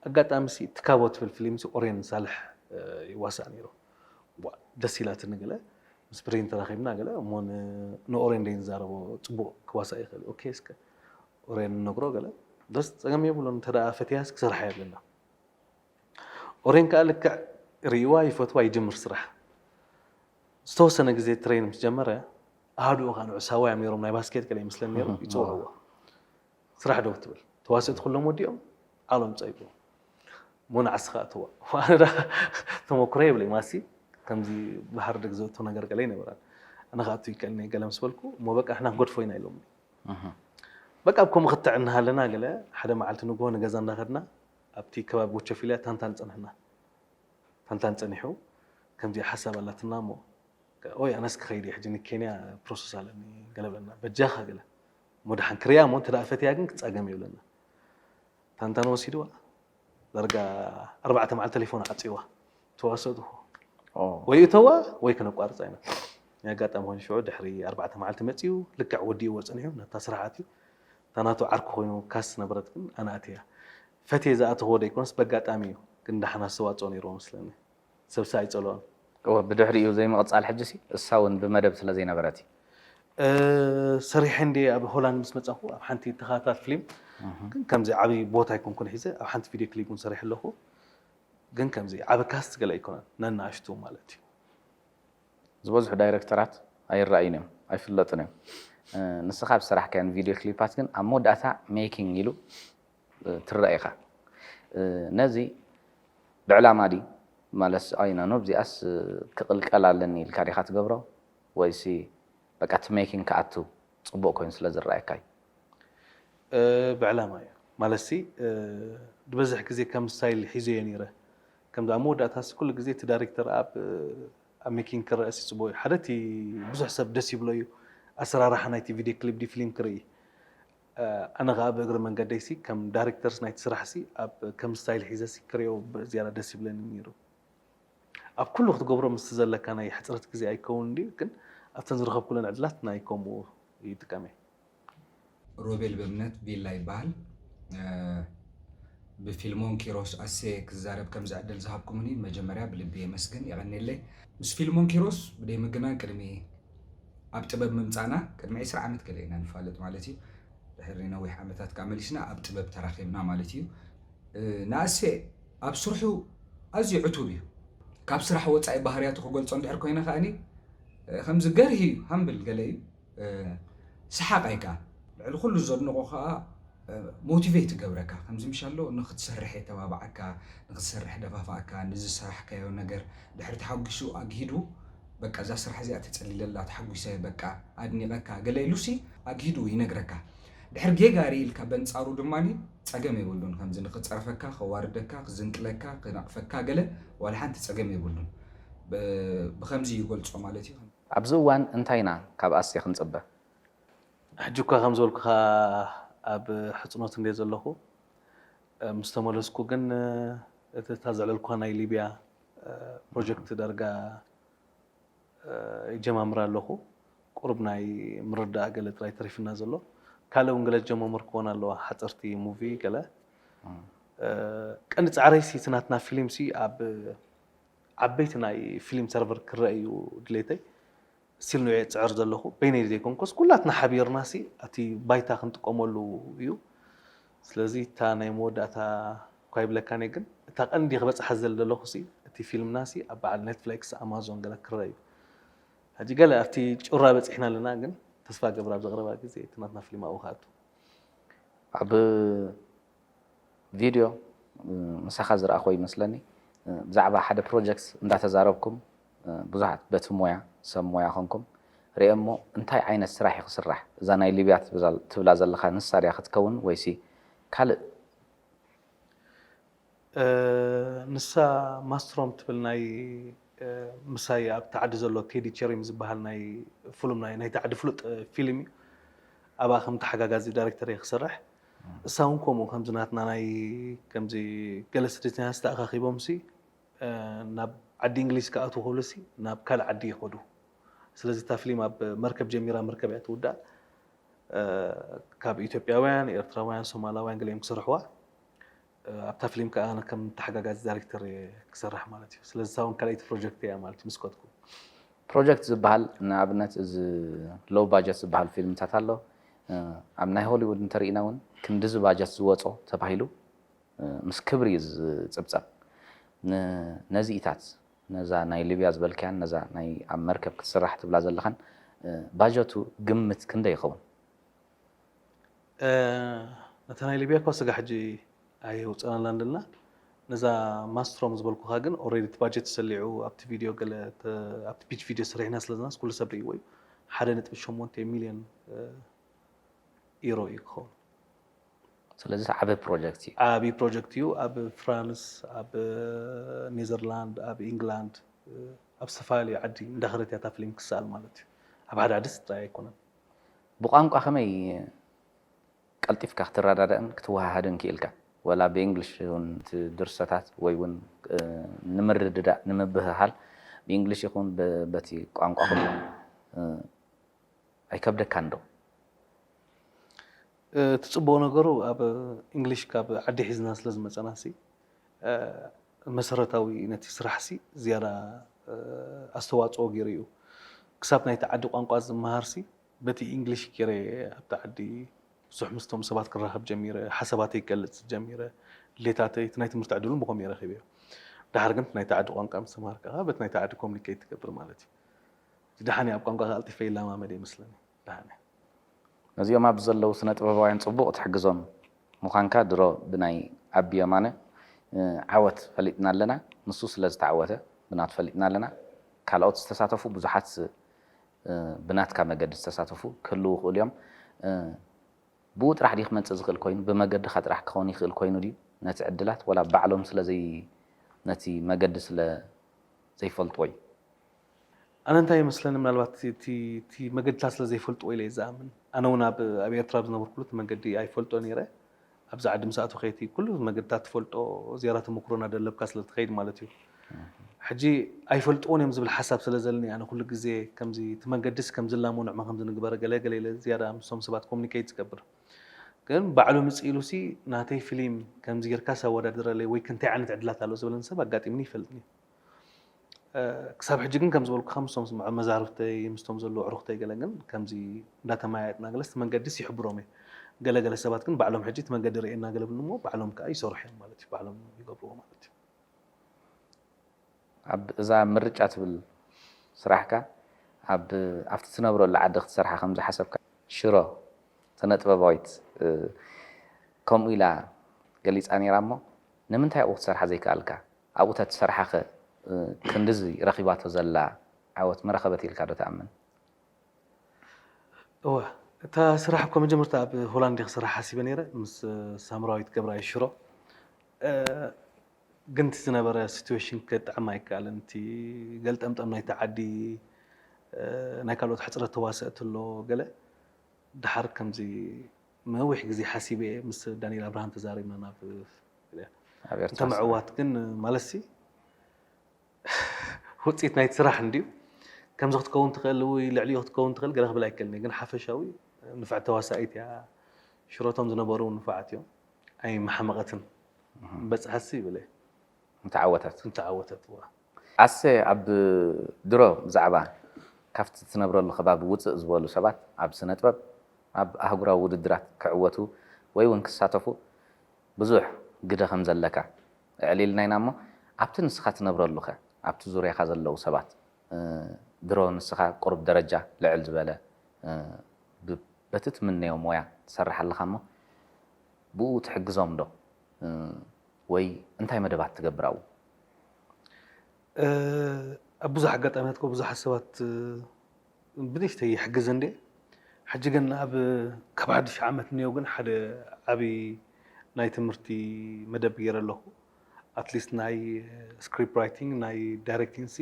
ኣጋጣሚ ሲ ትካቦ ትብል ፊልም ሲ ኦሬን ሳልሕ ይዋሳእ ነይሩ። ዋ፣ ደስ ኢላትኒ ገለ ምስ ብሬን ተራኺብና ገለ እሞ ን- ንኦሬን ደይ ንዛረቦ፣ ፅቡቕ ክዋሳእ ይኽእል እዩ። ኦኬ እስከ ኦሬን ንነግሮ ገለ። ደስ ጸገም የብሉን፣ እንተ ደኣ ፈትያስ ክሰርሓ የብልና። ኦሬን ከኣ ልክዕ ርእይዋ ይፈትዋ ይጅምር ስራሕ። ዝተወሰነ ግዜ ትሬን ምስ ጀመረ ኣሃዱኡ ከኣ ንዑ ሳዋይ ኣሚሮም ናይ ባስኬት ገለ ይመስለኒ ነይሩ ይጽውዕዎ። ስራሕ ደው ትብል። ተዋስእቲ ኩሎም ወዲኦም ዓሎም ጸይቁ። ሞን ዓስኻ እትዋ። ዋና ተመክሮ የብለይ ማሲ ከምዚ ብሃርድ ግዘእቶ ነገር ገለ ይነበራል። ኣነ ከኣ እቱ ይከልኒ ገለ ምስ በልኩ እሞ በቃ ንሕና ክንገድፎ ኢና ኢሎም። በቃ ኣብ ከምኡ ክትዕ እናሃለና ገለ ሓደ መዓልቲ ንግሆ ንገዛ እንዳኸድና ኣብቲ ከባቢ ወቸፊልያ ታንታን ጸንሕና። ታንታን ጸኒሑ ከምዚ ሓሳብ ኣላትና እሞ ኦይ ኣነስ ክኸይድ እየ ሕጂ ንኬንያ ፕሮሰስ ኣለኒ ገለ በለና በጃኻ ገለ እሞ ደሓን ክርያ እሞ እንተ ፈትያ ግን ክጸገም የብለና። ታንታን ወሲድዋ ዳርጋ ኣርባዕተ መዓልቲ ቴሌፎን ዓጽዋ ተዋሰጥኹ ወይ እተዋ ወይ ክነቋርጻ ኢና። ናይ ኣጋጣሚ ኮይኑ ሽዑ ድሕሪ ኣርባዕተ መዓልቲ መጺኡ ልክዕ ወዲእዎ ጸኒሑ ነታ ስራሕ ኣትዩ እታ ናቱ ዓርኩ ኮይኑ ካስ ነበረት ግን ኣነ ኣትያ ፈትየ ዝኣተኽዎ ደይኮነስ በጋጣሚ እዩ ግን ደሓን ኣስተዋፅኦ ነይርዎ መስለኒ ሰብ ሳ ኣይፀልኦን እወ ብድሕሪኡ ዘይምቕፃል ሕጂ ሲ እሳ እውን ብመደብ ስለ ዘይነበረት እዩ ሰሪሐ እንደ ኣብ ሆላንድ ምስ መፃኹ ኣብ ሓንቲ ተኸታታል ፊልም ግን ከምዚ ዓብዪ ቦታ ኣይኮንኩን ሒዘ ኣብ ሓንቲ ቪድዮ ክሊፕ እውን ሰሪሐ ኣለኹ ግን ከምዚ ዓብ ካስት ገለ ኣይኮነን ነናእሽቱ ማለት እዩ ዝበዝሑ ዳይረክተራት ኣይረኣዩን እዮም ኣይፍለጡን እዮም ንስኻ ኣብ ዝሰራሕካዮን ቪድዮ ክሊፓት ግን ኣብ መወዳእታ ሜኪንግ ኢሉ ትረአ ኢኻ ነዚ ብዕላማ ድዩ ማለት ኣይና ኖ እዚኣስ ክቕልቀል ኣለኒ ኢልካ ዲኻ ትገብሮ ወይሲ በቃ እቲ ሜኪንግ ክኣቱ ፅቡቕ ኮይኑ ስለ ዝረኣየካ እዩ ብዕላማ እዩ ማለት ሲ። ዝበዝሕ ግዜ ከም ስታይል ሒዘዮ ነይረ። ከም ኣብ መወዳእታ ሲ ኩሉ ግዜ እቲ ዳይሬክተር ኣብ ኣብ ሜኪንግ ክረአ ሲ ፅቡቅ እዩ። ሓደ እቲ ብዙሕ ሰብ ደስ ይብሎ እዩ ኣሰራርሓ ናይቲ ቪድዮ ክሊፕ ዲ ፊልም ክርኢ። ኣነ ከዓ ብእግሪ መንገደይ ሲ ከም ዳይሬክተርስ ናይቲ ስራሕ ሲ ኣብ ከም ስታይል ሒዘ ሲ ክሪኦ ዝያዳ ደስ ይብለኒ ነይሩ። ኣብ ኩሉ ክትገብሮ ምስቲ ዘለካ ናይ ሕፅረት ግዜ ኣይከውን ድዩ ግን ኣብተን ዝረኸብኩለን ዕድላት ናይ ከምኡ ይጥቀም እየ። ሮቤል በእምነት ቪላ ይበሃል። ብፊልሞን ኪሮስ ኣሴ ክዛረብ ከምዚ ዕድል ዝሃብኩምኒ መጀመርያ ብልቢ የመስግን የቐንየለይ። ምስ ፊልሞን ኪሮስ ብደይ ምግናን ቅድሚ ኣብ ጥበብ ምምፃና ቅድሚ ዕስራ ዓመት ገለ ኢና ንፋለጥ ማለት እዩ። ድሕሪ ነዊሕ ዓመታት ከዓ መሊስና ኣብ ጥበብ ተራኺብና ማለት እዩ። ንኣሴ ኣብ ስርሑ ኣዝዩ ዕቱብ እዩ። ካብ ስራሕ ወፃኢ ባህርያቱ ክገልፆ እንድሕር ኮይነ ከዓኒ ከምዚ ገርሂ እዩ፣ ሃምብል ገለ እዩ። ሰሓቃይ ከዓ ልዕሊ ኩሉ ዘድንቆ ከዓ ሞቲቬት ይገብረካ። ከምዚ ምሽ ኣሎ ንክትሰርሕ የተባብዓካ፣ ንክትሰርሕ ደፋፍኣካ፣ ንዝሰራሕካዮ ነገር ድሕሪ ተሓጒሱ ኣግሂዱ በቃ እዛ ስራሕ እዚኣ ተጸሊለላ ተሓጒሰ በቃ ኣድኒቐካ ገለ ኢሉሲ ኣግሂዱ ይነግረካ። ድሕር ጌጋ ርኢ ኢልካ በንጻሩ ድማ ጸገም የብሉን። ከምዚ ንክጸርፈካ፣ ከዋርደካ፣ ክዝንጥለካ፣ ክነቕፈካ ገለ ዋላ ሓንቲ ጸገም የብሉን። ብከምዚ ይገልጾ ማለት እዩ። ኣብዚ እዋን እንታይ ኢና ካብ ኣሴ ክንጽበ? ሕጂ እኳ ከም ዝበልኩኻ ኣብ ሕፅኖት እንደ ዘለኹ ምስ ተመለስኩ ግን እቲ እታ ዘዕለልኳ ናይ ሊብያ ፕሮጀክት ዳርጋ ይጀማምር ኣለኹ። ቁሩብ ናይ ምርዳእ ገለ ጥራይ ተሪፍና ዘሎ። ካልእ እውን ገለ ዝጀማመርክወን ኣለዋ ሓፀርቲ ሙቪ ገለ። ቀንዲ ፃዕረይ ሲ እቲ ናትና ፊልም ሲ ኣብ ዓበይቲ ናይ ፊልም ሰርቨር ክረአ እዩ ድሌተይ። ስቲል ንዑ እየ ዝፅዕር ዘለኹ በይነይ ዘይኮንኩስ ኩላትና ሓቢርና ሲ እቲ ባይታ ክንጥቀመሉ እዩ። ስለዚ እታ ናይ መወዳእታ እኳ ይብለካን እየ ግን እታ ቀንዲ ክበፅሓ ዝደሊ ዘለኹ ሲ እቲ ፊልምና ሲ ኣብ በዓል ኔትፍሌክስ ኣማዞን ገለ ክረአ እዩ። ሕጂ ገለ ኣብቲ ጩራ በፂሕና ኣለና ግን ተስፋ ገብር ኣብዚ ቀረባ ግዜ እቲ ናትና ፊልም ኣብኡ ክኣቱ። ኣብ ቪድዮ ምሳኻ ዝረኣኽዎ ይመስለኒ ብዛዕባ ሓደ ፕሮጀክት እንዳተዛረብኩም ብዙሓት በቲ ሞያ ሰብ ሞያ ኾንኩም ርኤ እሞ እንታይ ዓይነት ስራሕ እዩ ክስራሕ እዛ ናይ ሊብያ ትብላ ዘለኻ ንሳ ድያ ክትከውን ወይሲ ካልእ ንሳ ማስትሮም ትብል ናይ ምሳይ ኣብቲ ዓዲ ዘሎ ቴዲ ቸሪም ዝበሃል ናይ ፍሉም ናይቲ ዓዲ ፍሉጥ ፊልም እዩ። ኣብኣ ከም ተሓጋጋዚ ዳይሬክተር እየ ክሰርሕ። እሳ እውን ከምኡ ከምዚ ናትና ናይ ከምዚ ገለ ስደተኛታት ተኣኻኺቦም ሲ ናብ ዓዲ እንግሊዝ ክኣትዉ ከብሉ ሲ ናብ ካልእ ዓዲ ይኸዱ። ስለዚ እታ ፊልም ኣብ መርከብ ጀሚራ መርከብ እያ ትውዳእ። ካብ ኢትዮጵያውያን፣ ኤርትራውያን፣ ሶማላውያን ገሊኦም ክሰርሕዋ ኣብታ ፊልም ከዓ ኣነ ከም ተሓጋጋዚ ዳይሬክተር እየ ክሰርሕ ማለት እዩ። ስለዚ እሳ እውን ካልኣይቲ ፕሮጀክት እያ ማለት እዩ ምስ ከድኩ። ፕሮጀክት ዝበሃል ንኣብነት እዚ ሎው ባጀት ዝበሃል ፊልምታት ኣሎ። ኣብ ናይ ሆሊውድ እንተርኢና እውን ክንድዚ ባጀት ዝወፆ ተባሂሉ ምስ ክብሪ እዩ ዝፅብፀብ። ነዚኢታት ነዛ ናይ ሊብያ ዝበልካያን ነዛ ናይ ኣብ መርከብ ክትስራሕ ትብላ ዘለኻን ባጀቱ ግምት ክንደይ ይኸውን? ነታ ናይ ሊብያ እኳ ስጋ ሕጂ ኣየውፀናላን ዘለና ነዛ ማስትሮም ዝበልኩኻ ግን ኦሬዲ እቲ ባጀት ተሰሊዑ ኣብቲ ቪድዮ ገለ ኣብቲ ፒች ቪድዮ ሰሪሕና ስለዝና ኩሉ ሰብ ርእይዎ እዩ ሓደ ነጥቢ ሸሞንተ ሚልዮን ኢሮ እዩ ክኸውን። ስለዚ ዓቢ ፕሮጀክት እዩ። ዓቢ ፕሮጀክት እዩ። ኣብ ፍራንስ፣ ኣብ ኔዘርላንድ፣ ኣብ ኢንግላንድ፣ ኣብ ዝተፈላለዩ ዓዲ እንዳኸደት እያ እታ ፊልም ክሰኣል ማለት እዩ። ኣብ ሓደ ዓዲ ጥራይ ኣይኮነን። ብቋንቋ ከመይ ቀልጢፍካ ክትረዳዳእን ክትወሃሃድን ክኢልካ? ወላ ብእንግሊሽ እውን እቲ ድርሰታት ወይ እውን ንምርድዳእ ንምብህሃል ብእንግሊሽ ይኹን በቲ ቋንቋኹም ኣይከብደካን ዶ? እቲ ፅቡቕ ነገሩ ኣብ እንግሊሽ ካብ ዓዲ ሒዝና ስለ ዝመፀና ሲ መሰረታዊ ነቲ ስራሕ ሲ ዝያዳ ኣስተዋፅኦ ገይሩ እዩ። ክሳብ ናይቲ ዓዲ ቋንቋ ዝመሃር ሲ በቲ እንግሊሽ ገይረ ኣብቲ ዓዲ ብዙሕ ምስቶም ሰባት ክራኸብ ጀሚረ፣ ሓሳባተይ ክገልፅ ጀሚረ፣ ድሌታተይ እቲ ናይ ትምህርቲ ዕድል እውን ብኸምኡ እየ ረኺበዮ። ድሓር ግን እቲ ናይቲ ዓዲ ቋንቋ ምስ ተምሃርካ ከዓ በቲ ናይቲ ዓዲ ኮሙኒኬት ትገብር ማለት እዩ። ደሓን እየ ኣብ ቋንቋ ከኣ ቀልጢፈ ይለማመድ እየ ይመስለኒ። ደሓን እየ። ነዚኦም ኣብዚ ዘለዉ ስነ ጥበባውያን ጽቡቕ ትሕግዞም ምዃንካ ድሮ ብናይ ኣቢ የማነ ዓወት ፈሊጥና ኣለና። ንሱ ስለ ዝተዓወተ ብናቱ ፈሊጥና ኣለና። ካልኦት ዝተሳተፉ ብዙሓት ብናትካ መገዲ ዝተሳተፉ ክህልዉ ይኽእሉ እዮም። ብኡ ጥራሕ ድዩ ክመጽእ ዝኽእል ኮይኑ፣ ብመገድኻ ጥራሕ ክኸውን ይኽእል ኮይኑ ድዩ፣ ነቲ ዕድላት ወላ ባዕሎም ስለ ዘይ-፣ ነቲ መገዲ ስለ ዘይፈልጥዎ እዩ? ኣነ እንታይ ይመስለኒ፣ ምናልባት እቲ፣ እቲ፣ እቲ መገድታት ስለ ዘይፈልጥዎ ኢለ እየ ዝኣምን። ኣነ እውን ኣብ፣ ኣብ ኤርትራ ኣብ ዝነበርኩሉ እቲ መገዲ ኣይፈልጦ ነይረ። ኣብዚ ዓዲ ምስ ኣተኹ ከይቲ ኩሉ መገድታት ትፈልጦ፣ ዝያዳ ተመክሮ እናደለብካ ስለ ትኸይድ ማለት እዩ። ሕጂ ኣይፈልጥዎን እዮም ዝብል ሓሳብ ስለ ዘለኒ፣ ኣነ ኩሉ ግዜ ከምዚ እቲ መንገድስ ከምዚ ላሞ ንዕማ ከምዚ ንግበረ ገለ ገለ ኢለ ዝያዳ ምስቶም ሰባት ኮሙኒኬት ዝገብር። ግን ባዕሉ ምጽእ ኢሉሲ ናተይ ፊልም ከምዚ ጌርካስ ኣወዳድረለይ ወይ ከ እንታይ ዓይነት ዕድላት ኣሎ ዝበለኒ ሰብ ኣጋጢምኒ ይፈልጥን እዩ። እ፣ ክሳብ ሕጂ ግን ከም ዝበልኩኻ ምስቶም መ-፣ መዛርብተይ፣ ምስቶም ዘለዉ ኣዕሩኽተይ ገለ ግን ከምዚ እንዳተመያየጥና ገለስ እቲ መንገድስ ይሕብሮም እየ። ገለ ገለ ሰባት ግን ባዕሎም ሕጂ እቲ መንገዲ ርእየና ገለ ብሉ እሞ ባዕሎም ከኣ ይሰርሑ እዮም ማለት እዩ። ባዕሎም ይገብርዎ ማለት እዩ። ኣብ እዛ ምርጫ ትብል ስራሕካ ኣብ፣ ኣብቲ ትነብረሉ ዓዲ ክትሰርሓ ከም ዝሓሰብካ ሽሮ ስነ-ጥበባዊት፣ እ፣ ከምኡ ኢላ ገሊጻ ነይራ እሞ ንምንታይ ኣብኡ ክትሰርሓ ዘይከኣልካ? ኣብኡ ተትሰርሓኸ፣ እ፣ ክንድዚ ረኺባቶ ዘላ ዓወት ምረኸበት ኢልካ ዶ ትኣምን? እወ፣ እታ ስራሕ እኮ መጀመርታ ኣብ ሆላንድ እየ ክሰርሕ ሓሲበ ነይረ፣ ምስ ሳምራዊት ገብረኣይ ሽሮ። እ፣ ግን እቲ ዝነበረ ሲትዌሽን ከጥዕም ኣይከኣለን። እቲ ገልጠምጠም ናይቲ ዓዲ፣ እ፣ ናይ ካልኦት ሕጽረት ተዋሰእቲ ኣሎ ገለ። ደሓር ከምዚ ነዊሕ ግዜ ሓሲበ እየ፣ ምስ ዳንኤል ኣብርሃም ተዛሪብና ናብ ኣብ ኤርትራ እንተ ምዕዋት ግን ማለትሲ ውፅኢት ናይቲ ስራሕ እንድዩ። ከምዚ ክትከውን ትኽእል ወይ ልዕሊኡ ክትከውን ትኽእል ገለ ክብል ኣይክእልን እየ፣ ግን ሓፈሻዊ ንፍዕቲ ተዋሳኢት እያ። ሽሮቶም ዝነበሩ እውን ንፉዓት እዮም። ኣይመሓመቐትን። እህ። በፅሐሲ ይብል እየ። እንተዓወተት። እንተዓወተት፣ እዋ። ኣሰ ኣብ ድሮ ብዛዕባ ካብቲ ትነብረሉ ከባቢ ውፅእ ዝበሉ ሰባት ኣብ ስነ ጥበብ ኣብ ኣህጉራዊ ውድድራት ክዕወቱ ወይ እውን ክሳተፉ ብዙሕ ግደ ከም ዘለካ ኣዕሊልና ኢና እሞ፣ ኣብቲ ንስኻ ትነብረሉ ኸ፣ ኣብቲ ዙርያኻ ዘለዉ ሰባት፣ እ፣ ድሮ ንስኻ ቁሩብ ደረጃ ልዕል ዝበለ፣ እ፣ ብ-፣ በቲ ትምነዮ ሞያ ትሰርሕ ኣለኻ እሞ፣ ብኡ ትሕግዞም ዶ? እ፣ ወይ እንታይ መደባት ትገብር ኣብኡ? እ፣ ኣብ ብዙሕ ኣጋጣሚታት እኮ ብዙሓት ሰባት፣ እ፣ ብንእሽተይ ይሕግዝ እንዴ። ሕጂ ግን ኣብ፣ ካብ ሓድሽ ዓመት እኒኦ ግን ሓደ ዓብዪ ናይ ትምህርቲ መደብ ገይረ ኣለኹ። ኣትሊስት ናይ ስክሪፕት ራይቲንግ፣ ናይ ዳይሬክቲንግ ሲ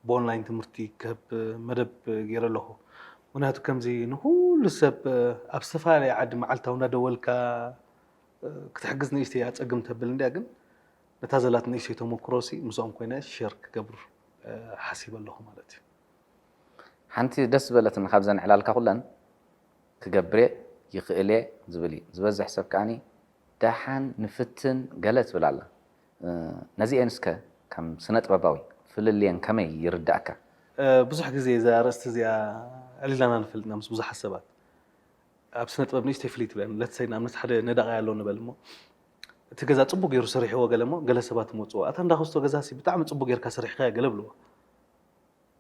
ብኦንላይን ትምህርቲ ክህብ መደብ ገይረ ኣለኹ። ምክንያቱ ከምዚ ንኩሉ ሰብ ኣብ ዝተፈላለየ ዓዲ መዓልታዊ እንዳደወልካ ክትሕግዝ ንእሽተይ ኣጸግም ተብል እንድያ፣ ግን ነታ ዘላት ንእሽተይ ተመክሮ ሲ ምስኦም ኮይነ ሼር ክገብር ሓሲበ ኣለኹ ማለት እዩ። ሓንቲ ደስ ዝበለትኒ ካብዘን ዕላልካ ኩለን ክገብር እየ፣ ይኽእል እየ ዝብል እዩ። ዝበዝሕ ሰብ ከኣኒ ደሓን ንፍትን ገለ ትብል ኣላ። እ፣ ነዚኤን እስከ ከም ስነ ጥበባዊ ፍልልየን ከመይ ይርዳእካ? እ፣ ብዙሕ ግዜ እዛ ኣርእስቲ እዚኣ ኣዕሊላና ንፈልጥ ኢና ምስ ብዙሓት ሰባት። ኣብ ስነ ጥበብ ንእሽተይ ፍልይ ትብለን። ለትሰይ ንኣብነት ሓደ ነዳቓይ ኣሎ ንበል እሞ፣ እቲ ገዛ ጽቡቅ ገይሩ ሰሪሕዎ ገለ እሞ፣ ገለ ሰባት ይመጽዎ። ኣታ እንዳ ክስቶ ገዛሲ ብጣዕሚ ጽቡቅ ጌርካ ሰሪሕካዮ ገለ ብልዎ።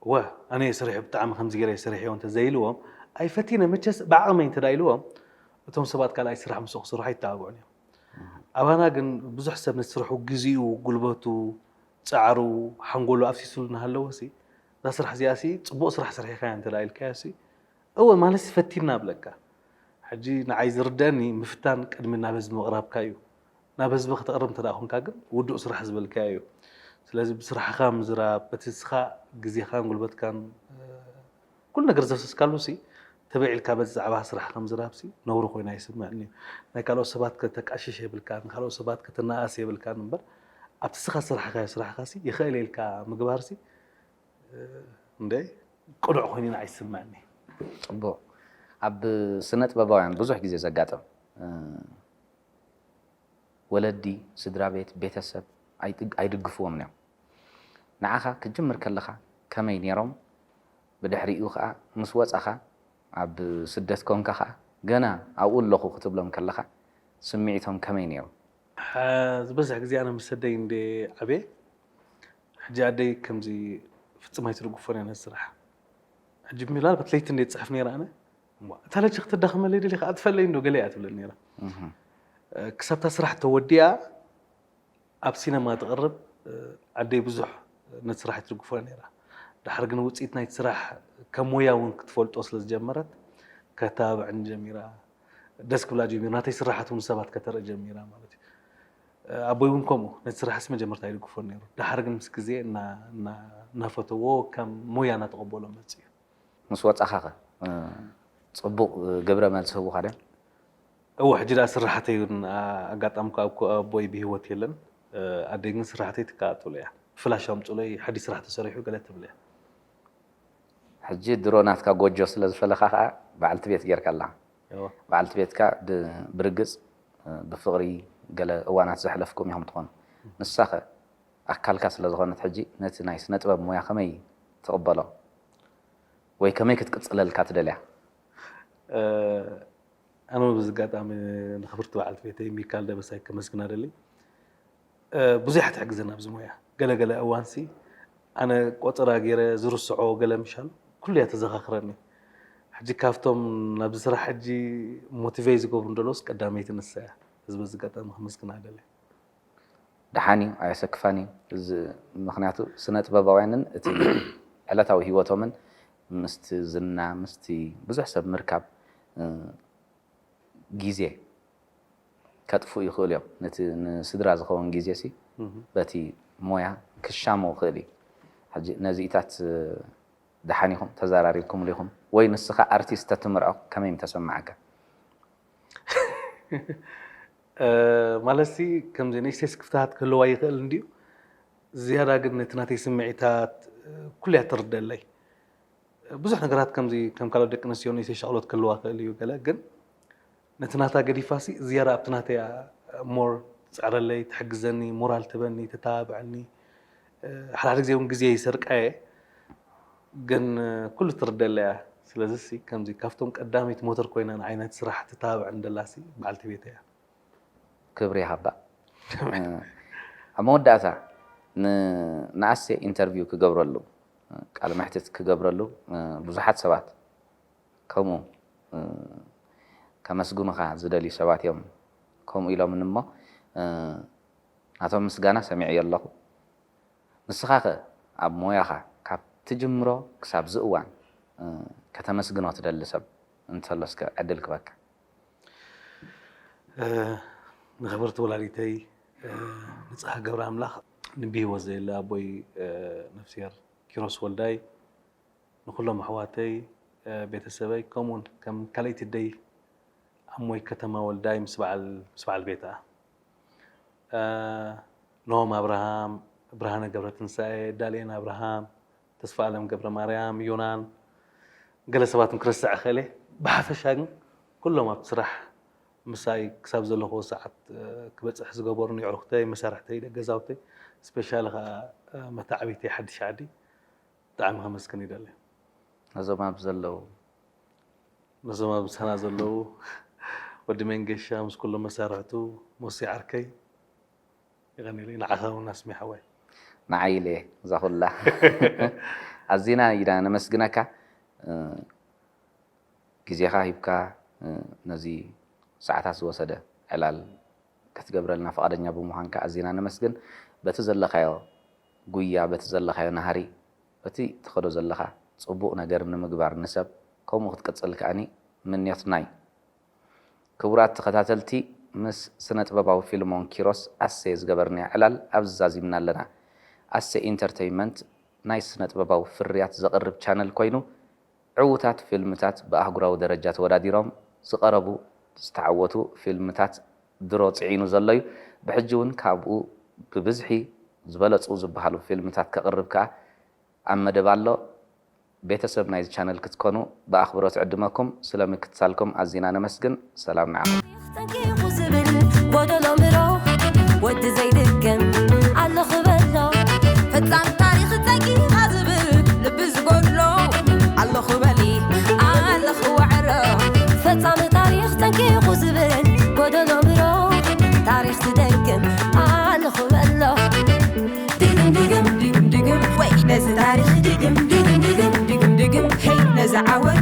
እወ፣ ኣነ እየ ሰሪሐ፣ ብጣዕሚ ከምዚ ገይረ እየ ሰሪሐዮ እንተ ዘይልዎም፣ ኣይፈቲነ መቸስ ብዓቕመይ እንተ ደኣ ኢልዎም፣ እቶም ሰባት ካልኣይ ስራሕ ምስኡ ክሰርሑ ኣይተባብዑን እዮም። ኣባና ግን ብዙሕ ሰብ ነቲ ስርሑ ግዜኡ፣ ጉልበቱ፣ ጻዕሩ፣ ሓንጎሉ ኣፍሲሱሉ እናሃለወሲ፣ እዛ ስራሕ እዚኣሲ ጽቡቕ ስራሕ ሰሪሕካያ እንተ ደኣ ኢልካዮሲ፣ እወ ማለትሲ ፈቲና እብለካ። ሕጂ ንዓይ ዝርደኣኒ ምፍታን ቅድሚ ናብ ህዝቢ ምቕራብካ እዩ። ናብ ህዝቢ ከተቕርብ እንተ ደኣ ኾንካ ግን ውዱእ ስራሕ ዝበልካዮ እዩ። ስለዚ ብስራሕኻ ምዝራብ፣ በቲ ንስኻ ግዜኻን ጉልበትካን፣ እ፣ ኩሉ ነገር ዘፍሰስካሉ ሲ፣ ተበዕ ኢልካ በዚ ዛዕባ ስራሕኻ ምዝራብ ሲ ነውሪ ኮይኑ ኣይስምዕን እዩ። ናይ ካልኦት ሰባት ከተቃሽሽ የብልካን፣ ንካልኦት ሰባት ከተነኣእስ የብልካን እምበር፣ ኣብቲ ንስኻ ዝሰራሕካዮ ስራሕኻ ሲ ይኽእል ኢልካ ምግባር ሲ፣ እ፣ እንደ ቅኑዕ ኮይኑ ንዓይ ይስምዕኒ። ጽቡቕ። ኣብ ስነ ጥበባውያን ብዙሕ ግዜ ዘጋጥም፣ እ፣ ወለዲ፣ ስድራ ቤት፣ ቤተሰብ ኣይጥ-፣ ኣይድግፍዎምን እዮም። ንዓኻ ክትጅምር ከለኻ ከመይ ነይሮም? ብድሕሪኡ ኸኣ ምስ ወጻኻ፣ ኣብ ስደት ኮንካ ኸኣ ገና ኣብኡ ኣለኹ ክትብሎም ከለኻ ስምዒቶም ከመይ ነይሩ? ሓ-፣ ዝበዝሕ ግዜ ኣነ ምስ ኣደይ እንደ ዓብየ፣ ሕጂ ኣደይ ከምዚ ፍጹም ኣይትድግፎን እያ ነቲ ስራሕ። ሕጂ ምናልባት ለይቲ እንደ ትጽሕፍ ነይራ ኣነ፣ እሞ፣ "እታ ለይቲ ከተዳኽመለይ ደሊኻ ኣጥፈለይ እንዶ ገለ እያ" ትብለኒ ነይራ። እህ። እ፣ ክሳብ እታ ስራሕ ተወዲኣ ኣብ ሲነማ ትቕርብ፣ እ፣ ኣደይ ብዙሕ ነቲ ስራሕ ኣይትድግፎን ነይራ። ድሓር ግን ውጽኢት ናይቲ ስራሕ ከም ሞያ እውን ክትፈልጦ ስለ ዝጀመረት፣ ከተባብዐኒ ጀሚራ። ደስ ክብላ ጀሚሩ። ናተይ ስራሓት እውን ሰባት ከተርኢ ጀሚራ ማለት እዩ። ኣቦይ እውን ከምኡ ነቲ ስራሕሲ መጀመርታ ይድግፎ ነይሩ። ድሓር ግን ምስ ግዜ እና- እና- እናፈተዎ ከም ሞያ እናተቐበሎ መፅእ እዩ። ምስ ወፃኻ ኸ ጽቡቕ ግብረ መልሲ ህቡኻ ድዮም? እወ ሕጂ ዳ ስራሕተይ እውን ኣጋጣሚ ኣቦይ ብሂወት የለን። ኣደይ ግን ስራሕተይ ትከታተሎ እያ። ፍላሽ ኣምፁለይ ሓዲ ስራሕ ተሰሪሑ ገለ ትብል እያ። ሕጂ ድሮ ናትካ ጎጆ ስለ ዝፈለኻ ከዓ በዓልቲ ቤት ጌርካ ኣላ። በዓልቲ ቤትካ ብርግፅ ብፍቕሪ ገለ እዋናት ዘሕለፍኩም ኢኹም ትኾኑ። ንሳኸ ኣካልካ ስለ ዝኾነት ሕጂ ነቲ ናይ ስነ ጥበብ ሞያ ከመይ ትቕበሎ ወይ ከመይ ክትቅፅለልካ ትደልያ? ኣነ በዚ ኣጋጣሚ ንክብርቲ በዓልቲ ቤተይ ሚካል ደበሳይ ከመስግና ደሊ። ብዙሕ ትሕግዘና ኣብዚ ሞያ። ገለገለ እዋንሲ ኣነ ቆፀራ ገይረ ዝርስዖ ገለ ምሻል ኩሉ እያ ተዘኻኽረኒ። ሕጂ ካብቶም ናብዚ ስራሕ ሕጂ ሞቲቬይ ዝገብሩ እንደለውስ ቀዳመይቲ ንሳ እያ። እዚ በዚ ኣጋጣሚ ከመስግና ደሊ። ደሓን እዩ፣ ኣየሰክፋን እዩ። ምክንያቱ ስነ ጥበባውያንን እቲ ዕለታዊ ህይወቶምን ምስቲ ዝና ምስቲ ብዙሕ ሰብ ምርካብ ግዜ ከጥፍኡ ይኽእሉ እዮም። ነቲ ንስድራ ዝኸውን ግዜ ሲ በቲ ሞያ ክሻሞ ይኽእል እዩ። ሕጂ ነዚኢታት ደሓን ኢኹም ተዘራሪብኩምሉ ኢኹም ወይ ንስኻ ኣርቲስት ተትምርዖ ከመይ ምተሰማዓካ? ማለትሲ ከምዚ ንእሽተይ ስክፍታት ክህልዋ ይኽእል እንድዩ። ዝያዳ ግን ነቲ ናተይ ስምዒታት ኩልያ ትርደለይ። ብዙሕ ነገራት ከምዚ ከም ካልኦት ደቂ ኣንስትዮ ንእሽተይ ሻቕሎት ክህልዋ ክእል እዩ ገለ ግን ነቲ ናታ ገዲፋሲ ዝያዳ ኣብቲ ናተይ ሞር ትፅዕረለይ ትሕግዘኒ ሞራል ትበኒ ተተባብዐኒ። ሓደ ሓደ ግዜ እውን ግዜ ይሰርቃየ ግን ኩሉ ትርደለያ። ስለዚ ሲ ከምዚ ካብቶም ቀዳመይቲ ሞተር ኮይና ንዓይነት ስራሕ ትተባብዐኒ ደላሲ በዓልቲ ቤት እያ። ክብሪ ይሃባ። ኣብ መወዳእታ ንኣሴ ኢንተርቪው ክገብረሉ ቃለ መሕትት ክገብረሉ ብዙሓት ሰባት ከምኡ ከመስግኑኻ ዝደልዩ ሰባት እዮም። ከምኡ ኢሎምኒ እሞ ናቶም ምስጋና ሰሚዐዮ ኣለኹ። ንስኻ ኸ ኣብ ሞያኻ ካብ ትጅምሮ ክሳብ ዝእዋን ከተመስግኖ ትደሊ ሰብ እንተሎ እስከ ዕድል ክበካ። ንኽብርቲ ወላዲተይ ንፅሃ ገብረ ኣምላኽ ንብሂወት ዘየለ ኣቦይ ነፍስሄር ኪሮስ ወልዳይ ንኩሎም ኣሕዋተይ ቤተሰበይ ከምኡውን ከም ካልኣይቲ ደይ ኣሞይ ከተማ ወልዳይ ምስ በዓል ቤታ ኖሆም ኣብርሃም ብርሃነ ገብረትንሳኤ ዳልኤን ኣብርሃም ተስፋ ኣለም ገብረ ማርያም ዮናን ገለ ሰባትን ክርስዕ እኽእል እየ። ብሓፈሻ ግን ኩሎም ኣብቲ ስራሕ ምሳይ ክሳብ ዘለኹዎ ሰዓት ክበፅሕ ዝገበሩኒ የዕሩኽተይ መሳርሕተይ ገዛውተይ ስፔሻሊ ከዓ መታዕቢተይ ሓድሽ ዓዲ ብጣዕሚ ከመስግን ይደሊ። ነዞም ኣብ ዘለዉ ነዞም ኣብ ምሳና ዘለዉ ወዲ መንገሻ ምስ ኩሎም መሳርሕቱ ሞሲ ዓርከይ ይቐኒለይ ንዓኻ እውን ኣስሚ ሓወይ። ንዓይ ኢለ እዛ ኩላ ኣዚና ኢና ነመስግነካ። ግዜኻ ሂብካ ነዚ ሰዓታት ዝወሰደ ዕላል ክትገብረልና ፍቓደኛ ብምዃንካ ኣዚና ነመስግን። በቲ ዘለኻዮ ጉያ፣ በቲ ዘለኻዮ ናህሪ፣ በቲ ትኸዶ ዘለኻ ጽቡቕ ነገር ንምግባር ንሰብ ከምኡ ክትቅጽል ከኣኒ ምንዮትና እዩ። ክቡራት ተኸታተልቲ፣ ምስ ስነ ጥበባዊ ፊልሞን ኪሮስ ኣሰየ ዝገበርናዮ ዕላል ኣብዚ ዛዚምና ኣለና። ኣሰየ ኢንተርተይንመንት ናይ ስነ ጥበባዊ ፍርያት ዘቕርብ ቻነል ኮይኑ ዕዉታት ፊልምታት ብኣህጉራዊ ደረጃ ተወዳዲሮም ዝቐረቡ ዝተዓወቱ ፊልምታት ድሮ ፅዒኑ ዘሎ እዩ። ብሕጂ እውን ካብኡ ብብዝሒ ዝበለፁ ዝበሃሉ ፊልምታት ከቕርብ ከኣ ኣብ መደብ ኣሎ። ቤተሰብ ናይዚ ቻነል ክትኮኑ ብኣኽብሮት ዕድመኩም። ስለ ምክትታልኩም ኣዚና ነመስግን። ሰላም ንዓኹም። ጠንቂቑ ዝብል ጎደሎ ምሮ ወዲ ዘይድግም ኣለኹ በሎ ፈጻሚ ታሪኽ ጠንቂቓ ዝብል ልቢ ዝጎድሎ ኣለኹ በሊ ኣለኹ ዋዕሮ ፈጻሚ ታሪኽ ጠንቂቑ ዝብል ጎደሎ ምሮ ታሪኽ ዝደግም ኣለኹ በሎ ድግም ድግም ድግም ድግም ወይ ነዚ ታሪኽ ድግም ድግም ድግም ድግም ድግም ሄይ ነዚ ዓወት